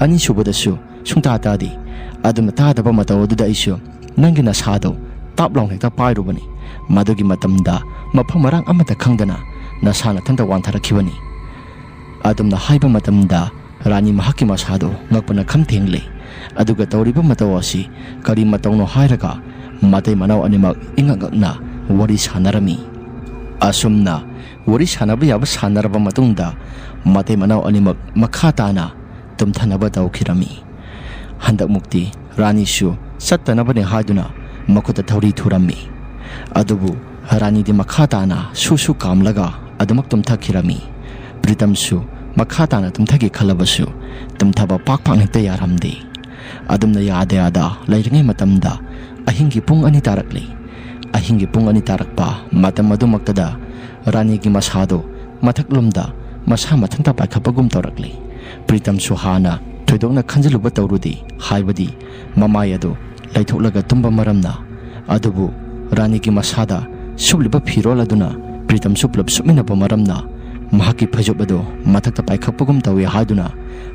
ꯑꯅꯤꯁꯨꯕꯗꯁꯨ ꯁꯨꯡꯇꯥ ꯇꯥꯗꯦ꯫ ꯑꯗꯨꯅ ꯇꯥꯗꯕ ꯃꯇꯧ ꯑꯗꯨꯗ ꯑꯩꯁꯨ ꯅꯪꯒꯤ ꯅꯁꯥꯗꯣ ꯇꯥꯞ ꯂꯥꯎꯅ ꯍꯦꯛꯇ ꯄꯥꯏꯔꯨꯕꯅꯤ꯫ ꯃꯗꯨꯒꯤ ꯃꯇꯝꯗ ꯃꯐꯝ ꯃꯔꯥꯡ ꯑꯃꯠꯇ ꯈꯪꯗꯅ ꯅꯁꯥ ꯅꯊꯟꯇ ꯋꯥꯟꯊꯔꯛꯈꯤꯕꯅꯤ꯫" ꯑꯗꯨꯝꯅ ꯍꯥꯏꯕ ꯃꯇꯝꯗ ꯔꯥꯅꯤ ꯃꯍꯥꯛꯀꯤ ꯃꯁꯥꯗꯣ ꯉꯛꯄꯅ ꯈꯝ ꯊꯦꯡꯂꯦ꯫ ꯑꯗꯨꯒ ꯇꯧꯔꯤꯕ ꯃꯇꯧ ꯑꯁꯤ ꯀꯔꯤ ꯃꯇꯧꯅꯣ ꯍꯥꯏꯔꯒ ꯃꯇꯩ ꯃꯅꯥꯎ ꯑꯅꯤꯃꯛ ꯏꯉꯛ ꯉꯛꯅ ꯋꯥꯔꯤ ꯁꯥꯟꯅꯔꯝꯃꯤ꯫ ꯑꯁꯨꯝꯅ ꯋꯥꯔꯤ ꯁꯥꯟꯅꯕ ꯌꯥꯕ ꯁꯥꯟꯅꯔꯕ ꯃꯇꯨꯡꯗ ꯃꯇꯩ ꯃꯅꯥꯎ ꯑꯅꯤꯃꯛ ꯃꯈꯥ ꯇꯥꯅ ꯇꯨꯝꯊꯅꯕ ꯇꯧꯈꯤꯔꯝꯃꯤ꯫ ꯍꯟꯗꯛꯃꯨꯛꯇꯤ ꯔꯥꯅꯤꯁꯨ ꯆꯠꯇꯅꯕꯅꯦ ꯍꯥꯏꯗꯨꯅ ꯃꯈꯨꯠꯇ ꯊꯧꯔꯤ ꯊꯨꯔꯝꯃꯤ꯫ ꯑꯗꯨꯕꯨ ꯔꯥꯅꯤꯗꯤ ꯃꯈꯥ ꯇꯥꯅ ꯁꯨ ꯁꯨ ꯀꯥꯝꯂꯒ ꯑꯗꯨꯃꯛ ꯇꯨꯝꯊꯈꯤꯔꯝꯃꯤ꯫ ꯄ꯭ꯔꯤꯇꯝꯁꯨ ꯃꯈꯥ ꯇꯥꯅ ꯇꯨꯝꯊꯒꯦ ꯈꯜꯂꯕꯁꯨ ꯇꯨꯝꯊꯕ ꯄꯥꯛ ꯄꯥꯛ ꯍꯦꯛꯇ ꯌꯥꯔꯝꯗꯦ꯫ ꯑꯗꯨꯝꯅ ꯌꯥꯗ ꯌꯥꯗ ꯂꯩꯔꯤꯉꯩ ꯃꯇꯝꯗ ꯑꯍꯤꯡꯒꯤ ꯄꯨꯡ ꯑꯅꯤ ꯇꯥꯔꯛꯂꯤ꯫ ꯑꯍꯤꯡꯒꯤ ꯄꯨꯡ ꯑꯅꯤ ꯇꯥꯔꯛꯄ ꯃꯇꯝ ꯑꯗꯨꯃꯛꯇꯗ ꯔꯥꯅꯤꯒꯤ ꯃꯁꯥꯗꯣ ꯃꯊꯛꯂꯣꯝꯗ ꯃꯁꯥ ꯃꯊꯟꯇ ꯄꯥꯏꯈꯠꯄꯒꯨꯝ ꯇꯧꯔꯛꯂꯤ꯫ ꯄ꯭ꯔꯤꯇꯝꯁꯨ ꯍꯥꯟꯅ ꯊꯣꯏꯗꯣꯛꯅ ꯈꯟꯖꯤꯜꯂꯨꯕ ꯇꯧꯔꯨꯗꯦ, ꯍꯥꯏꯕꯗꯤ ꯃꯃꯥꯏ ꯑꯗꯨ ꯂꯩꯊꯣꯛꯂꯒ ꯇꯨꯝꯕ ꯃꯔꯝꯅ꯫ ꯑꯗꯨꯕꯨ ꯔꯥꯅꯤꯒꯤ ꯃꯁꯥꯗ ꯁꯨꯞꯂꯤꯕ ꯐꯤꯔꯣꯜ ꯑꯗꯨꯅ ꯄ꯭ꯔꯤꯇꯝꯁꯨ ꯄꯨꯂꯞ ꯁꯨꯞꯃꯤꯟꯅꯕ ꯃꯔꯝꯅ ꯃꯍꯥꯛꯀꯤ ꯐꯩꯖꯨꯞ ꯑꯗꯨ ꯃꯊꯛꯇ ꯄꯥꯏꯈꯠꯄꯒꯨꯝ ꯇꯧꯏ ꯍꯥꯏꯗꯨꯅ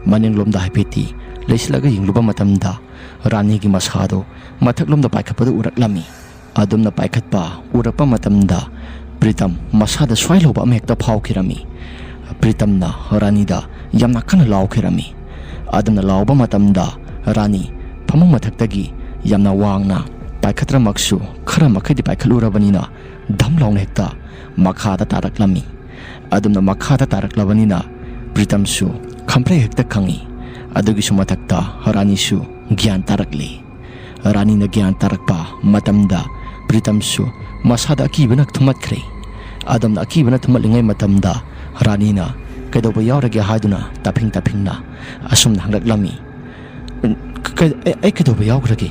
ꯃꯅꯤꯡꯂꯣꯝꯗ ꯍꯥꯏꯐꯦꯠꯇꯤ ꯂꯩꯁꯤꯜꯂꯒ ꯌꯦꯡꯂꯨꯕ ꯃꯇꯝꯗ ꯔꯥꯅꯤꯒꯤ ꯃꯁꯥꯗꯨ ꯃꯊꯛꯂꯣꯝꯗ ꯄꯥꯏꯈꯠꯄꯗꯨ ꯎꯔꯛꯂꯝꯃꯤ꯫ ꯑꯗꯨꯝꯅ ꯄꯥꯏꯈꯠꯄ ꯎꯔꯛꯄ ꯃꯇꯝꯗ ꯄ꯭ꯔꯤꯇꯝ ꯃꯁꯥꯗ ꯁ꯭ꯋꯥꯏ ꯂꯧꯕ ꯑꯃ ꯍꯦꯛꯇ ꯐꯥꯎꯈꯤꯔꯝꯃꯤ꯫ ꯄ꯭ꯔꯤꯇꯝꯅ ꯔꯥꯅꯤꯗ ꯌꯥꯝꯅ ꯀꯟꯅ ꯂꯥꯎꯈꯤꯔꯝꯃꯤ꯫ ꯑꯗꯨꯝꯅ ꯂꯥꯎꯕ ꯃꯇꯝꯗ ꯔꯥꯅꯤ ꯐꯃꯨꯡ ꯃꯊꯛꯇꯒꯤ ꯌꯥꯝꯅ ꯋꯥꯡꯅ ꯄꯥꯏꯈꯠꯇ꯭ꯔꯃꯛꯁꯨ, ꯈꯔ ꯃꯈꯩꯗꯤ ꯄꯥꯏꯈꯠꯂꯨꯔꯕꯅꯤꯅ, ꯙꯝ ꯂꯥꯎꯅ ꯍꯦꯛꯇ ꯃꯈꯥꯗ ꯇꯥꯔꯛꯂꯝꯃꯤ꯫ ꯑꯗꯨꯝꯅ ꯃꯈꯥꯗ ꯇꯥꯔꯛꯂꯕꯅꯤꯅ ꯄ꯭ꯔꯤꯇꯝꯁꯨ ꯈꯝꯄ꯭ꯔꯦꯛ ꯍꯦꯛꯇ ꯈꯪꯉꯤ꯫ ꯑꯗꯨꯒꯤꯁꯨ ꯃꯊꯛꯇ ꯔꯥꯅꯤꯁꯨ ꯒ꯭ꯌꯥꯟ ꯇꯥꯔꯛꯂꯤ꯫ ꯔꯥꯅꯤꯅ ꯒ꯭ꯌꯥꯟ ꯇꯥꯔꯛꯄ ꯃꯇꯝꯗ ꯄ꯭ꯔꯤꯇꯝꯁꯨ ꯃꯁꯥꯗ ꯑꯀꯤꯕꯅ ꯊꯨꯝꯃꯠꯈ꯭ꯔꯦ꯫ ꯑꯗꯨꯝꯅ ꯑꯀꯤꯕꯅ ꯊꯨꯝꯃꯠꯂꯤꯉꯩ ꯃꯇꯝꯗ ꯔꯥꯅꯤꯅ "ꯀꯩꯗꯧꯕ ꯌꯥꯎꯔꯒꯦ?" ꯍꯥꯏꯗꯨꯅ ꯇꯞꯐꯤꯡ ꯇꯞꯐꯤꯡꯅ ꯑꯁꯨꯝꯅ ꯍꯪꯂꯛꯂꯝꯃꯤ꯫ "ꯀ-, ꯑꯩ, ꯑꯩ ꯀꯩꯗꯧꯕ ꯌꯥꯎꯈ꯭ꯔꯒꯦ?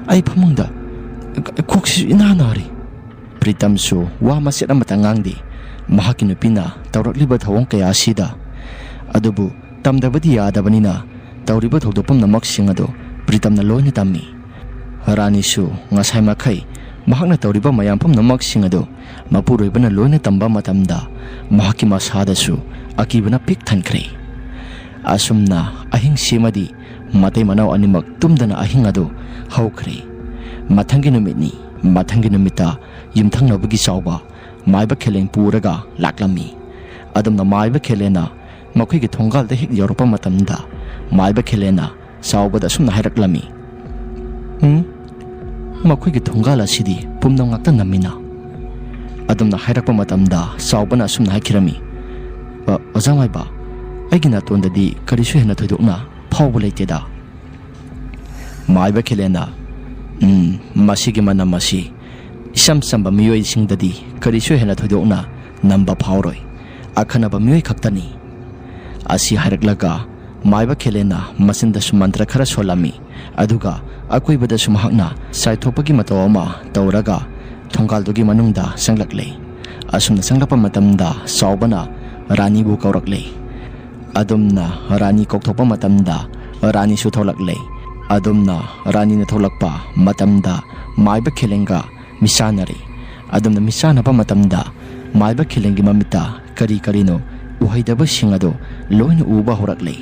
ꯑꯩ ꯐꯃꯨꯡꯗ ꯀ-, ꯀꯣꯛꯁꯤꯁꯨ ꯏꯅꯥ ꯅꯥꯔꯤ꯫" ꯄ꯭ꯔꯤꯇꯝꯁꯨ ꯋꯥ ꯃꯆꯦꯠ ꯑꯃꯠꯇ ꯉꯥꯡꯗꯦ꯫ ꯃꯍꯥꯛꯀꯤ ꯅꯨꯄꯤꯅ ꯇꯧꯔꯛꯂꯤꯕ ꯊꯧꯑꯣꯡ ꯀꯌꯥ ꯑꯁꯤꯗ꯫ ꯑꯗꯨꯕꯨ ꯇꯝꯗꯕꯗꯤ ꯌꯥꯗꯕꯅꯤꯅ ꯇꯧꯔꯤꯕ ꯊꯧꯗꯣꯛ ꯄꯨꯝꯅꯃꯛꯁꯤꯡ ꯑꯗꯨ ꯄ꯭ꯔꯤꯇꯝꯅ ꯂꯣꯏꯅ ꯇꯝꯃꯤ꯫ ꯔꯥꯅꯤꯁꯨ ꯉꯁꯥꯏ ꯃꯈꯩ ꯃꯍꯥꯛꯅ ꯇꯧꯔꯤꯕ ꯃꯌꯥꯝ ꯄꯨꯝꯅꯃꯛꯁꯤꯡ ꯑꯗꯨ ꯃꯄꯨꯔꯣꯏꯕꯅ ꯂꯣꯏꯅ ꯇꯝꯕ ꯃꯇꯝꯗ ꯃꯍꯥꯛꯀꯤ ꯃꯁꯥꯗꯁꯨ ꯑꯀꯤꯕꯅ ꯄꯤꯛ ꯊꯟꯈ꯭ꯔꯦ꯫ ꯑꯁꯨꯝꯅ ꯑꯍꯤꯡ ꯁꯤꯃꯗꯤ ꯃꯇꯩ ꯃꯅꯥꯎ ꯑꯅꯤꯃꯛ ꯇꯨꯝꯗꯅ ꯑꯍꯤꯡ ꯑꯗꯨ ꯍꯧꯈ꯭ꯔꯦ꯫ ꯃꯊꯪꯒꯤ ꯅꯨꯃꯤꯠꯅꯤ꯫ ꯃꯊꯪꯒꯤ ꯅꯨꯃꯤꯠꯇ ꯌꯨꯝꯊꯪꯅꯕꯒꯤ ꯆꯥꯎꯕ ꯃꯥꯏꯕ ꯈꯦꯂꯦꯟ ꯄꯨꯔꯒ ꯂꯥꯛꯂꯝꯃꯤ꯫ ꯑꯗꯨꯝꯅ ꯃꯥꯏꯕ ꯈꯦꯂꯦꯟꯅ ꯃꯈꯣꯏꯒꯤ ꯊꯣꯡꯒꯥꯜꯗ ꯍꯦꯛ ꯌꯧꯔꯛꯄ ꯃꯇꯝꯗ ꯃꯥꯏꯕ ꯈꯦꯂꯦꯟꯅ ꯆꯥꯎꯕꯗ ꯑꯁꯨꯝꯅ ꯍꯥꯏꯔꯛꯂꯝꯃꯤ, "ꯎꯝ, ꯃꯈꯣꯏꯒꯤ ꯊꯣꯡꯒꯥꯜ ꯑꯁꯤꯗꯤ ꯄꯨꯝꯅꯝ ꯉꯥꯛꯇ ꯅꯝꯃꯤꯅ?" ꯑꯗꯨꯝꯅ ꯍꯥꯏꯔꯛꯄ ꯃꯇꯝꯗ ꯆꯥꯎꯕꯅ ꯑꯁꯨꯝꯅ ꯍꯥꯏꯈꯤꯔꯝꯃꯤ, "ꯑ, ꯑꯣꯖꯥ ꯃꯥꯏꯕ, ꯑꯩꯒꯤ ꯅꯥꯇꯣꯟꯗꯗꯤ ꯀꯔꯤꯁꯨ ꯍꯦꯟꯅ ꯊꯣꯏꯗꯣꯛꯅ ꯐꯥꯎꯕ ꯂꯩꯇꯦꯗ꯫" ꯃꯥꯏꯕ ꯈꯦꯂꯦꯟꯅ, "ꯎꯝ, ꯃꯁꯤꯒꯤ ꯃꯅꯝ ꯑꯁꯤ ꯏꯆꯝ ꯆꯝꯕ ꯃꯤꯑꯣꯏꯁꯤꯡꯗꯗꯤ ꯀꯔꯤꯁꯨ ꯍꯦꯟꯅ ꯊꯣꯏꯗꯣꯛꯅ ꯅꯝꯕ ꯐꯥꯎꯔꯣꯏ, ꯑꯈꯟꯅꯕ ꯃꯤꯑꯣꯏ ꯈꯛꯇꯅꯤ꯫" ꯑꯁꯤ ꯍꯥꯏꯔꯛꯂꯒ ꯃꯥꯏꯕ ꯈꯦꯂꯦꯟꯅ ꯃꯆꯤꯟꯗꯁꯨ ꯃꯟꯇ꯭ꯔ ꯈꯔ ꯁꯣꯜꯂꯝꯃꯤ꯫ ꯑꯗꯨꯒ ꯑꯀꯣꯏꯕꯗꯁꯨ ꯃꯍꯥꯛꯅ ꯆꯥꯏꯊꯣꯛꯄꯒꯤ ꯃꯇꯧ ꯑꯃ ꯇꯧꯔꯒ ꯊꯣꯡꯒꯥꯜꯗꯨꯒꯤ ꯃꯅꯨꯡꯗ ꯆꯪꯂꯛꯂꯦ꯫ ꯑꯁꯨꯝꯅ ꯆꯪꯂꯛꯄ ꯃꯇꯝꯗ ꯆꯥꯎꯕꯅ ꯔꯥꯅꯤꯕꯨ ꯀꯧꯔꯛꯂꯦ꯫ ꯑꯗꯨꯝꯅ ꯔꯥꯅꯤ ꯀꯧꯊꯣꯛꯄ ꯃꯇꯝꯗ ꯔꯥꯅꯤꯁꯨ ꯊꯣꯛꯂꯛꯂꯦ꯫ ꯑꯗꯨꯝꯅ ꯔꯥꯅꯤꯅ ꯊꯣꯛꯂꯛꯄ ꯃꯇꯝꯗ ꯃꯥꯏꯕ ꯈꯦꯂꯦꯟꯒ ꯃꯤꯆꯥꯟꯅꯔꯦ꯫ ꯑꯗꯨꯝꯅ ꯃꯤꯆꯥꯟꯅꯕ ꯃꯇꯝꯗ ꯃꯥꯏꯕ ꯈꯦꯂꯦꯟꯒꯤ ꯃꯃꯤꯠꯇ ꯀꯔꯤ ꯀꯔꯤꯅꯣ ꯎꯍꯩꯗꯕꯁꯤꯡ ꯑꯗꯨ ꯂꯣꯏꯅ ꯎꯕ ꯍꯧꯔꯛꯂꯦ꯫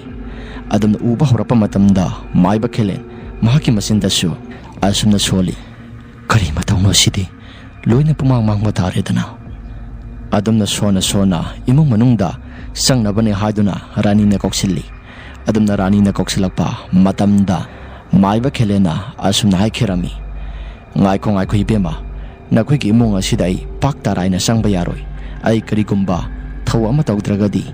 ꯑꯗꯨꯝꯅ ꯎꯕ ꯍꯧꯔꯛꯄ ꯃꯇꯝꯗ ꯃꯥꯏꯕ ꯈꯦꯂꯦꯟ ꯃꯍꯥꯛꯀꯤ ꯃꯆꯤꯟꯗꯁꯨ ꯑꯁꯨꯝꯅ ꯁꯣꯜꯂꯤ, "ꯀꯔꯤ ꯃꯇꯧꯅꯣ ꯁꯤꯗꯤ? ꯂꯣꯏꯅ ꯄꯨꯃꯥꯡ ꯃꯥꯡꯕ ꯇꯥꯔꯦꯗꯅ꯫" ꯑꯗꯨꯝꯅ ꯁꯣꯟꯅ ꯁꯣꯟꯅ ꯏꯃꯨꯡ ꯃꯅꯨꯡꯗ ꯆꯪꯅꯕꯅꯦ ꯍꯥꯏꯗꯨꯅ ꯔꯥꯅꯤꯅ ꯀꯧꯁꯤꯜꯂꯤ꯫ ꯑꯗꯨꯝꯅ ꯔꯥꯅꯤꯅ ꯀꯧꯁꯤꯜꯂꯛꯄ ꯃꯇꯝꯗ ꯃꯥꯏꯕ ꯈꯦꯂꯦꯟꯅ ꯑꯁꯨꯝꯅ ꯍꯥꯏꯈꯤꯔꯝꯃꯤ, "ꯉꯥꯏꯈꯣ, ꯉꯥꯏꯈꯣ ꯏꯕꯦꯝꯃ, ꯅꯈꯣꯏꯒꯤ ꯏꯃꯨꯡ ꯑꯁꯤꯗ ꯑꯩ ꯄꯥꯛ ꯇꯔꯥꯏꯅ ꯆꯪꯕ ꯌꯥꯔꯣꯏ꯫ ꯑꯩ ꯀꯔꯤꯒꯨꯝꯕ ꯊꯧ ꯑꯃ ꯇꯧꯗ꯭ꯔꯒꯗꯤ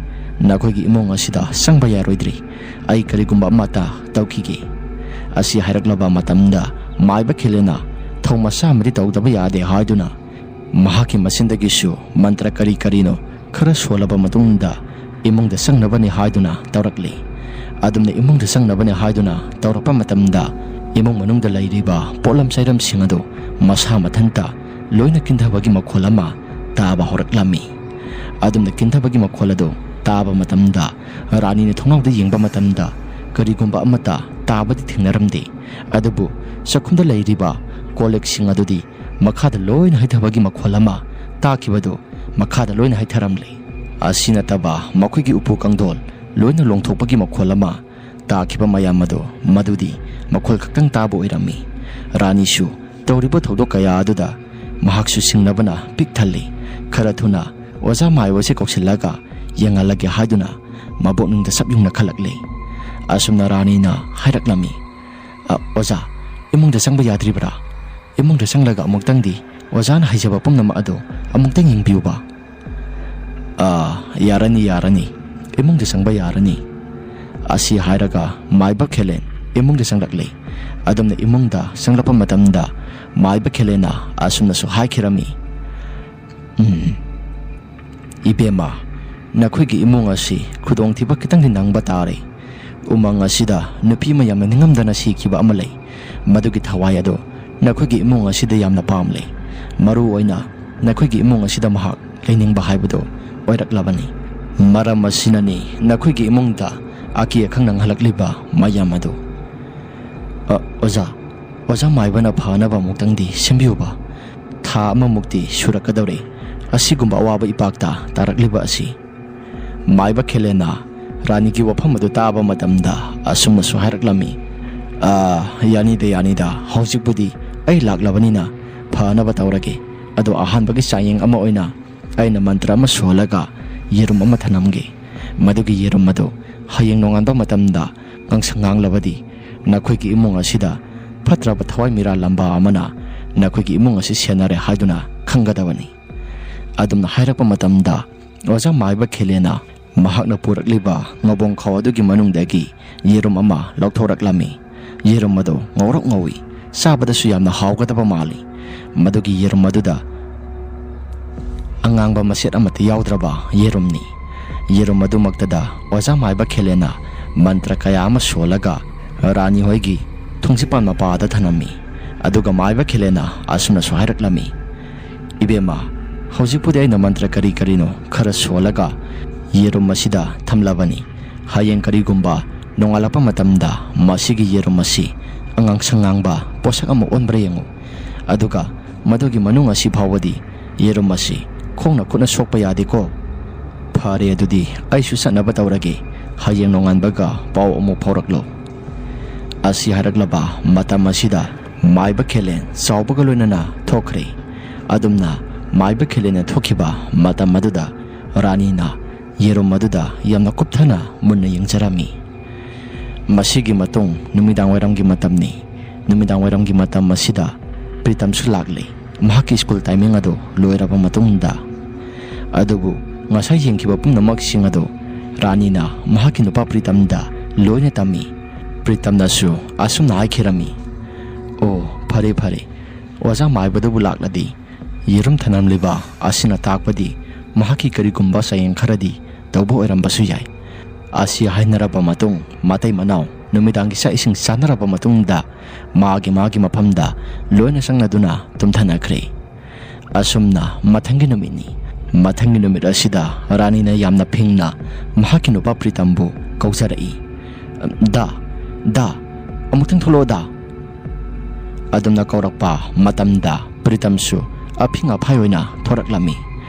ꯅꯈꯣꯏꯒꯤ ꯏꯃꯨꯡ ꯑꯁꯤꯗ ꯆꯪꯕ ꯌꯥꯔꯣꯏꯗ꯭ꯔꯤ꯫ ꯑꯩ ꯀꯔꯤꯒꯨꯝꯕ ꯑꯃꯠꯇ ꯇꯧꯈꯤꯒꯦ"꯫ ꯑꯁꯤ ꯍꯥꯏꯔꯛꯂꯕ ꯃꯇꯝꯗ ꯃꯥꯏꯕ ꯈꯦꯂꯦꯟꯅ ꯊꯧ ꯃꯆꯥ ꯑꯃꯗꯤ ꯇꯧꯗꯕ ꯌꯥꯗꯦ ꯍꯥꯏꯗꯨꯅ ꯃꯍꯥꯛꯀꯤ ꯃꯆꯤꯟꯗꯒꯤꯁꯨ ꯃꯟꯇ꯭ꯔ ꯀꯔꯤ ꯀꯔꯤꯅꯣ ꯈꯔ ꯁꯣꯜꯂꯕ ꯃꯇꯨꯡꯗ ꯏꯃꯨꯡꯗ ꯆꯪꯅꯕꯅꯤ ꯍꯥꯏꯗꯨꯅ ꯇꯧꯔꯛꯂꯤ꯫ ꯑꯗꯨꯝꯅ ꯏꯃꯨꯡꯗ ꯆꯪꯅꯕꯅꯤ ꯍꯥꯏꯗꯨꯅ ꯇꯧꯔꯛꯄ ꯃꯇꯝꯗ ꯏꯃꯨꯡ ꯃꯅꯨꯡꯗ ꯂꯩꯔꯤꯕ ꯄꯣꯠꯂꯝ ꯆꯩꯔꯝꯁꯤꯡ ꯑꯗꯨ ꯃꯁꯥ ꯃꯊꯟꯇ ꯂꯣꯏꯅ ꯀꯤꯟꯊꯕꯒꯤ ꯃꯈꯣꯜ ꯑꯃ ꯇꯥꯕ ꯍꯧꯔꯛꯂꯝꯃꯤ꯫ ꯑꯗꯨꯝꯅ ꯀꯤꯟꯊꯕꯒꯤ ꯃꯈꯣꯜ ꯑꯗꯨ ꯇꯥꯕ ꯃꯇꯝꯗ ꯔꯥꯅꯤꯅ ꯊꯣꯡꯅꯥꯎꯗ ꯌꯦꯡꯕ ꯃꯇꯝꯗ ꯀꯔꯤꯒꯨꯝꯕ ꯑꯃꯠꯇ ꯇꯥꯕꯗꯤ ꯊꯦꯡꯅꯔꯝꯗꯦ꯫ ꯑꯗꯨꯕꯨ ꯆꯥꯛꯈꯨꯝꯗ ꯂꯩꯔꯤꯕ ꯀꯣꯜ ꯂꯤꯛꯁꯤꯡ ꯑꯗꯨꯗꯤ ꯃꯈꯥꯗ ꯂꯣꯏꯅ ꯍꯩꯊꯕꯒꯤ ꯃꯈꯣꯜ ꯑꯃ ꯇꯥꯈꯤꯕꯗꯨ ꯃꯈꯥꯗ ꯂꯣꯏꯅ ꯍꯩꯊꯔꯝꯂꯦ꯫ ꯑꯁꯤ ꯅꯠꯇꯕ ꯃꯈꯣꯏꯒꯤ ꯎꯄꯨ ꯀꯥꯡꯊꯣꯜ ꯂꯣꯏꯅ ꯂꯣꯡꯊꯣꯛꯄꯒꯤ ꯃꯈꯣꯜ ꯑꯃ ꯇꯥꯈꯤꯕ ꯃꯌꯥꯝ ꯑꯗꯨ ꯃꯗꯨꯗꯤ ꯃꯈꯣꯜ ꯈꯛꯇꯪ ꯇꯥꯕ ꯑꯣꯏꯔꯝꯃꯤ꯫ ꯔꯥꯅꯤꯁꯨ ꯇꯧꯔꯤꯕ ꯊꯧꯗꯣꯛ ꯀꯌꯥ ꯑꯗꯨꯗ ꯃꯍꯥꯛꯁꯨ ꯁꯤꯡꯅꯕꯅ ꯄꯤꯛ ꯊꯜꯂꯤ꯫ ꯈꯔ ꯊꯨꯅ ꯑꯣꯖꯥ ꯃꯥꯏꯕꯁꯦ ꯀꯧꯁꯤꯜꯂꯒ ꯌꯦꯡꯍꯜꯂꯒꯦ ꯍꯥꯏꯗꯨꯅ ꯃꯕꯣꯛꯅꯤꯡꯗ ꯁꯞ ꯌꯨꯡꯅ ꯈꯜꯂꯛꯂꯦ꯫ ꯑꯁꯨꯝꯅ ꯔꯥꯅꯤꯅ ꯍꯥꯏꯔꯛꯂꯝꯃꯤ, "ꯑ, ꯑꯣꯖꯥ, ꯏꯃꯨꯡꯗ ꯆꯪꯕ ꯌꯥꯗ꯭ꯔꯤꯕ꯭ꯔꯥ? ꯏꯃꯨꯡꯗ ꯆꯪꯂꯒ ꯑꯃꯨꯛꯇꯪꯗꯤ ꯑꯣꯖꯥꯅ ꯍꯩꯖꯕ ꯄꯨꯝꯅꯃꯛ ꯑꯗꯨ ꯑꯃꯨꯛꯇꯪ ꯌꯦꯡꯕꯤꯌꯨꯕ"꯫ "ꯑ, ꯌꯥꯔꯅꯤ, ꯌꯥꯔꯅꯤ꯫ ꯏꯃꯨꯡꯗ ꯆꯪꯕ ꯌꯥꯔꯅꯤ"꯫ ꯑꯁꯤ ꯍꯥꯏꯔꯒ ꯃꯥꯏꯕ ꯈꯦꯂꯦꯟ ꯏꯃꯨꯡꯗ ꯆꯪꯂꯛꯂꯦ꯫ ꯑꯗꯨꯝꯅ ꯏꯃꯨꯡꯗ ꯆꯪꯂꯛꯄ ꯃꯇꯝꯗ ꯃꯥꯏꯕ ꯈꯦꯂꯦꯟꯅ ꯑꯁꯨꯝꯅꯁꯨ ꯍꯥꯏꯈꯤꯔꯝꯃꯤ, "ꯎꯝ, ꯏꯕꯦꯝꯃ, ꯅꯈꯣꯏꯒꯤ ꯏꯃꯨꯡ ꯑꯁꯤ ꯈꯨꯗꯣꯡꯊꯤꯕ ꯈꯤꯇꯪꯗꯤ ꯅꯪꯕ ꯇꯥꯔꯦ꯫ ꯎꯃꯪ ꯑꯁꯤꯗ ꯅꯨꯄꯤ ꯑꯃ ꯌꯥꯝꯅ ꯅꯤꯡꯉꯝꯗꯅ ꯁꯤꯈꯤꯕ ꯑꯃ ꯂꯩ꯫ ꯃꯗꯨꯒꯤ ꯊꯋꯥꯏ ꯑꯗꯨ ꯅꯈꯣꯏꯒꯤ ꯏꯃꯨꯡ ꯑꯁꯤꯗ ꯌꯥꯝꯅ ꯄꯥꯝꯂꯦ꯫ ꯃꯔꯨ ꯑꯣꯏꯅ ꯅꯈꯣꯏꯒꯤ ꯏꯃꯨꯡ ꯑꯁꯤꯗ ꯃꯍꯥꯛ ꯂꯩꯅꯤꯡꯕ ꯍꯥꯏꯕꯗꯨ ꯑꯣꯏꯔꯛꯂꯕꯅꯤ꯫ ꯃꯔꯝ ꯑꯁꯤꯅꯅꯤ ꯅꯈꯣꯏꯒꯤ ꯏꯃꯨꯡꯗ ꯑꯀꯤ ꯑꯈꯪ ꯅꯪꯍꯜꯂꯛꯂꯤꯕ ꯃꯌꯥꯝ ꯑꯗꯨ"꯫ "ꯑ, ꯑꯣꯖꯥ, ꯑꯣꯖꯥ ꯃꯥꯏꯕꯅ ꯐꯅꯕ ꯑꯃꯨꯛꯇꯪꯗꯤ ꯁꯦꯝꯕꯤꯌꯨꯕ꯫ ꯊꯥ ꯑꯃꯃꯨꯛꯇꯤ ꯁꯨꯔꯛꯀꯗꯧꯔꯦ ꯑꯁꯤꯒꯨꯝꯕ ꯑꯋꯥꯕ ꯏꯄꯥꯛꯇ ꯇꯥꯔꯛꯂꯤꯕ ꯑꯁꯤ"꯫ ꯃꯥꯏꯕ ꯈꯦꯂꯦꯟꯅ ꯔꯥꯅꯤꯒꯤ ꯋꯥꯐꯝ ꯑꯗꯨ ꯇꯥꯕ ꯃꯇꯝꯗ ꯑꯁꯨꯝꯅꯁꯨ ꯍꯥꯏꯔꯛꯂꯝꯃꯤ, "ꯑ, ꯌꯥꯅꯤꯗ, ꯌꯥꯅꯤꯗ, ꯍꯧꯖꯤꯛꯄꯨꯗꯤ ꯑꯩ ꯂꯥꯛꯂꯕꯅꯤꯅ ꯐꯅꯕ ꯇꯧꯔꯒꯦ꯫ ꯑꯗꯣ ꯑꯍꯥꯟꯕꯒꯤ ꯆꯥꯡꯌꯦꯡ ꯑꯃ ꯑꯣꯏꯅ ꯑꯩꯅ ꯃꯟꯇ꯭ꯔ ꯑꯃ ꯁꯣꯜꯂꯒ ꯌꯦꯔꯨꯝ ꯑꯃ ꯊꯅꯝꯒꯦ꯫ ꯃꯗꯨꯒꯤ ꯌꯦꯔꯨꯝ ꯑꯗꯨ ꯍꯌꯦꯡ ꯅꯣꯡꯉꯥꯟꯕ ꯃꯇꯝꯗ ꯉꯥꯡꯁꯪ ꯉꯥꯡꯂꯕꯗꯤ, ꯅꯈꯣꯏꯒꯤ ꯏꯃꯨꯡ ꯑꯁꯤꯗ ꯐꯠꯇ꯭ꯔꯕ ꯊꯋꯥꯏ ꯃꯤꯔꯥꯜꯂꯝꯕ ꯑꯃꯅ ꯅꯈꯣꯏꯒꯤ ꯏꯃꯨꯡ ꯑꯁꯤ ꯁꯦꯟꯅꯔꯦ ꯍꯥꯏꯗꯨꯅ ꯈꯪꯒꯗꯕꯅꯤ꯫ ꯑꯗꯨꯝꯅ ꯍꯥꯏꯔꯛꯄ ꯃꯇꯝꯗ, ꯑꯣꯖꯥ ꯃꯥꯏꯕ ꯈꯦꯂꯦꯅ ꯃꯍꯥꯛꯅ ꯄꯨꯔꯛꯂꯤꯕ ꯉꯧꯕꯣꯡ ꯈꯥꯎ ꯑꯗꯨꯒꯤ ꯃꯅꯨꯡꯗꯒꯤ ꯌꯦꯔꯨꯝ ꯑꯃ ꯂꯧꯊꯣꯔꯛꯂꯝꯃꯤ꯫ ꯌꯦꯔꯨꯝ ꯑꯗꯨ ꯉꯧꯔꯣꯛ ꯉꯧꯏ, ꯆꯥꯕꯗꯁꯨ ꯌꯥꯝꯅ ꯍꯥꯎꯒꯗꯕ ꯃꯥꯜꯂꯤ꯫ ꯃꯗꯨꯒꯤ ꯌꯦꯔꯨꯝ ꯑꯗꯨꯗ ꯑꯉꯥꯡꯕ ꯃꯆꯦꯠ ꯑꯃꯠꯇ ꯌꯥꯎꯗ꯭ꯔꯕ ꯌꯦꯔꯨꯝꯅꯤ꯫ ꯌꯦꯔꯨꯝ ꯑꯗꯨꯃꯛꯇꯗ ꯑꯣꯖꯥ ꯃꯥꯏꯕ ꯈꯦꯂꯦꯅ ꯃꯟꯇ꯭ꯔ ꯀꯌꯥ ꯑꯃ ꯁꯣꯜꯂꯒ ꯔꯥꯅꯤ ꯍꯣꯏꯒꯤ ꯊꯣꯡꯖꯤꯄꯥꯟ ꯃꯄꯥꯗ ꯊꯅꯝꯃꯤ꯫ ꯑꯗꯨꯒ ꯃꯥꯏꯕ ꯈꯦꯂꯦꯅ ꯑꯁꯨꯝꯅꯁꯨ ꯍꯥꯏꯔꯛꯂꯝꯃꯤ, "ꯏꯕꯦꯝꯃ, ꯍꯧꯖꯤꯛꯄꯨꯗꯤ ꯑꯩꯅ ꯃꯟꯇ꯭ꯔ ꯀꯔꯤ ꯀꯔꯤꯅꯣ ꯈꯔ ꯁꯣꯜꯂꯒ ꯌꯦꯔꯨꯝ ꯑꯁꯤꯗ ꯊꯝꯂꯕꯅꯤ꯫ ꯍꯌꯦꯡ ꯀꯔꯤꯒꯨꯝꯕ ꯅꯣꯡꯉꯥꯜꯂꯛꯄ ꯃꯇꯝꯗ ꯃꯁꯤꯒꯤ ꯌꯦꯔꯨꯝ ꯑꯁꯤ ꯑꯉꯥꯡꯁꯪ ꯉꯥꯡꯕ ꯄꯣꯠꯁꯛ ꯑꯃ ꯑꯣꯟꯕ꯭ꯔꯥ ꯌꯦꯡꯉꯨ꯫ ꯑꯗꯨꯒ ꯃꯗꯨꯒꯤ ꯃꯅꯨꯡ ꯑꯁꯤ ꯐꯥꯎꯕꯗꯤ ꯌꯦꯔꯨꯝ ꯑꯁꯤ ꯈꯣꯡꯅ ꯈꯨꯠꯅ ꯁꯣꯛꯄ ꯌꯥꯗꯦꯀꯣ꯫ ꯐꯔꯦ, ꯑꯗꯨꯗꯤ ꯑꯩꯁꯨ ꯆꯠꯅꯕ ꯇꯧꯔꯒꯦ꯫ ꯍꯌꯦꯡ ꯅꯣꯡꯉꯥꯟꯕꯒ ꯄꯥꯎ ꯑꯃꯨꯛ ꯐꯥꯎꯔꯛꯂꯣ"꯫ ꯑꯁꯤ ꯍꯥꯏꯔꯛꯂꯕ ꯃꯇꯝ ꯑꯁꯤꯗ ꯃꯥꯏꯕ ꯈꯦꯂꯦꯟ ꯆꯥꯎꯕꯒ ꯂꯣꯏꯅꯅ ꯊꯣꯛꯈ꯭ꯔꯦ꯫ ꯑꯗꯨꯝꯅ ꯃꯥꯏꯕ ꯈꯦꯂꯦꯟꯅ ꯊꯣꯛꯈꯤꯕ ꯃꯇꯝ ꯑꯗꯨꯗ ꯔꯥꯅꯤꯅ ꯌꯦꯔꯨꯝ ꯑꯗꯨꯗ ꯌꯥꯝꯅ ꯀꯨꯞꯊꯅ ꯃꯨꯟꯅ ꯌꯦꯡꯖꯔꯝꯃꯤ꯫ ꯃꯁꯤꯒꯤ ꯃꯇꯨꯡ ꯅꯨꯃꯤꯗꯥꯡ ꯋꯥꯏꯔꯝꯒꯤ ꯃꯇꯝꯅꯤ꯫ ꯅꯨꯃꯤꯗꯥꯡ ꯋꯥꯏꯔꯝꯒꯤ ꯃꯇꯝ ꯑꯁꯤꯗ ꯄ꯭ꯔꯤꯇꯝꯁꯨ ꯂꯥꯛꯂꯦ꯫ ꯃꯍꯥꯛꯀꯤ ꯁ꯭ꯀꯨꯜ ꯇꯥꯏꯃꯤꯡ ꯑꯗꯨ ꯂꯣꯏꯔꯕ ꯃꯇꯨꯡꯗ꯫ ꯑꯗꯨꯕꯨ ꯉꯁꯥꯏ ꯌꯦꯡꯈꯤꯕ ꯄꯨꯝꯅꯃꯛꯁꯤꯡ ꯑꯗꯨ ꯔꯥꯅꯤꯅ ꯃꯍꯥꯛꯀꯤ ꯅꯨꯄꯥ ꯄ꯭ꯔꯤꯇꯝꯗ ꯂꯣꯏꯅ ꯇꯝꯃꯤ꯫ ꯄ꯭ꯔꯤꯇꯝꯅꯁꯨ ꯑꯁꯨꯝꯅ ꯍꯥꯏꯈꯤꯔꯝꯃꯤ, "ꯑꯣ, ꯐꯔꯦ, ꯐꯔꯦ꯫ ꯑꯣꯖꯥ ꯃꯥꯏꯕꯗꯨꯕꯨ ꯂꯥꯛꯂꯗꯤ ꯌꯦꯔꯨꯝ ꯊꯅꯝꯂꯤꯕ ꯑꯁꯤꯅ ꯇꯥꯛꯄꯗꯤ ꯃꯍꯥꯛꯀꯤ ꯀꯔꯤꯒꯨꯝꯕ ꯆꯌꯦꯡ ꯈꯔꯗꯤ ꯇꯧꯕ ꯑꯣꯏꯔꯝꯕꯁꯨ ꯌꯥꯏ"꯫ ꯑꯁꯤ ꯍꯥꯏꯅꯔꯕ ꯃꯇꯨꯡ, ꯃꯇꯩ ꯃꯅꯥꯎ ꯅꯨꯃꯤꯗꯥꯡꯒꯤ ꯆꯥꯛ ꯏꯁꯤꯡ ꯆꯥꯅꯔꯕ ꯃꯇꯨꯡꯗ, ꯃꯥꯒꯤ ꯃꯥꯒꯤ ꯃꯐꯝꯗ ꯂꯣꯏꯅ ꯆꯪꯅꯗꯨꯅ ꯇꯨꯝꯊꯅꯈ꯭ꯔꯦ꯫ ꯑꯁꯨꯝꯅ ꯃꯊꯪꯒꯤ ꯅꯨꯃꯤꯠꯅꯤ꯫ ꯃꯊꯪꯒꯤ ꯅꯨꯃꯤꯠ ꯑꯁꯤꯗ ꯔꯥꯅꯤꯅ ꯌꯥꯝꯅ ꯐꯤꯡꯅ ꯃꯍꯥꯛꯀꯤ ꯅꯨꯄꯥ ꯄ꯭ꯔꯤꯇꯝꯕꯨ ꯀꯧꯖꯔꯛꯏ, "ꯗꯥ, ꯗꯥ, ꯑꯃꯨꯛꯇꯪ ꯊꯣꯛꯂꯛꯑꯣ ꯗꯥ"꯫ ꯑꯗꯨꯝꯅ ꯀꯧꯔꯛꯄ ꯃꯇꯝꯗ ꯄ꯭ꯔꯤꯇꯝꯁꯨ ꯑꯐꯤꯡ ꯑꯐꯥꯏ ꯑꯣꯏꯅ ꯊꯣꯔꯛꯂꯝꯃꯤ꯫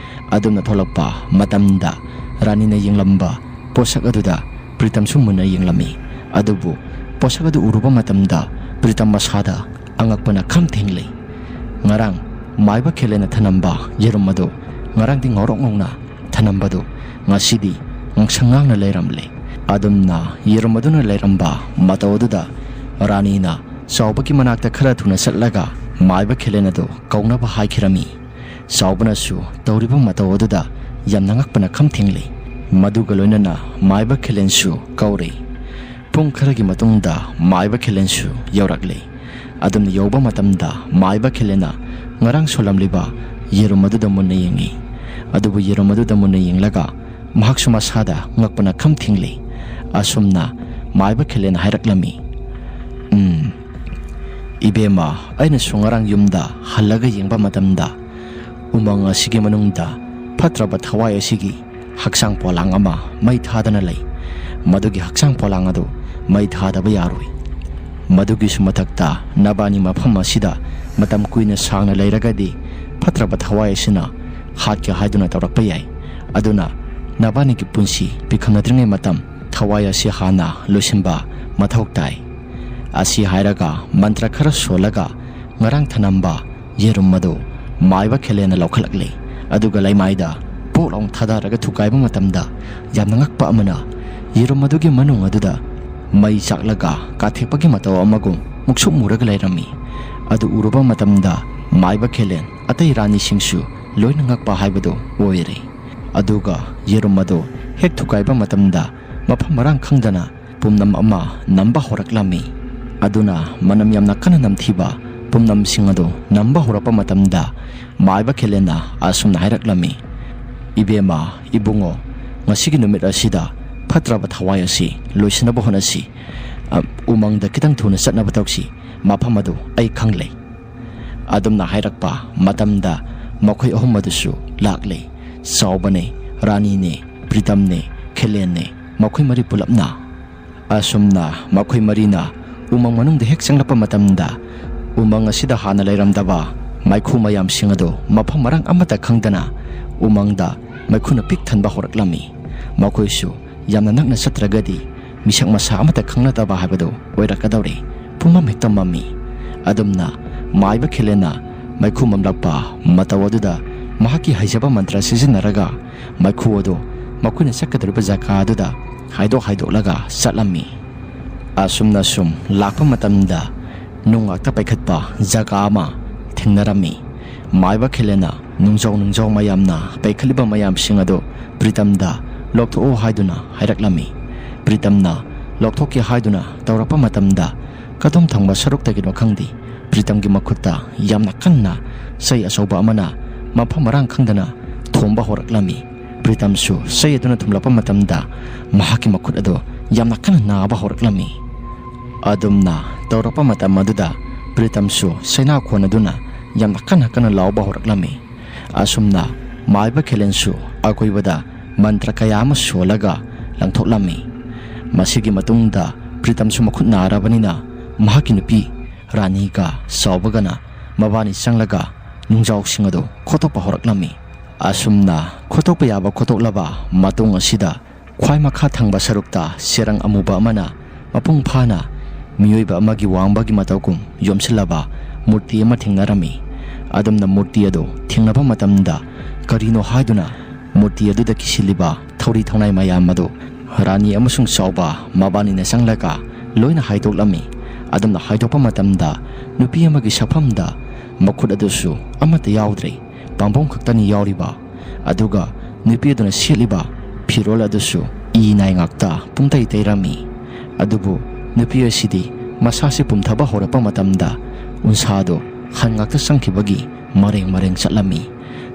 ꯑꯗꯨꯝꯅ ꯊꯣꯛꯂꯛꯄ ꯃꯇꯝꯗ ꯔꯥꯅꯤꯅ ꯌꯦꯡꯂꯝꯕ ꯄꯣꯠꯁꯛ ꯑꯗꯨꯗ ꯄ꯭ꯔꯤꯇꯝꯁꯨ ꯃꯨꯟꯅ ꯌꯦꯡꯂꯝꯃꯤ꯫ ꯑꯗꯨꯕꯨ ꯄꯣꯠꯁꯛ ꯑꯗꯨ ꯎꯔꯨꯕ ꯃꯇꯝꯗ ꯄ꯭ꯔꯤꯇꯝ ꯃꯁꯥꯗ ꯑꯉꯛꯄꯅ ꯈꯝ ꯊꯦꯡꯂꯦ꯫ ꯉꯔꯥꯡ ꯃꯥꯏꯕ ꯈꯦꯂꯦꯟꯅ ꯊꯅꯝꯕ ꯌꯦꯔꯨꯝ ꯑꯗꯨ ꯉꯔꯥꯡꯗꯤ ꯉꯧꯔꯣꯛ ꯉꯧꯅ ꯊꯅꯝꯕꯗꯨ ꯉꯁꯤꯗꯤ ꯉꯥꯡꯁꯪ ꯉꯥꯡꯅ ꯂꯩꯔꯝꯂꯦ꯫ ꯑꯗꯨꯝꯅ ꯌꯦꯔꯨꯝ ꯑꯗꯨꯅ ꯂꯩꯔꯝꯕ ꯃꯇꯧ ꯑꯗꯨꯗ ꯔꯥꯅꯤꯅ ꯆꯥꯎꯕꯒꯤ ꯃꯅꯥꯛꯇ ꯈꯔ ꯊꯨꯅ ꯆꯠꯂꯒ ꯃꯥꯏꯕ ꯈꯦꯂꯦꯟ ꯑꯗꯨ ꯀꯧꯅꯕ ꯍꯥꯏꯈꯤꯔꯝꯃꯤ꯫ ꯆꯥꯎꯕꯅꯁꯨ ꯇꯧꯔꯤꯕ ꯃꯇꯧ ꯑꯗꯨꯗ ꯌꯥꯝꯅ ꯉꯛꯄꯅ ꯈꯝ ꯊꯦꯡꯂꯤ꯫ ꯃꯗꯨꯒ ꯂꯣꯏꯅꯅ ꯃꯥꯏꯕ ꯈꯦꯂꯦꯟꯁꯨ ꯀꯧꯔꯦ꯫ ꯄꯨꯡ ꯈꯔꯒꯤ ꯃꯇꯨꯡꯗ ꯃꯥꯏꯕ ꯈꯦꯂꯦꯟꯁꯨ ꯌꯧꯔꯛꯂꯦ꯫ ꯑꯗꯨꯝꯅ ꯌꯧꯕ ꯃꯇꯝꯗ ꯃꯥꯏꯕ ꯈꯦꯂꯦꯟꯅ ꯉꯔꯥꯡ ꯁꯣꯜꯂꯝꯂꯤꯕ ꯌꯦꯔꯨꯝ ꯑꯗꯨꯗ ꯃꯨꯟꯅ ꯌꯦꯡꯉꯤ꯫ ꯑꯗꯨꯕꯨ ꯌꯦꯔꯨꯝ ꯑꯗꯨꯗ ꯃꯨꯟꯅ ꯌꯦꯡꯂꯒ ꯃꯍꯥꯛꯁꯨ ꯃꯁꯥꯗ ꯉꯛꯄꯅ ꯈꯝ ꯊꯦꯡꯂꯤ꯫ ꯑꯁꯨꯝꯅ ꯃꯥꯏꯕ ꯈꯦꯂꯦꯟꯅ ꯍꯥꯏꯔꯛꯂꯝꯃꯤ, "ꯎꯝ, ꯏꯕꯦꯝꯃ, ꯑꯩꯅꯁꯨ ꯉꯔꯥꯡ ꯌꯨꯝꯗ ꯍꯜꯂꯒ ꯌꯦꯡꯕ ꯃꯇꯝꯗ ꯎꯃꯪ ꯑꯁꯤꯒꯤ ꯃꯅꯨꯡꯗ ꯐꯠꯇ꯭ꯔꯕ ꯊꯋꯥꯏ ꯑꯁꯤꯒꯤ ꯍꯛꯆꯥꯡ ꯄꯣꯂꯥꯡ ꯑꯃ ꯃꯩ ꯊꯥꯗꯅ ꯂꯩ꯫ ꯃꯗꯨꯒꯤ ꯍꯛꯆꯥꯡ ꯄꯣꯂꯥꯡ ꯑꯗꯨ ꯃꯩ ꯊꯥꯗꯕ ꯌꯥꯔꯣꯏ꯫ ꯃꯗꯨꯒꯤꯁꯨ ꯃꯊꯛꯇ ꯅꯕꯥꯅꯤ ꯃꯐꯝ ꯑꯁꯤꯗ ꯃꯇꯝ ꯀꯨꯏꯅ ꯁꯥꯡꯅ ꯂꯩꯔꯒꯗꯤ ꯐꯠꯇ꯭ꯔꯕ ꯊꯋꯥꯏ ꯑꯁꯤꯅ ꯍꯥꯠꯀꯦ ꯍꯥꯏꯗꯨꯅ ꯇꯧꯔꯛꯄ ꯌꯥꯏ꯫ ꯑꯗꯨꯅ ꯅꯕꯥꯅꯤꯒꯤ ꯄꯨꯟꯁꯤ ꯄꯤꯈꯝꯅꯗ꯭ꯔꯤꯉꯩ ꯃꯇꯝ ꯊꯋꯥꯏ ꯑꯁꯤ ꯍꯥꯟꯅ ꯂꯣꯏꯁꯤꯟꯕ ꯃꯊꯧ ꯇꯥꯏ"꯫ ꯑꯁꯤ ꯍꯥꯏꯔꯒ ꯃꯟꯇ꯭ꯔ ꯈꯔ ꯁꯣꯜꯂꯒ ꯉꯔꯥꯡ ꯊꯅꯝꯕ ꯌꯦꯔꯨꯝ ꯑꯗꯨ ꯃꯥꯏꯕ ꯈꯦꯂꯦꯟꯅ ꯂꯧꯈꯠꯂꯛꯂꯦ꯫ ꯑꯗꯨꯒ ꯂꯩꯃꯥꯏꯗ ꯄꯣꯛ ꯂꯥꯎꯅ ꯊꯥꯗꯔꯒ ꯊꯨꯒꯥꯏꯕ ꯃꯇꯝꯗ ꯌꯥꯝꯅ ꯉꯛꯄ ꯑꯃꯅ ꯌꯦꯔꯨꯝ ꯑꯗꯨꯒꯤ ꯃꯅꯨꯡ ꯑꯗꯨꯗ ꯃꯩ ꯆꯥꯛꯂꯒ ꯀꯥꯊꯦꯛꯄꯒꯤ ꯃꯇꯧ ꯑꯃꯒꯨꯝ ꯃꯨꯛꯁꯨꯛ ꯃꯨꯔꯒ ꯂꯩꯔꯝꯃꯤ꯫ ꯑꯗꯨ ꯎꯔꯨꯕ ꯃꯇꯝꯗ ꯃꯥꯏꯕ ꯈꯦꯂꯦꯟ ꯑꯇꯩ ꯔꯥꯅꯤꯁꯤꯡꯁꯨ ꯂꯣꯏꯅ ꯉꯛꯄ ꯍꯥꯏꯕꯗꯨ ꯑꯣꯏꯔꯦ꯫ ꯑꯗꯨꯒ ꯌꯦꯔꯨꯝ ꯑꯗꯨ ꯍꯦꯛ ꯊꯨꯒꯥꯏꯕ ꯃꯇꯝꯗ ꯃꯐꯝ ꯃꯔꯥꯡ ꯈꯪꯗꯅ ꯄꯨꯝꯅꯝ ꯑꯃ ꯅꯝꯕ ꯍꯧꯔꯛꯂꯝꯃꯤ꯫ ꯑꯗꯨꯅ ꯃꯅꯝ ꯌꯥꯝꯅ ꯀꯟꯅ ꯅꯝꯊꯤꯕ ꯄꯨꯝꯅꯝꯁꯤꯡ ꯑꯗꯨ ꯅꯝꯕ ꯍꯧꯔꯛꯄ ꯃꯇꯝꯗ ꯃꯥꯏꯕ ꯈꯦꯂꯦꯟꯅ ꯑꯁꯨꯝꯅ ꯍꯥꯏꯔꯛꯂꯝꯃꯤ, "ꯏꯕꯦꯝꯃ, ꯏꯕꯨꯡꯉꯣ, ꯉꯁꯤꯒꯤ ꯅꯨꯃꯤꯠ ꯑꯁꯤꯗ ꯐꯠꯇ꯭ꯔꯕ ꯊꯋꯥꯏ ꯑꯁꯤ ꯂꯣꯏꯁꯤꯟꯅꯕ ꯍꯣꯠꯅꯁꯤ꯫ ꯑ, ꯎꯃꯪꯗ ꯈꯤꯇꯪ ꯊꯨꯅ ꯆꯠꯅꯕ ꯇꯧꯁꯤ꯫ ꯃꯐꯝ ꯑꯗꯨ ꯑꯩ ꯈꯪꯂꯦ"꯫ ꯑꯗꯨꯝꯅ ꯍꯥꯏꯔꯛꯄ ꯃꯇꯝꯗ ꯃꯈꯣꯏ ꯑꯍꯨꯝ ꯑꯗꯨꯁꯨ ꯂꯥꯛꯂꯦ꯫ ꯆꯥꯎꯕꯅꯦ, ꯔꯥꯅꯤꯅꯦ, ꯄ꯭ꯔꯤꯇꯝꯅꯦ, ꯈꯦꯂꯦꯟꯅꯦ, ꯃꯈꯣꯏ ꯃꯔꯤ ꯄꯨꯂꯞꯅ꯫ ꯑꯁꯨꯝꯅ ꯃꯈꯣꯏ ꯃꯔꯤꯅ ꯎꯃꯪ ꯃꯅꯨꯡꯗ ꯍꯦꯛ ꯆꯪꯂꯛꯄ ꯃꯇꯝꯗ ꯎꯃꯪ ꯑꯁꯤꯗ ꯍꯥꯟꯅ ꯂꯩꯔꯝꯗꯕ ꯃꯩꯈꯨ ꯃꯌꯥꯝꯁꯤꯡ ꯑꯗꯨ ꯃꯐꯝ ꯃꯔꯥꯡ ꯑꯃꯠꯇ ꯈꯪꯗꯅ ꯎꯃꯪꯗ ꯃꯩꯈꯨꯅ ꯄꯤꯛ ꯊꯟꯕ ꯍꯧꯔꯛꯂꯝꯃꯤ꯫ ꯃꯈꯣꯏꯁꯨ ꯌꯥꯝꯅ ꯅꯛꯅ ꯆꯠꯇ꯭ꯔꯒꯗꯤ ꯃꯤꯁꯛ ꯃꯁꯥ ꯑꯃꯠꯇ ꯈꯪꯅꯗꯕ ꯍꯥꯏꯕꯗꯨ ꯑꯣꯏꯔꯛꯀꯗꯧꯔꯦ꯫ ꯄꯨꯝꯃꯝ ꯍꯦꯛꯇ ꯃꯝꯃꯤ꯫ ꯑꯗꯨꯝꯅ ꯃꯥꯏꯕ ꯈꯦꯂꯦꯟꯅ ꯃꯩꯈꯨ ꯃꯝꯂꯛꯄ ꯃꯇꯧ ꯑꯗꯨꯗ ꯃꯍꯥꯛꯀꯤ ꯍꯩꯖꯕ ꯃꯟꯇ꯭ꯔ ꯁꯤꯖꯤꯟꯅꯔꯒ ꯃꯩꯈꯨ ꯑꯗꯨ ꯃꯈꯣꯏꯅ ꯆꯠꯀꯗꯧꯔꯤꯕ ꯖꯒꯥ ꯑꯗꯨꯗ ꯍꯥꯏꯗꯣꯛ ꯍꯥꯏꯗꯣꯛꯂꯒ ꯆꯠꯂꯝꯃꯤ꯫ ꯑꯁꯨꯝꯅ ꯁꯨꯝ ꯂꯥꯛꯄ ꯃꯇꯝꯗ ꯅꯨꯡ ꯉꯥꯛꯇ ꯄꯥꯏꯈꯠꯄ ꯖꯒꯥ ꯑꯃ ꯊꯦꯡꯅꯔꯝꯃꯤ꯫ ꯃꯥꯏꯕ ꯈꯦꯂꯦꯟꯅ ꯅꯨꯡꯖꯥꯎ ꯅꯨꯡꯖꯥꯎ ꯃꯌꯥꯝꯅ ꯄꯥꯏꯈꯠꯂꯤꯕ ꯃꯌꯥꯝꯁꯤꯡ ꯑꯗꯨ ꯄ꯭ꯔꯤꯇꯝꯗ ꯂꯧꯊꯣꯛꯑꯣ ꯍꯥꯏꯗꯨꯅ ꯍꯥꯏꯔꯛꯂꯝꯃꯤ꯫ ꯄ꯭ꯔꯤꯇꯝꯅ ꯂꯧꯊꯣꯛꯀꯦ ꯍꯥꯏꯗꯨꯅ ꯇꯧꯔꯛꯄ ꯃꯇꯝꯗ, ꯀꯗꯣꯝ ꯊꯪꯕ ꯁꯔꯨꯛꯇꯒꯤꯅꯣ ꯈꯪꯗꯦ, ꯄ꯭ꯔꯤꯇꯝꯒꯤ ꯃꯈꯨꯠꯇ ꯌꯥꯝꯅ ꯀꯟꯅ ꯆꯩ ꯑꯆꯧꯕ ꯑꯃꯅ ꯃꯐꯝ ꯃꯔꯥꯡ ꯈꯪꯗꯅ ꯊꯣꯝꯕ ꯍꯧꯔꯛꯂꯝꯃꯤ꯫ ꯄ꯭ꯔꯤꯇꯝꯁꯨ ꯆꯩ ꯑꯗꯨꯅ ꯊꯨꯝꯂꯛꯄ ꯃꯇꯝꯗ ꯃꯍꯥꯛꯀꯤ ꯃꯈꯨꯠ ꯑꯗꯨ ꯌꯥꯝꯅ ꯀꯟꯅ ꯅꯥꯕ ꯍꯧꯔꯛꯂꯝꯃꯤ꯫ ꯑꯗꯨꯝꯅ ꯇꯧꯔꯛꯄ ꯃꯇꯝ ꯑꯗꯨꯗ ꯄ꯭ꯔꯤꯇꯝꯁꯨ ꯆꯩꯅꯥ ꯈꯣꯟ ꯑꯗꯨꯅ ꯌꯥꯝꯅ ꯀꯟꯅ ꯀꯟꯅ ꯂꯥꯎꯕ ꯍꯧꯔꯛꯂꯝꯃꯤ꯫ ꯑꯁꯨꯝꯅ ꯃꯥꯏꯕ ꯈꯦꯂꯦꯟꯁꯨ ꯑꯀꯣꯏꯕꯗ ꯃꯟꯇ꯭ꯔ ꯀꯌꯥ ꯑꯃ ꯁꯣꯜꯂꯒ ꯂꯪꯊꯣꯛꯂꯝꯃꯤ꯫ ꯃꯁꯤꯒꯤ ꯃꯇꯨꯡꯗ ꯄ꯭ꯔꯤꯇꯝꯁꯨ ꯃꯈꯨꯠ ꯅꯥꯔꯕꯅꯤꯅ ꯃꯍꯥꯛꯀꯤ ꯅꯨꯄꯤ ꯔꯥꯅꯤꯒ ꯆꯥꯎꯕꯒꯅ ꯃꯕꯥꯅꯤ ꯆꯪꯂꯒ ꯅꯨꯡꯖꯥꯎꯁꯤꯡ ꯑꯗꯨ ꯈꯣꯠꯇꯣꯛꯄ ꯍꯧꯔꯛꯂꯝꯃꯤ꯫ ꯑꯁꯨꯝꯅ ꯈꯣꯠꯇꯣꯛꯄ ꯌꯥꯕ ꯈꯣꯠꯇꯣꯛꯂꯕ ꯃꯇꯨꯡ ꯑꯁꯤꯗ ꯈ꯭ꯋꯥꯏ ꯃꯈꯥ ꯊꯪꯕ ꯁꯔꯨꯛꯇ ꯆꯦꯔꯪ ꯑꯃꯨꯕ ꯑꯃꯅ ꯃꯄꯨꯡ ꯐꯥꯅ ꯃꯤꯑꯣꯏꯕ ꯑꯃꯒꯤ ꯋꯥꯡꯕꯒꯤ ꯃꯇꯧꯒꯨꯝ ꯌꯣꯝꯁꯤꯜꯂꯕ ꯃꯨꯔꯇꯤ ꯑꯃ ꯊꯦꯡꯅꯔꯝꯃꯤ꯫ ꯑꯗꯨꯝꯅ ꯃꯨꯔꯇꯤ ꯑꯗꯨ ꯊꯦꯡꯅꯕ ꯃꯇꯝꯗ ꯀꯔꯤꯅꯣ ꯍꯥꯏꯗꯨꯅ ꯃꯨꯔꯇꯤ ꯑꯗꯨꯗ ꯀꯤꯁꯤꯜꯂꯤꯕ ꯊꯧꯔꯤ ꯊꯧꯅꯥꯏ ꯃꯌꯥꯝ ꯑꯗꯨ ꯔꯥꯅꯤ ꯑꯃꯁꯨꯡ ꯆꯥꯎꯕ ꯃꯕꯥꯅꯤꯅ ꯆꯪꯂꯒ ꯂꯣꯏꯅ ꯍꯥꯏꯗꯣꯛꯂꯝꯃꯤ꯫ ꯑꯗꯨꯝꯅ ꯍꯥꯏꯗꯣꯛꯄ ꯃꯇꯝꯗ ꯅꯨꯄꯤ ꯑꯃꯒꯤ ꯁꯛꯐꯝꯗ ꯃꯈꯨꯠ ꯑꯗꯨꯁꯨ ꯑꯃꯠꯇ ꯌꯥꯎꯗ꯭ꯔꯦ, ꯄꯥꯝꯕꯣꯝ ꯈꯛꯇꯅꯤ ꯌꯥꯎꯔꯤꯕ꯫ ꯑꯗꯨꯒ ꯅꯨꯄꯤ ꯑꯗꯨꯅ ꯁꯦꯠꯂꯤꯕ ꯐꯤꯔꯣꯜ ꯑꯗꯨꯁꯨ ꯏ ꯅꯥꯏ ꯉꯥꯛꯇ ꯄꯨꯡꯇꯩ ꯇꯩꯔꯝꯃꯤ꯫ ꯑꯗꯨꯕꯨ ꯅꯨꯄꯤ ꯑꯁꯤꯗꯤ ꯃꯁꯥꯁꯤ ꯄꯨꯝꯊꯕ ꯍꯧꯔꯛꯄ ꯃꯇꯝꯗ ꯎꯟꯁꯥꯗꯣ ꯍꯟ ꯉꯥꯛꯇ ꯆꯪꯈꯤꯕꯒꯤ ꯃꯔꯦꯡ ꯃꯔꯦꯡ ꯆꯠꯂꯝꯃꯤ꯫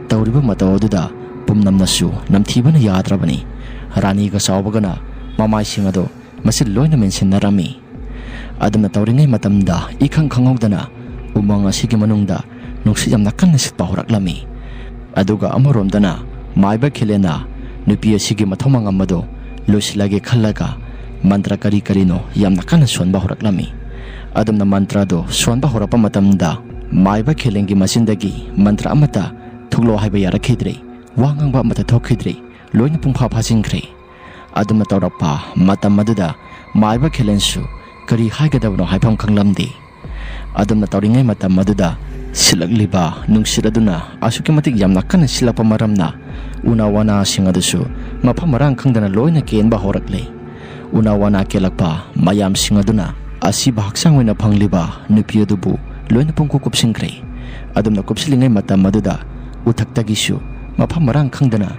ꯇꯧꯔꯤꯕ ꯃꯇꯧ ꯑꯗꯨꯗ ꯄꯨꯝꯅꯝꯅꯁꯨ ꯅꯝꯊꯤꯕꯅ ꯌꯥꯗ꯭ꯔꯕꯅꯤ꯫ ꯔꯥꯅꯤꯒ ꯆꯥꯎꯕꯒꯅ ꯃꯃꯥꯏꯁꯤꯡ ꯑꯗꯨ ꯃꯆꯤꯟ ꯂꯣꯏꯅ ꯃꯦꯟꯁꯤꯟꯅꯔꯝꯃꯤ꯫ ꯑꯗꯨꯝꯅ ꯇꯧꯔꯤꯉꯩ ꯃꯇꯝꯗ ꯏꯈꯪ ꯈꯪꯍꯧꯗꯅ ꯎꯃꯪ ꯑꯁꯤꯒꯤ ꯃꯅꯨꯡꯗ ꯅꯨꯡꯁꯤꯠ ꯌꯥꯝꯅ ꯀꯟꯅ ꯁꯤꯠꯄ ꯍꯧꯔꯛꯂꯝꯃꯤ꯫ ꯑꯗꯨꯒ ꯑꯃꯔꯣꯝꯗꯅ ꯃꯥꯏꯕ ꯈꯦꯂꯦꯟꯅ ꯅꯨꯄꯤ ꯑꯁꯤꯒꯤ ꯃꯊꯧ ꯃꯉꯝ ꯑꯗꯨ ꯂꯣꯏꯁꯤꯜꯂꯒꯦ ꯈꯜꯂꯒ ꯃꯟꯇ꯭ꯔ ꯀꯔꯤ ꯀꯔꯤꯅꯣ ꯌꯥꯝꯅ ꯀꯟꯅ ꯁꯣꯟꯕ ꯍꯧꯔꯛꯂꯝꯃꯤ꯫ ꯑꯗꯨꯝꯅ ꯃꯟꯇ꯭ꯔ ꯑꯗꯨ ꯁꯣꯟꯕ ꯍꯧꯔꯛꯄ ꯃꯇꯝꯗ ꯃꯥꯏꯕ ꯈꯦꯂꯦꯟꯒꯤ ꯃꯆꯤꯟꯗꯒꯤ ꯃꯟꯇ꯭ꯔ ꯑꯃꯠꯇ ꯊꯣꯛꯂꯣ ꯍꯥꯏꯕ ꯌꯥꯔꯛꯈꯤꯗ꯭ꯔꯦ꯫ ꯋꯥ ꯉꯥꯡꯕ ꯑꯃꯠꯇ ꯊꯣꯛꯈꯤꯗ꯭ꯔꯦ꯫ ꯂꯣꯏꯅ ꯄꯨꯡꯐꯥ ꯐꯥꯖꯤꯟꯈ꯭ꯔꯦ꯫ ꯑꯗꯨꯝꯅ ꯇꯧꯔꯛꯄ ꯃꯇꯝ ꯑꯗꯨꯗ ꯃꯥꯏꯕ ꯈꯦꯂꯦꯟꯁꯨ ꯀꯔꯤ ꯍꯥꯏꯒꯗꯕꯅꯣ ꯍꯥꯏꯐꯝ ꯈꯪꯂꯝꯗꯦ꯫ ꯑꯗꯨꯝꯅ ꯇꯧꯔꯤꯉꯩ ꯃꯇꯝ ꯑꯗꯨꯗ ꯁꯤꯠꯂꯛꯂꯤꯕ ꯅꯨꯡꯁꯤꯠ ꯑꯗꯨꯅ ꯑꯁꯨꯛꯀꯤ ꯃꯇꯤꯛ ꯌꯥꯝꯅ ꯀꯟꯅ ꯁꯤꯠꯂꯛꯄ ꯃꯔꯝꯅ ꯎꯅꯥ ꯋꯥꯅꯥꯁꯤꯡ ꯑꯗꯨꯁꯨ ꯃꯐꯝ ꯃꯔꯥꯡ ꯈꯪꯗꯅ ꯂꯣꯏꯅ ꯀꯦꯟꯕ ꯍꯧꯔꯛꯂꯦ꯫ ꯎꯅꯥ ꯋꯥꯅꯥ ꯀꯦꯜꯂꯛꯄ ꯃꯌꯥꯝꯁꯤꯡ ꯑꯗꯨꯅ ꯑꯁꯤꯕ ꯍꯛꯆꯥꯡ ꯑꯣꯏꯅ ꯐꯪꯂꯤꯕ ꯅꯨꯄꯤ ꯑꯗꯨꯕꯨ ꯂꯣꯏꯅ ꯄꯨꯡꯀꯨꯞ ꯀꯨꯞꯁꯤꯟꯈ꯭ꯔꯦ꯫ ꯑꯗꯨꯝꯅ ꯀꯨꯞꯁꯤꯜꯂꯤꯉꯩ ꯃꯇꯝ ꯑꯗꯨꯗ ꯎꯊꯛꯇꯒꯤꯁꯨ ꯃꯐꯝ ꯃꯔꯥꯡ ꯈꯪꯗꯅ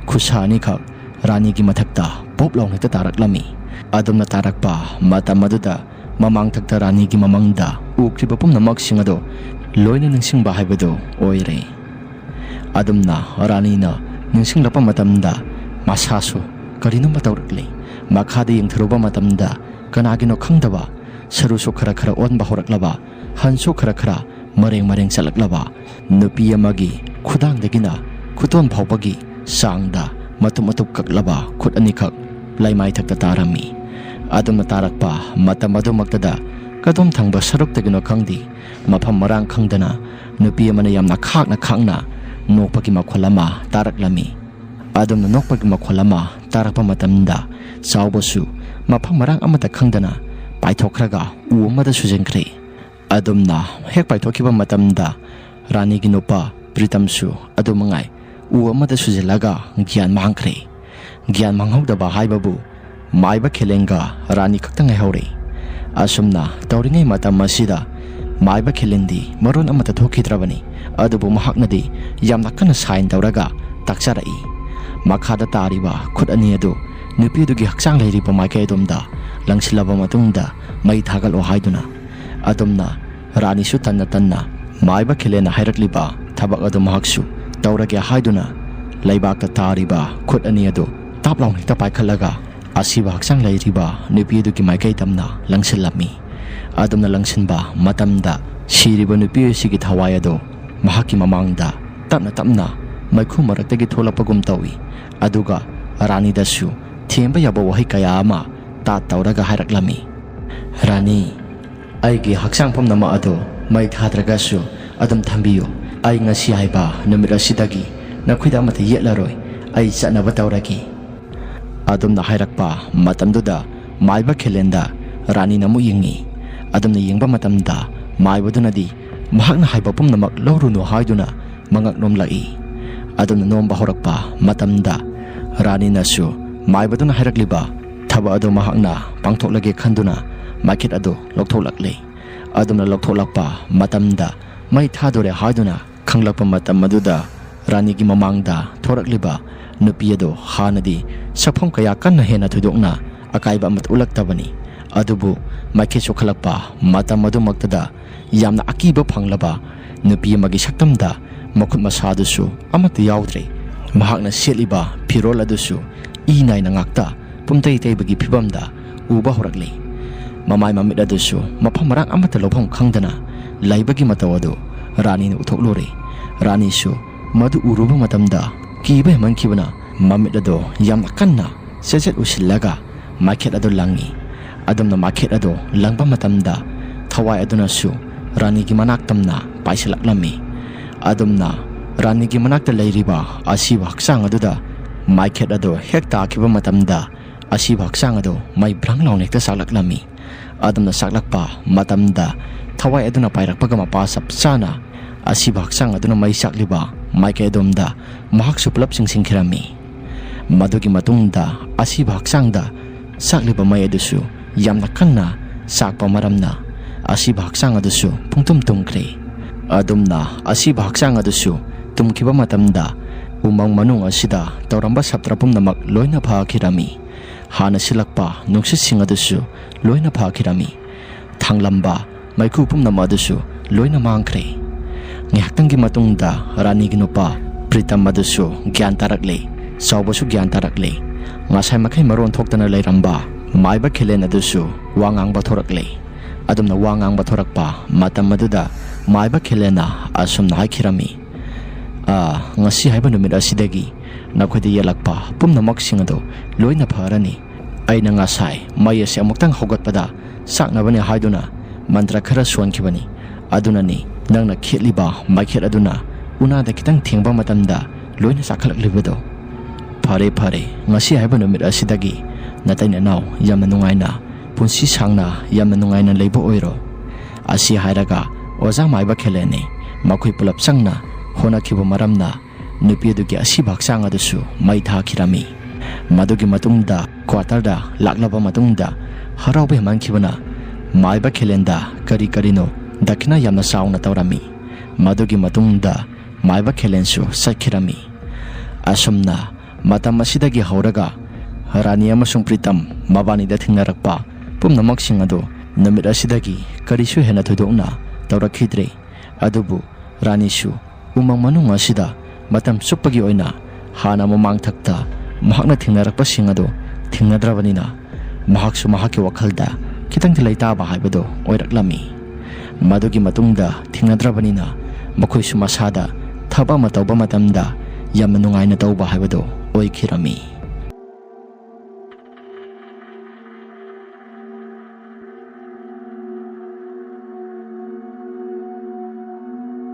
ꯈꯨꯠꯁꯥ ꯑꯅꯤꯈꯛ ꯔꯥꯅꯤꯒꯤ ꯃꯊꯛꯇ ꯄꯣꯞ ꯂꯥꯎꯅ ꯍꯦꯛꯇ ꯇꯥꯔꯛꯂꯝꯃꯤ꯫ ꯑꯗꯨꯝꯅ ꯇꯥꯔꯛꯄ ꯃꯇꯝ ꯑꯗꯨꯗ ꯃꯃꯥꯡꯊꯛꯇ ꯔꯥꯅꯤꯒꯤ ꯃꯃꯪꯗ ꯎꯈ꯭ꯔꯤꯕ ꯄꯨꯝꯅꯃꯛꯁꯤꯡ ꯑꯗꯨ ꯂꯣꯏꯅ ꯅꯤꯡꯁꯤꯡꯕ ꯍꯥꯏꯕꯗꯨ ꯑꯣꯏꯔꯦ꯫ ꯑꯗꯨꯝꯅ ꯔꯥꯅꯤꯅ ꯅꯤꯡꯁꯤꯡꯂꯛꯄ ꯃꯇꯝꯗ ꯃꯁꯥꯁꯨ ꯀꯔꯤꯅꯣꯝꯃ ꯇꯧꯔꯛꯂꯦ꯫ ꯃꯈꯥꯗ ꯌꯦꯡꯊꯔꯨꯕ ꯃꯇꯝꯗ ꯀꯅꯥꯒꯤꯅꯣ ꯈꯪꯗꯕ ꯁꯔꯨꯁꯨ ꯈꯔ ꯈꯔ ꯑꯣꯟꯕ ꯍꯧꯔꯛꯂꯕ, ꯍꯟꯁꯨ ꯈꯔ ꯈꯔ ꯃꯔꯦꯡ ꯃꯔꯦꯡ ꯆꯠꯂꯛꯂꯕ ꯅꯨꯄꯤ ꯑꯃꯒꯤ ꯈꯨꯗꯥꯡꯗꯒꯤꯅ ꯈꯨꯇꯣꯟ ꯐꯥꯎꯕꯒꯤ ꯆꯥꯡꯗ ꯃꯇꯨꯞ ꯃꯇꯨꯞ ꯀꯛꯂꯕ ꯈꯨꯠ ꯑꯅꯤꯈꯛ ꯂꯩꯃꯥꯏꯊꯛꯇ ꯇꯥꯔꯝꯃꯤ꯫ ꯑꯗꯨꯝꯅ ꯇꯥꯔꯛꯄ ꯃꯇꯝ ꯑꯗꯨꯃꯛꯇꯗ ꯀꯗꯣꯝ ꯊꯪꯕ ꯁꯔꯨꯛꯇꯒꯤꯅꯣ ꯈꯪꯗꯦ, ꯃꯐꯝ ꯃꯔꯥꯡ ꯈꯪꯗꯅ ꯅꯨꯄꯤ ꯑꯃꯅ ꯌꯥꯝꯅ ꯈꯥꯛꯅ ꯈꯥꯛꯅ ꯅꯣꯛꯄꯒꯤ ꯃꯈꯣꯜ ꯑꯃ ꯇꯥꯔꯛꯂꯝꯃꯤ꯫ ꯑꯗꯨꯝꯅ ꯅꯣꯛꯄꯒꯤ ꯃꯈꯣꯜ ꯑꯃ ꯇꯥꯔꯛꯄ ꯃꯇꯝꯗ ꯆꯥꯎꯕꯁꯨ ꯃꯐꯝ ꯃꯔꯥꯡ ꯑꯃꯠꯇ ꯈꯪꯗꯅ ꯄꯥꯏꯊꯣꯛꯈ꯭ꯔꯒ ꯎ ꯑꯃꯗ ꯁꯨꯖꯟꯈ꯭ꯔꯦ꯫ ꯑꯗꯨꯝꯅ ꯍꯦꯛ ꯄꯥꯏꯊꯣꯛꯈꯤꯕ ꯃꯇꯝꯗ ꯔꯥꯅꯤꯒꯤ ꯅꯨꯄꯥ ꯄ꯭ꯔꯤꯇꯝꯁꯨ ꯑꯗꯨ ꯃꯉꯥꯏ ꯎ ꯑꯃꯗ ꯁꯨꯖꯜꯂꯒ ꯒ꯭ꯌꯥꯟ ꯃꯥꯡꯈ꯭ꯔꯦ꯫ ꯒ꯭ꯌꯥꯟ ꯃꯥꯡꯍꯧꯗꯕ ꯍꯥꯏꯕꯕꯨ ꯃꯥꯏꯕ ꯈꯦꯂꯦꯟꯒ ꯔꯥꯅꯤ ꯈꯛꯇ ꯉꯥꯏꯍꯧꯔꯦ꯫ ꯑꯁꯨꯝꯅ ꯇꯧꯔꯤꯉꯩ ꯃꯇꯝ ꯑꯁꯤꯗ ꯃꯥꯏꯕ ꯈꯦꯂꯦꯟꯗꯤ ꯃꯔꯣꯟ ꯑꯃꯠꯇ ꯊꯣꯛꯈꯤꯗ꯭ꯔꯕꯅꯤ꯫ ꯑꯗꯨꯕꯨ ꯃꯍꯥꯛꯅꯗꯤ ꯌꯥꯝꯅ ꯀꯟꯅ ꯁꯥꯏꯟ ꯇꯧꯔꯒ ꯇꯥꯛꯆꯔꯛꯏ꯫ ꯃꯈꯥꯗ ꯇꯥꯔꯤꯕ ꯈꯨꯠ ꯑꯅꯤ ꯑꯗꯨ ꯅꯨꯄꯤꯗꯨꯒꯤ ꯍꯛꯆꯥꯡ ꯂꯩꯔꯤꯕ ꯃꯥꯏꯀꯩ ꯑꯗꯣꯝꯗ ꯂꯪꯁꯤꯜꯂꯕ ꯃꯇꯨꯡꯗ ꯃꯩ ꯊꯥꯒꯠꯂꯣ ꯍꯥꯏꯗꯨꯅ꯫ ꯑꯗꯨꯝꯅ ꯔꯥꯅꯤꯁꯨ ꯇꯟꯅ ꯇꯟꯅ ꯃꯥꯏꯕ ꯈꯦꯂꯦꯟꯅ ꯍꯥꯏꯔꯛꯂꯤꯕ ꯊꯕꯛ ꯑꯗꯨ ꯃꯍꯥꯛꯁꯨ ꯇꯧꯔꯒꯦ ꯍꯥꯏꯗꯨꯅ ꯂꯩꯕꯥꯛꯇ ꯇꯥꯔꯤꯕ ꯈꯨꯠ ꯑꯅꯤ ꯑꯗꯨ ꯇꯥꯞ ꯂꯥꯎꯅ ꯍꯦꯛꯇ ꯄꯥꯏꯈꯠꯂꯒ ꯑꯁꯤꯕ ꯍꯛꯆꯥꯡ ꯂꯩꯔꯤꯕ ꯅꯨꯄꯤ ꯑꯗꯨꯒꯤ ꯃꯥꯏꯀꯩ ꯇꯝꯅ ꯂꯪꯁꯤꯜꯂꯝꯃꯤ꯫ ꯑꯗꯨꯝꯅ ꯂꯪꯁꯤꯟꯕ ꯃꯇꯝꯗ ꯁꯤꯔꯤꯕ ꯅꯨꯄꯤ ꯑꯁꯤꯒꯤ ꯊꯋꯥꯏ ꯑꯗꯨ ꯃꯍꯥꯛꯀꯤ ꯃꯃꯥꯡꯗ ꯇꯞꯅ ꯇꯞꯅ ꯃꯩꯈꯨ ꯃꯔꯛꯇꯒꯤ ꯊꯣꯛꯂꯛꯄꯒꯨꯝ ꯇꯧꯏ꯫ ꯑꯗꯨꯒ ꯔꯥꯅꯤꯗꯁꯨ ꯊꯦꯝꯕ ꯌꯥꯕ ꯋꯥꯍꯩ ꯀꯌꯥ ꯑꯃ ꯇꯥꯠ ꯇꯧꯔꯒ ꯍꯥꯏꯔꯛꯂꯝꯃꯤ꯫ "ꯔꯥꯅꯤ, ꯑꯩꯒꯤ ꯍꯛꯆꯥꯡ ꯄꯨꯝꯅꯃꯛ ꯑꯗꯨ ꯃꯩ ꯊꯥꯗ꯭ꯔꯒꯁꯨ ꯑꯗꯨꯝ ꯊꯝꯕꯤꯌꯨ꯫ ꯑꯩ ꯉꯁꯤ ꯍꯥꯏꯕ ꯅꯨꯃꯤꯠ ꯑꯁꯤꯗꯒꯤ ꯅꯈꯣꯏꯗ ꯑꯃꯠꯇ ꯌꯦꯠꯂꯔꯣꯏ꯫ ꯑꯩ ꯆꯠꯅꯕ ꯇꯧꯔꯒꯦ"꯫ ꯑꯗꯨꯝꯅ ꯍꯥꯏꯔꯛꯄ ꯃꯇꯝꯗꯨꯗ ꯃꯥꯏꯕ ꯈꯦꯂꯦꯟꯗ ꯔꯥꯅꯤꯅ ꯑꯃꯨꯛ ꯌꯦꯡꯉꯤ꯫ ꯑꯗꯨꯝꯅ ꯌꯦꯡꯕ ꯃꯇꯝꯗ ꯃꯥꯏꯕꯗꯨꯅꯗꯤ ꯃꯍꯥꯛꯅ ꯍꯥꯏꯕ ꯄꯨꯝꯅꯃꯛ ꯂꯧꯔꯨꯅꯨ ꯍꯥꯏꯗꯨꯅ ꯃꯉꯛ ꯅꯣꯝꯂꯛꯏ꯫ ꯑꯗꯨꯝꯅ ꯅꯣꯝꯕ ꯍꯧꯔꯛꯄ ꯃꯇꯝꯗ, ꯔꯥꯅꯤꯅꯁꯨ ꯃꯥꯏꯕꯗꯨꯅ ꯍꯥꯏꯔꯛꯂꯤꯕ ꯊꯕꯛ ꯑꯗꯨ ꯃꯍꯥꯛꯅ ꯄꯥꯡꯊꯣꯛꯂꯒꯦ ꯈꯟꯗꯨꯅ ꯃꯥꯏꯈꯦꯠ ꯑꯗꯨ ꯂꯧꯊꯣꯛꯂꯛꯂꯦ꯫ ꯑꯗꯨꯝꯅ ꯂꯧꯊꯣꯛꯂꯛꯄ ꯃꯇꯝꯗ, ꯃꯩ ꯊꯥꯗꯣꯔꯦ ꯍꯥꯏꯗꯨꯅ ꯈꯪꯂꯛꯄ ꯃꯇꯝ ꯑꯗꯨꯗ, ꯔꯥꯅꯤꯒꯤ ꯃꯃꯥꯡꯗ ꯊꯣꯔꯛꯂꯤꯕ ꯅꯨꯄꯤ ꯑꯗꯨ ꯍꯥꯟꯅꯗꯤ ꯁꯛꯐꯝ ꯀꯌꯥ ꯀꯟꯅ ꯍꯦꯟꯅ ꯊꯣꯏꯗꯣꯛꯅ ꯑꯀꯥꯏꯕ ꯑꯃꯠꯇ ꯎꯠꯂꯛꯇꯕꯅꯤ꯫ ꯑꯗꯨꯕꯨ ꯃꯥꯏꯀꯩ ꯁꯣꯛꯍꯜꯂꯛꯄ ꯃꯇꯝ ꯑꯗꯨꯃꯛꯇꯗ, ꯌꯥꯝꯅ ꯑꯀꯤꯕ ꯐꯪꯂꯕ ꯅꯨꯄꯤ ꯑꯃꯒꯤ ꯁꯛꯇꯝꯗ ꯃꯈꯨꯠ ꯃꯁꯥꯗꯨꯁꯨ ꯑꯃꯠꯇ ꯌꯥꯎꯗ꯭ꯔꯦ꯫ ꯃꯍꯥꯛꯅ ꯁꯦꯠꯂꯤꯕ ꯐꯤꯔꯣꯜ ꯑꯗꯨꯁꯨ ꯏ ꯅꯥꯏꯅ ꯉꯥꯛꯇ ꯄꯨꯝꯇꯩ ꯇꯩꯕꯒꯤ ꯐꯤꯕꯝꯗ ꯎꯕ ꯍꯧꯔꯛꯂꯤ꯫ ꯃꯃꯥꯏ ꯃꯃꯤꯠ ꯑꯗꯨꯁꯨ ꯃꯐꯝ ꯃꯔꯥꯡ ꯑꯃꯠꯇ ꯂꯧꯐꯝ ꯈꯪꯗꯅ ꯂꯩꯕꯒꯤ ꯃꯇꯧ ꯑꯗꯨ ꯔꯥꯅꯤꯅ ꯎꯊꯣꯛꯂꯨꯔꯦ꯫ ꯔꯥꯅꯤꯁꯨ ꯃꯗꯨ ꯎꯔꯨꯕ ꯃꯇꯝꯗ ꯀꯤꯕ ꯍꯦꯟꯃꯟꯈꯤꯕꯅ, ꯃꯃꯤꯠ ꯑꯗꯨ ꯌꯥꯝꯅ ꯀꯟꯅ ꯆꯦꯠ ꯆꯦꯠ ꯎꯁꯤꯜꯂꯒ ꯃꯥꯏꯈꯦꯠ ꯑꯗꯨ ꯂꯪꯉꯤ꯫ ꯑꯗꯨꯝꯅ ꯃꯥꯏꯈꯦꯠ ꯑꯗꯨ ꯂꯪꯕ ꯃꯇꯝꯗ, ꯊꯋꯥꯏ ꯑꯗꯨꯅꯁꯨ ꯔꯥꯅꯤꯒꯤ ꯃꯅꯥꯛ ꯇꯝꯅ ꯄꯥꯏꯁꯤꯜꯂꯛꯂꯝꯃꯤ꯫ ꯑꯗꯨꯝꯅ ꯔꯥꯅꯤꯒꯤ ꯃꯅꯥꯛꯇ ꯂꯩꯔꯤꯕ ꯑꯁꯤꯕ ꯍꯛꯆꯥꯡ ꯑꯗꯨꯗ ꯃꯥꯏꯈꯦꯠ ꯑꯗꯨ ꯍꯦꯛ ꯇꯥꯈꯤꯕ ꯃꯇꯝꯗ, ꯑꯁꯤꯕ ꯍꯛꯆꯥꯡ ꯑꯗꯨ ꯃꯩ ꯕ꯭ꯔꯪ ꯂꯥꯎꯅ ꯍꯦꯛꯇ ꯆꯥꯛꯂꯛꯂꯝꯃꯤ꯫ ꯑꯗꯨꯝꯅ ꯆꯥꯛꯂꯛꯄ ꯃꯇꯝꯗ, ꯊꯋꯥꯏ ꯑꯗꯨꯅ ꯄꯥꯏꯔꯛꯄꯒ ꯃꯄꯥ ꯆꯞ ꯆꯥꯅ ꯑꯁꯤꯕ ꯍꯛꯆꯥꯡ ꯑꯗꯨꯅ ꯃꯩ ꯆꯥꯛꯂꯤꯕ ꯃꯥꯏꯀꯩ ꯑꯗꯣꯝꯗ ꯃꯍꯥꯛꯁꯨ ꯄꯨꯂꯞ ꯆꯤꯡꯁꯤꯟꯈꯤꯔꯝꯃꯤ꯫ ꯃꯗꯨꯒꯤ ꯃꯇꯨꯡꯗ ꯑꯁꯤꯕ ꯍꯛꯆꯥꯡꯗ ꯆꯥꯛꯂꯤꯕ ꯃꯩ ꯑꯗꯨꯁꯨ ꯌꯥꯝꯅ ꯀꯟꯅ ꯆꯥꯛꯄ ꯃꯔꯝꯅ, ꯑꯁꯤꯕ ꯍꯛꯆꯥꯡ ꯑꯗꯨꯁꯨ ꯄꯨꯡꯇꯨꯝ ꯇꯨꯝꯈ꯭ꯔꯦ꯫ ꯑꯗꯨꯝꯅ ꯑꯁꯤꯕ ꯍꯛꯆꯥꯡ ꯑꯗꯨꯁꯨ ꯇꯨꯝꯈꯤꯕ ꯃꯇꯝꯗ, ꯎꯃꯪ ꯃꯅꯨꯡ ꯑꯁꯤꯗ ꯇꯧꯔꯝꯕ ꯁꯞꯇ꯭ꯔ ꯄꯨꯝꯅꯃꯛ ꯂꯣꯏꯅ ꯐꯈꯤꯔꯝꯃꯤ꯫ ꯍꯥꯟꯅ ꯁꯤꯜꯂꯛꯄ ꯅꯨꯡꯁꯤꯠꯁꯤꯡ ꯑꯗꯨꯁꯨ ꯂꯣꯏꯅ ꯐꯈꯤꯔꯝꯃꯤ꯫ ꯊꯥꯡꯂꯝꯕ ꯃꯩꯈꯨ ꯄꯨꯝꯅꯃꯛ ꯑꯗꯨꯁꯨ ꯂꯣꯏꯅ ꯃꯥꯡꯈ꯭ꯔꯦ꯫ ꯉꯥꯏꯍꯥꯛꯇꯪꯒꯤ ꯃꯇꯨꯡꯗ ꯔꯥꯅꯤꯒꯤ ꯅꯨꯄꯥ ꯄ꯭ꯔꯤꯇꯝ ꯑꯗꯨꯁꯨ ꯒ꯭ꯌꯥꯟ ꯇꯥꯔꯛꯂꯦ, ꯆꯥꯎꯕꯁꯨ ꯒ꯭ꯌꯥꯟ ꯇꯥꯔꯛꯂꯦ꯫ ꯉꯁꯥꯏ ꯃꯈꯩ ꯃꯔꯣꯟ ꯊꯣꯛꯇꯅ ꯂꯩꯔꯝꯕ ꯃꯥꯏꯕ ꯈꯦꯂꯦꯟ ꯑꯗꯨꯁꯨ ꯋꯥ ꯉꯥꯡꯕ ꯊꯣꯔꯛꯂꯦ꯫ ꯑꯗꯨꯝꯅ ꯋꯥ ꯉꯥꯡꯕ ꯊꯣꯔꯛꯄ ꯃꯇꯝ ꯑꯗꯨꯗ, ꯃꯥꯏꯕ ꯈꯦꯂꯦꯟꯅ ꯑꯁꯨꯝꯅ ꯍꯥꯏꯈꯤꯔꯝꯃꯤ, "ꯑꯥ, ꯉꯁꯤ ꯍꯥꯏꯕ ꯅꯨꯃꯤꯠ ꯑꯁꯤꯗꯒꯤ ꯅꯈꯣꯏꯗ ꯌꯦꯛꯂꯛꯄ ꯄꯨꯝꯅꯃꯛꯁꯤꯡ ꯑꯗꯨ ꯂꯣꯏꯅ ꯐꯔꯅꯤ꯫ ꯑꯩꯅ ꯉꯁꯥꯏ ꯃꯩ ꯑꯁꯤ ꯑꯃꯨꯛꯇꯪ ꯍꯧꯒꯠꯄꯗ ꯆꯥꯛꯅꯕꯅꯤ ꯍꯥꯏꯗꯨꯅ ꯃꯟꯇ꯭ꯔ ꯈꯔ ꯁꯣꯟꯈꯤꯕꯅꯤ꯫ ꯑꯗꯨꯅꯅꯤ ꯅꯪꯅ ꯈꯦꯠꯂꯤꯕ ꯃꯩꯈꯦꯠ ꯑꯗꯨꯅ ꯎꯅꯥꯗ ꯈꯤꯇꯪ ꯊꯦꯡꯕ ꯃꯇꯝꯗ ꯂꯣꯏꯅ ꯆꯥꯛꯈꯠꯂꯛꯂꯤꯕꯗꯣ꯫ ꯐꯔꯦ, ꯐꯔꯦ, ꯉꯁꯤ ꯍꯥꯏꯕ ꯅꯨꯃꯤꯠ ꯑꯁꯤꯗꯒꯤ ꯅꯇꯩ ꯅꯅꯥꯎ ꯌꯥꯝꯅ ꯅꯨꯡꯉꯥꯏꯅ, ꯄꯨꯟꯁꯤ ꯁꯥꯡꯅ ꯌꯥꯝꯅ ꯅꯨꯡꯉꯥꯏꯅ ꯂꯩꯕ ꯑꯣꯏꯔꯣ"꯫ ꯑꯁꯤ ꯍꯥꯏꯔꯒ ꯑꯣꯖꯥ ꯃꯥꯏꯕ ꯈꯦꯂꯦꯟꯅꯤ ꯃꯈꯣꯏ ꯄꯨꯂꯞ ꯆꯪꯅ ꯍꯣꯠꯅꯈꯤꯕ ꯃꯔꯝꯅ, ꯅꯨꯄꯤ ꯑꯗꯨꯒꯤ ꯑꯁꯤꯕ ꯍꯛꯆꯥꯡ ꯑꯗꯨꯁꯨ ꯃꯩ ꯊꯥꯈꯤꯔꯝꯃꯤ꯫ ꯃꯗꯨꯒꯤ ꯃꯇꯨꯡꯗ ꯀ꯭ꯋꯥꯇꯔꯗ ꯂꯥꯛꯂꯕ ꯃꯇꯨꯡꯗ ꯍꯔꯥꯎꯕ ꯍꯦꯟꯃꯟꯈꯤꯕꯅ ꯃꯥꯏꯕ ꯈꯦꯂꯦꯟꯗ ꯀꯔꯤ ꯀꯔꯤꯅꯣ ꯗꯈꯤꯅꯥ ꯌꯥꯝꯅ ꯆꯥꯎꯅ ꯇꯧꯔꯝꯃꯤ꯫ ꯃꯗꯨꯒꯤ ꯃꯇꯨꯡꯗ ꯃꯥꯏꯕ ꯈꯦꯂꯦꯟꯁꯨ ꯆꯠꯈꯤꯔꯝꯃꯤ꯫ ꯑꯁꯨꯝꯅ ꯃꯇꯝ ꯑꯁꯤꯗꯒꯤ ꯍꯧꯔꯒ ꯔꯥꯅꯤ ꯑꯃꯁꯨꯡ ꯄ꯭ꯔꯤꯇꯝ ꯃꯕꯥꯅꯤꯗ ꯊꯦꯡꯅꯔꯛꯄ ꯄꯨꯝꯅꯃꯛꯁꯤꯡ ꯑꯗꯨ ꯅꯨꯃꯤꯠ ꯑꯁꯤꯗꯒꯤ ꯀꯔꯤꯁꯨ ꯍꯦꯟꯅ ꯊꯣꯏꯗꯣꯛꯅ ꯇꯧꯔꯛꯈꯤꯗ꯭ꯔꯦ꯫ ꯑꯗꯨꯕꯨ ꯔꯥꯅꯤꯁꯨ ꯎꯃꯪ ꯃꯅꯨꯡ ꯑꯁꯤꯗ ꯃꯇꯝ ꯆꯨꯞꯄꯒꯤ ꯑꯣꯏꯅ ꯍꯥꯟꯅ ꯃꯃꯥꯡꯊꯛꯇ ꯃꯍꯥꯛꯅ ꯊꯦꯡꯅꯔꯛꯄꯁꯤꯡ ꯑꯗꯨ ꯊꯦꯡꯅꯗ꯭ꯔꯕꯅꯤꯅ, ꯃꯍꯥꯛꯁꯨ ꯃꯍꯥꯛꯀꯤ ꯋꯥꯈꯜꯗ ꯈꯤꯇꯪꯗꯤ ꯂꯩꯇꯥꯕ ꯍꯥꯏꯕꯗꯨ ꯑꯣꯏꯔꯛꯂꯝꯃꯤ꯫ ꯃꯗꯨꯒꯤ ꯃꯇꯨꯡꯗ ꯊꯦꯡꯅꯗ꯭ꯔꯕꯅꯤꯅ, ꯃꯈꯣꯏꯁꯨ ꯃꯁꯥꯗ ꯊꯕꯛ ꯑꯃ ꯇꯧꯕ ꯃꯇꯝꯗ ꯌꯥꯝꯅ ꯅꯨꯡꯉꯥꯏꯅ ꯇꯧꯕ ꯍꯥꯏꯕꯗꯨ ꯑꯣꯏꯈꯤꯔꯝꯃꯤ꯫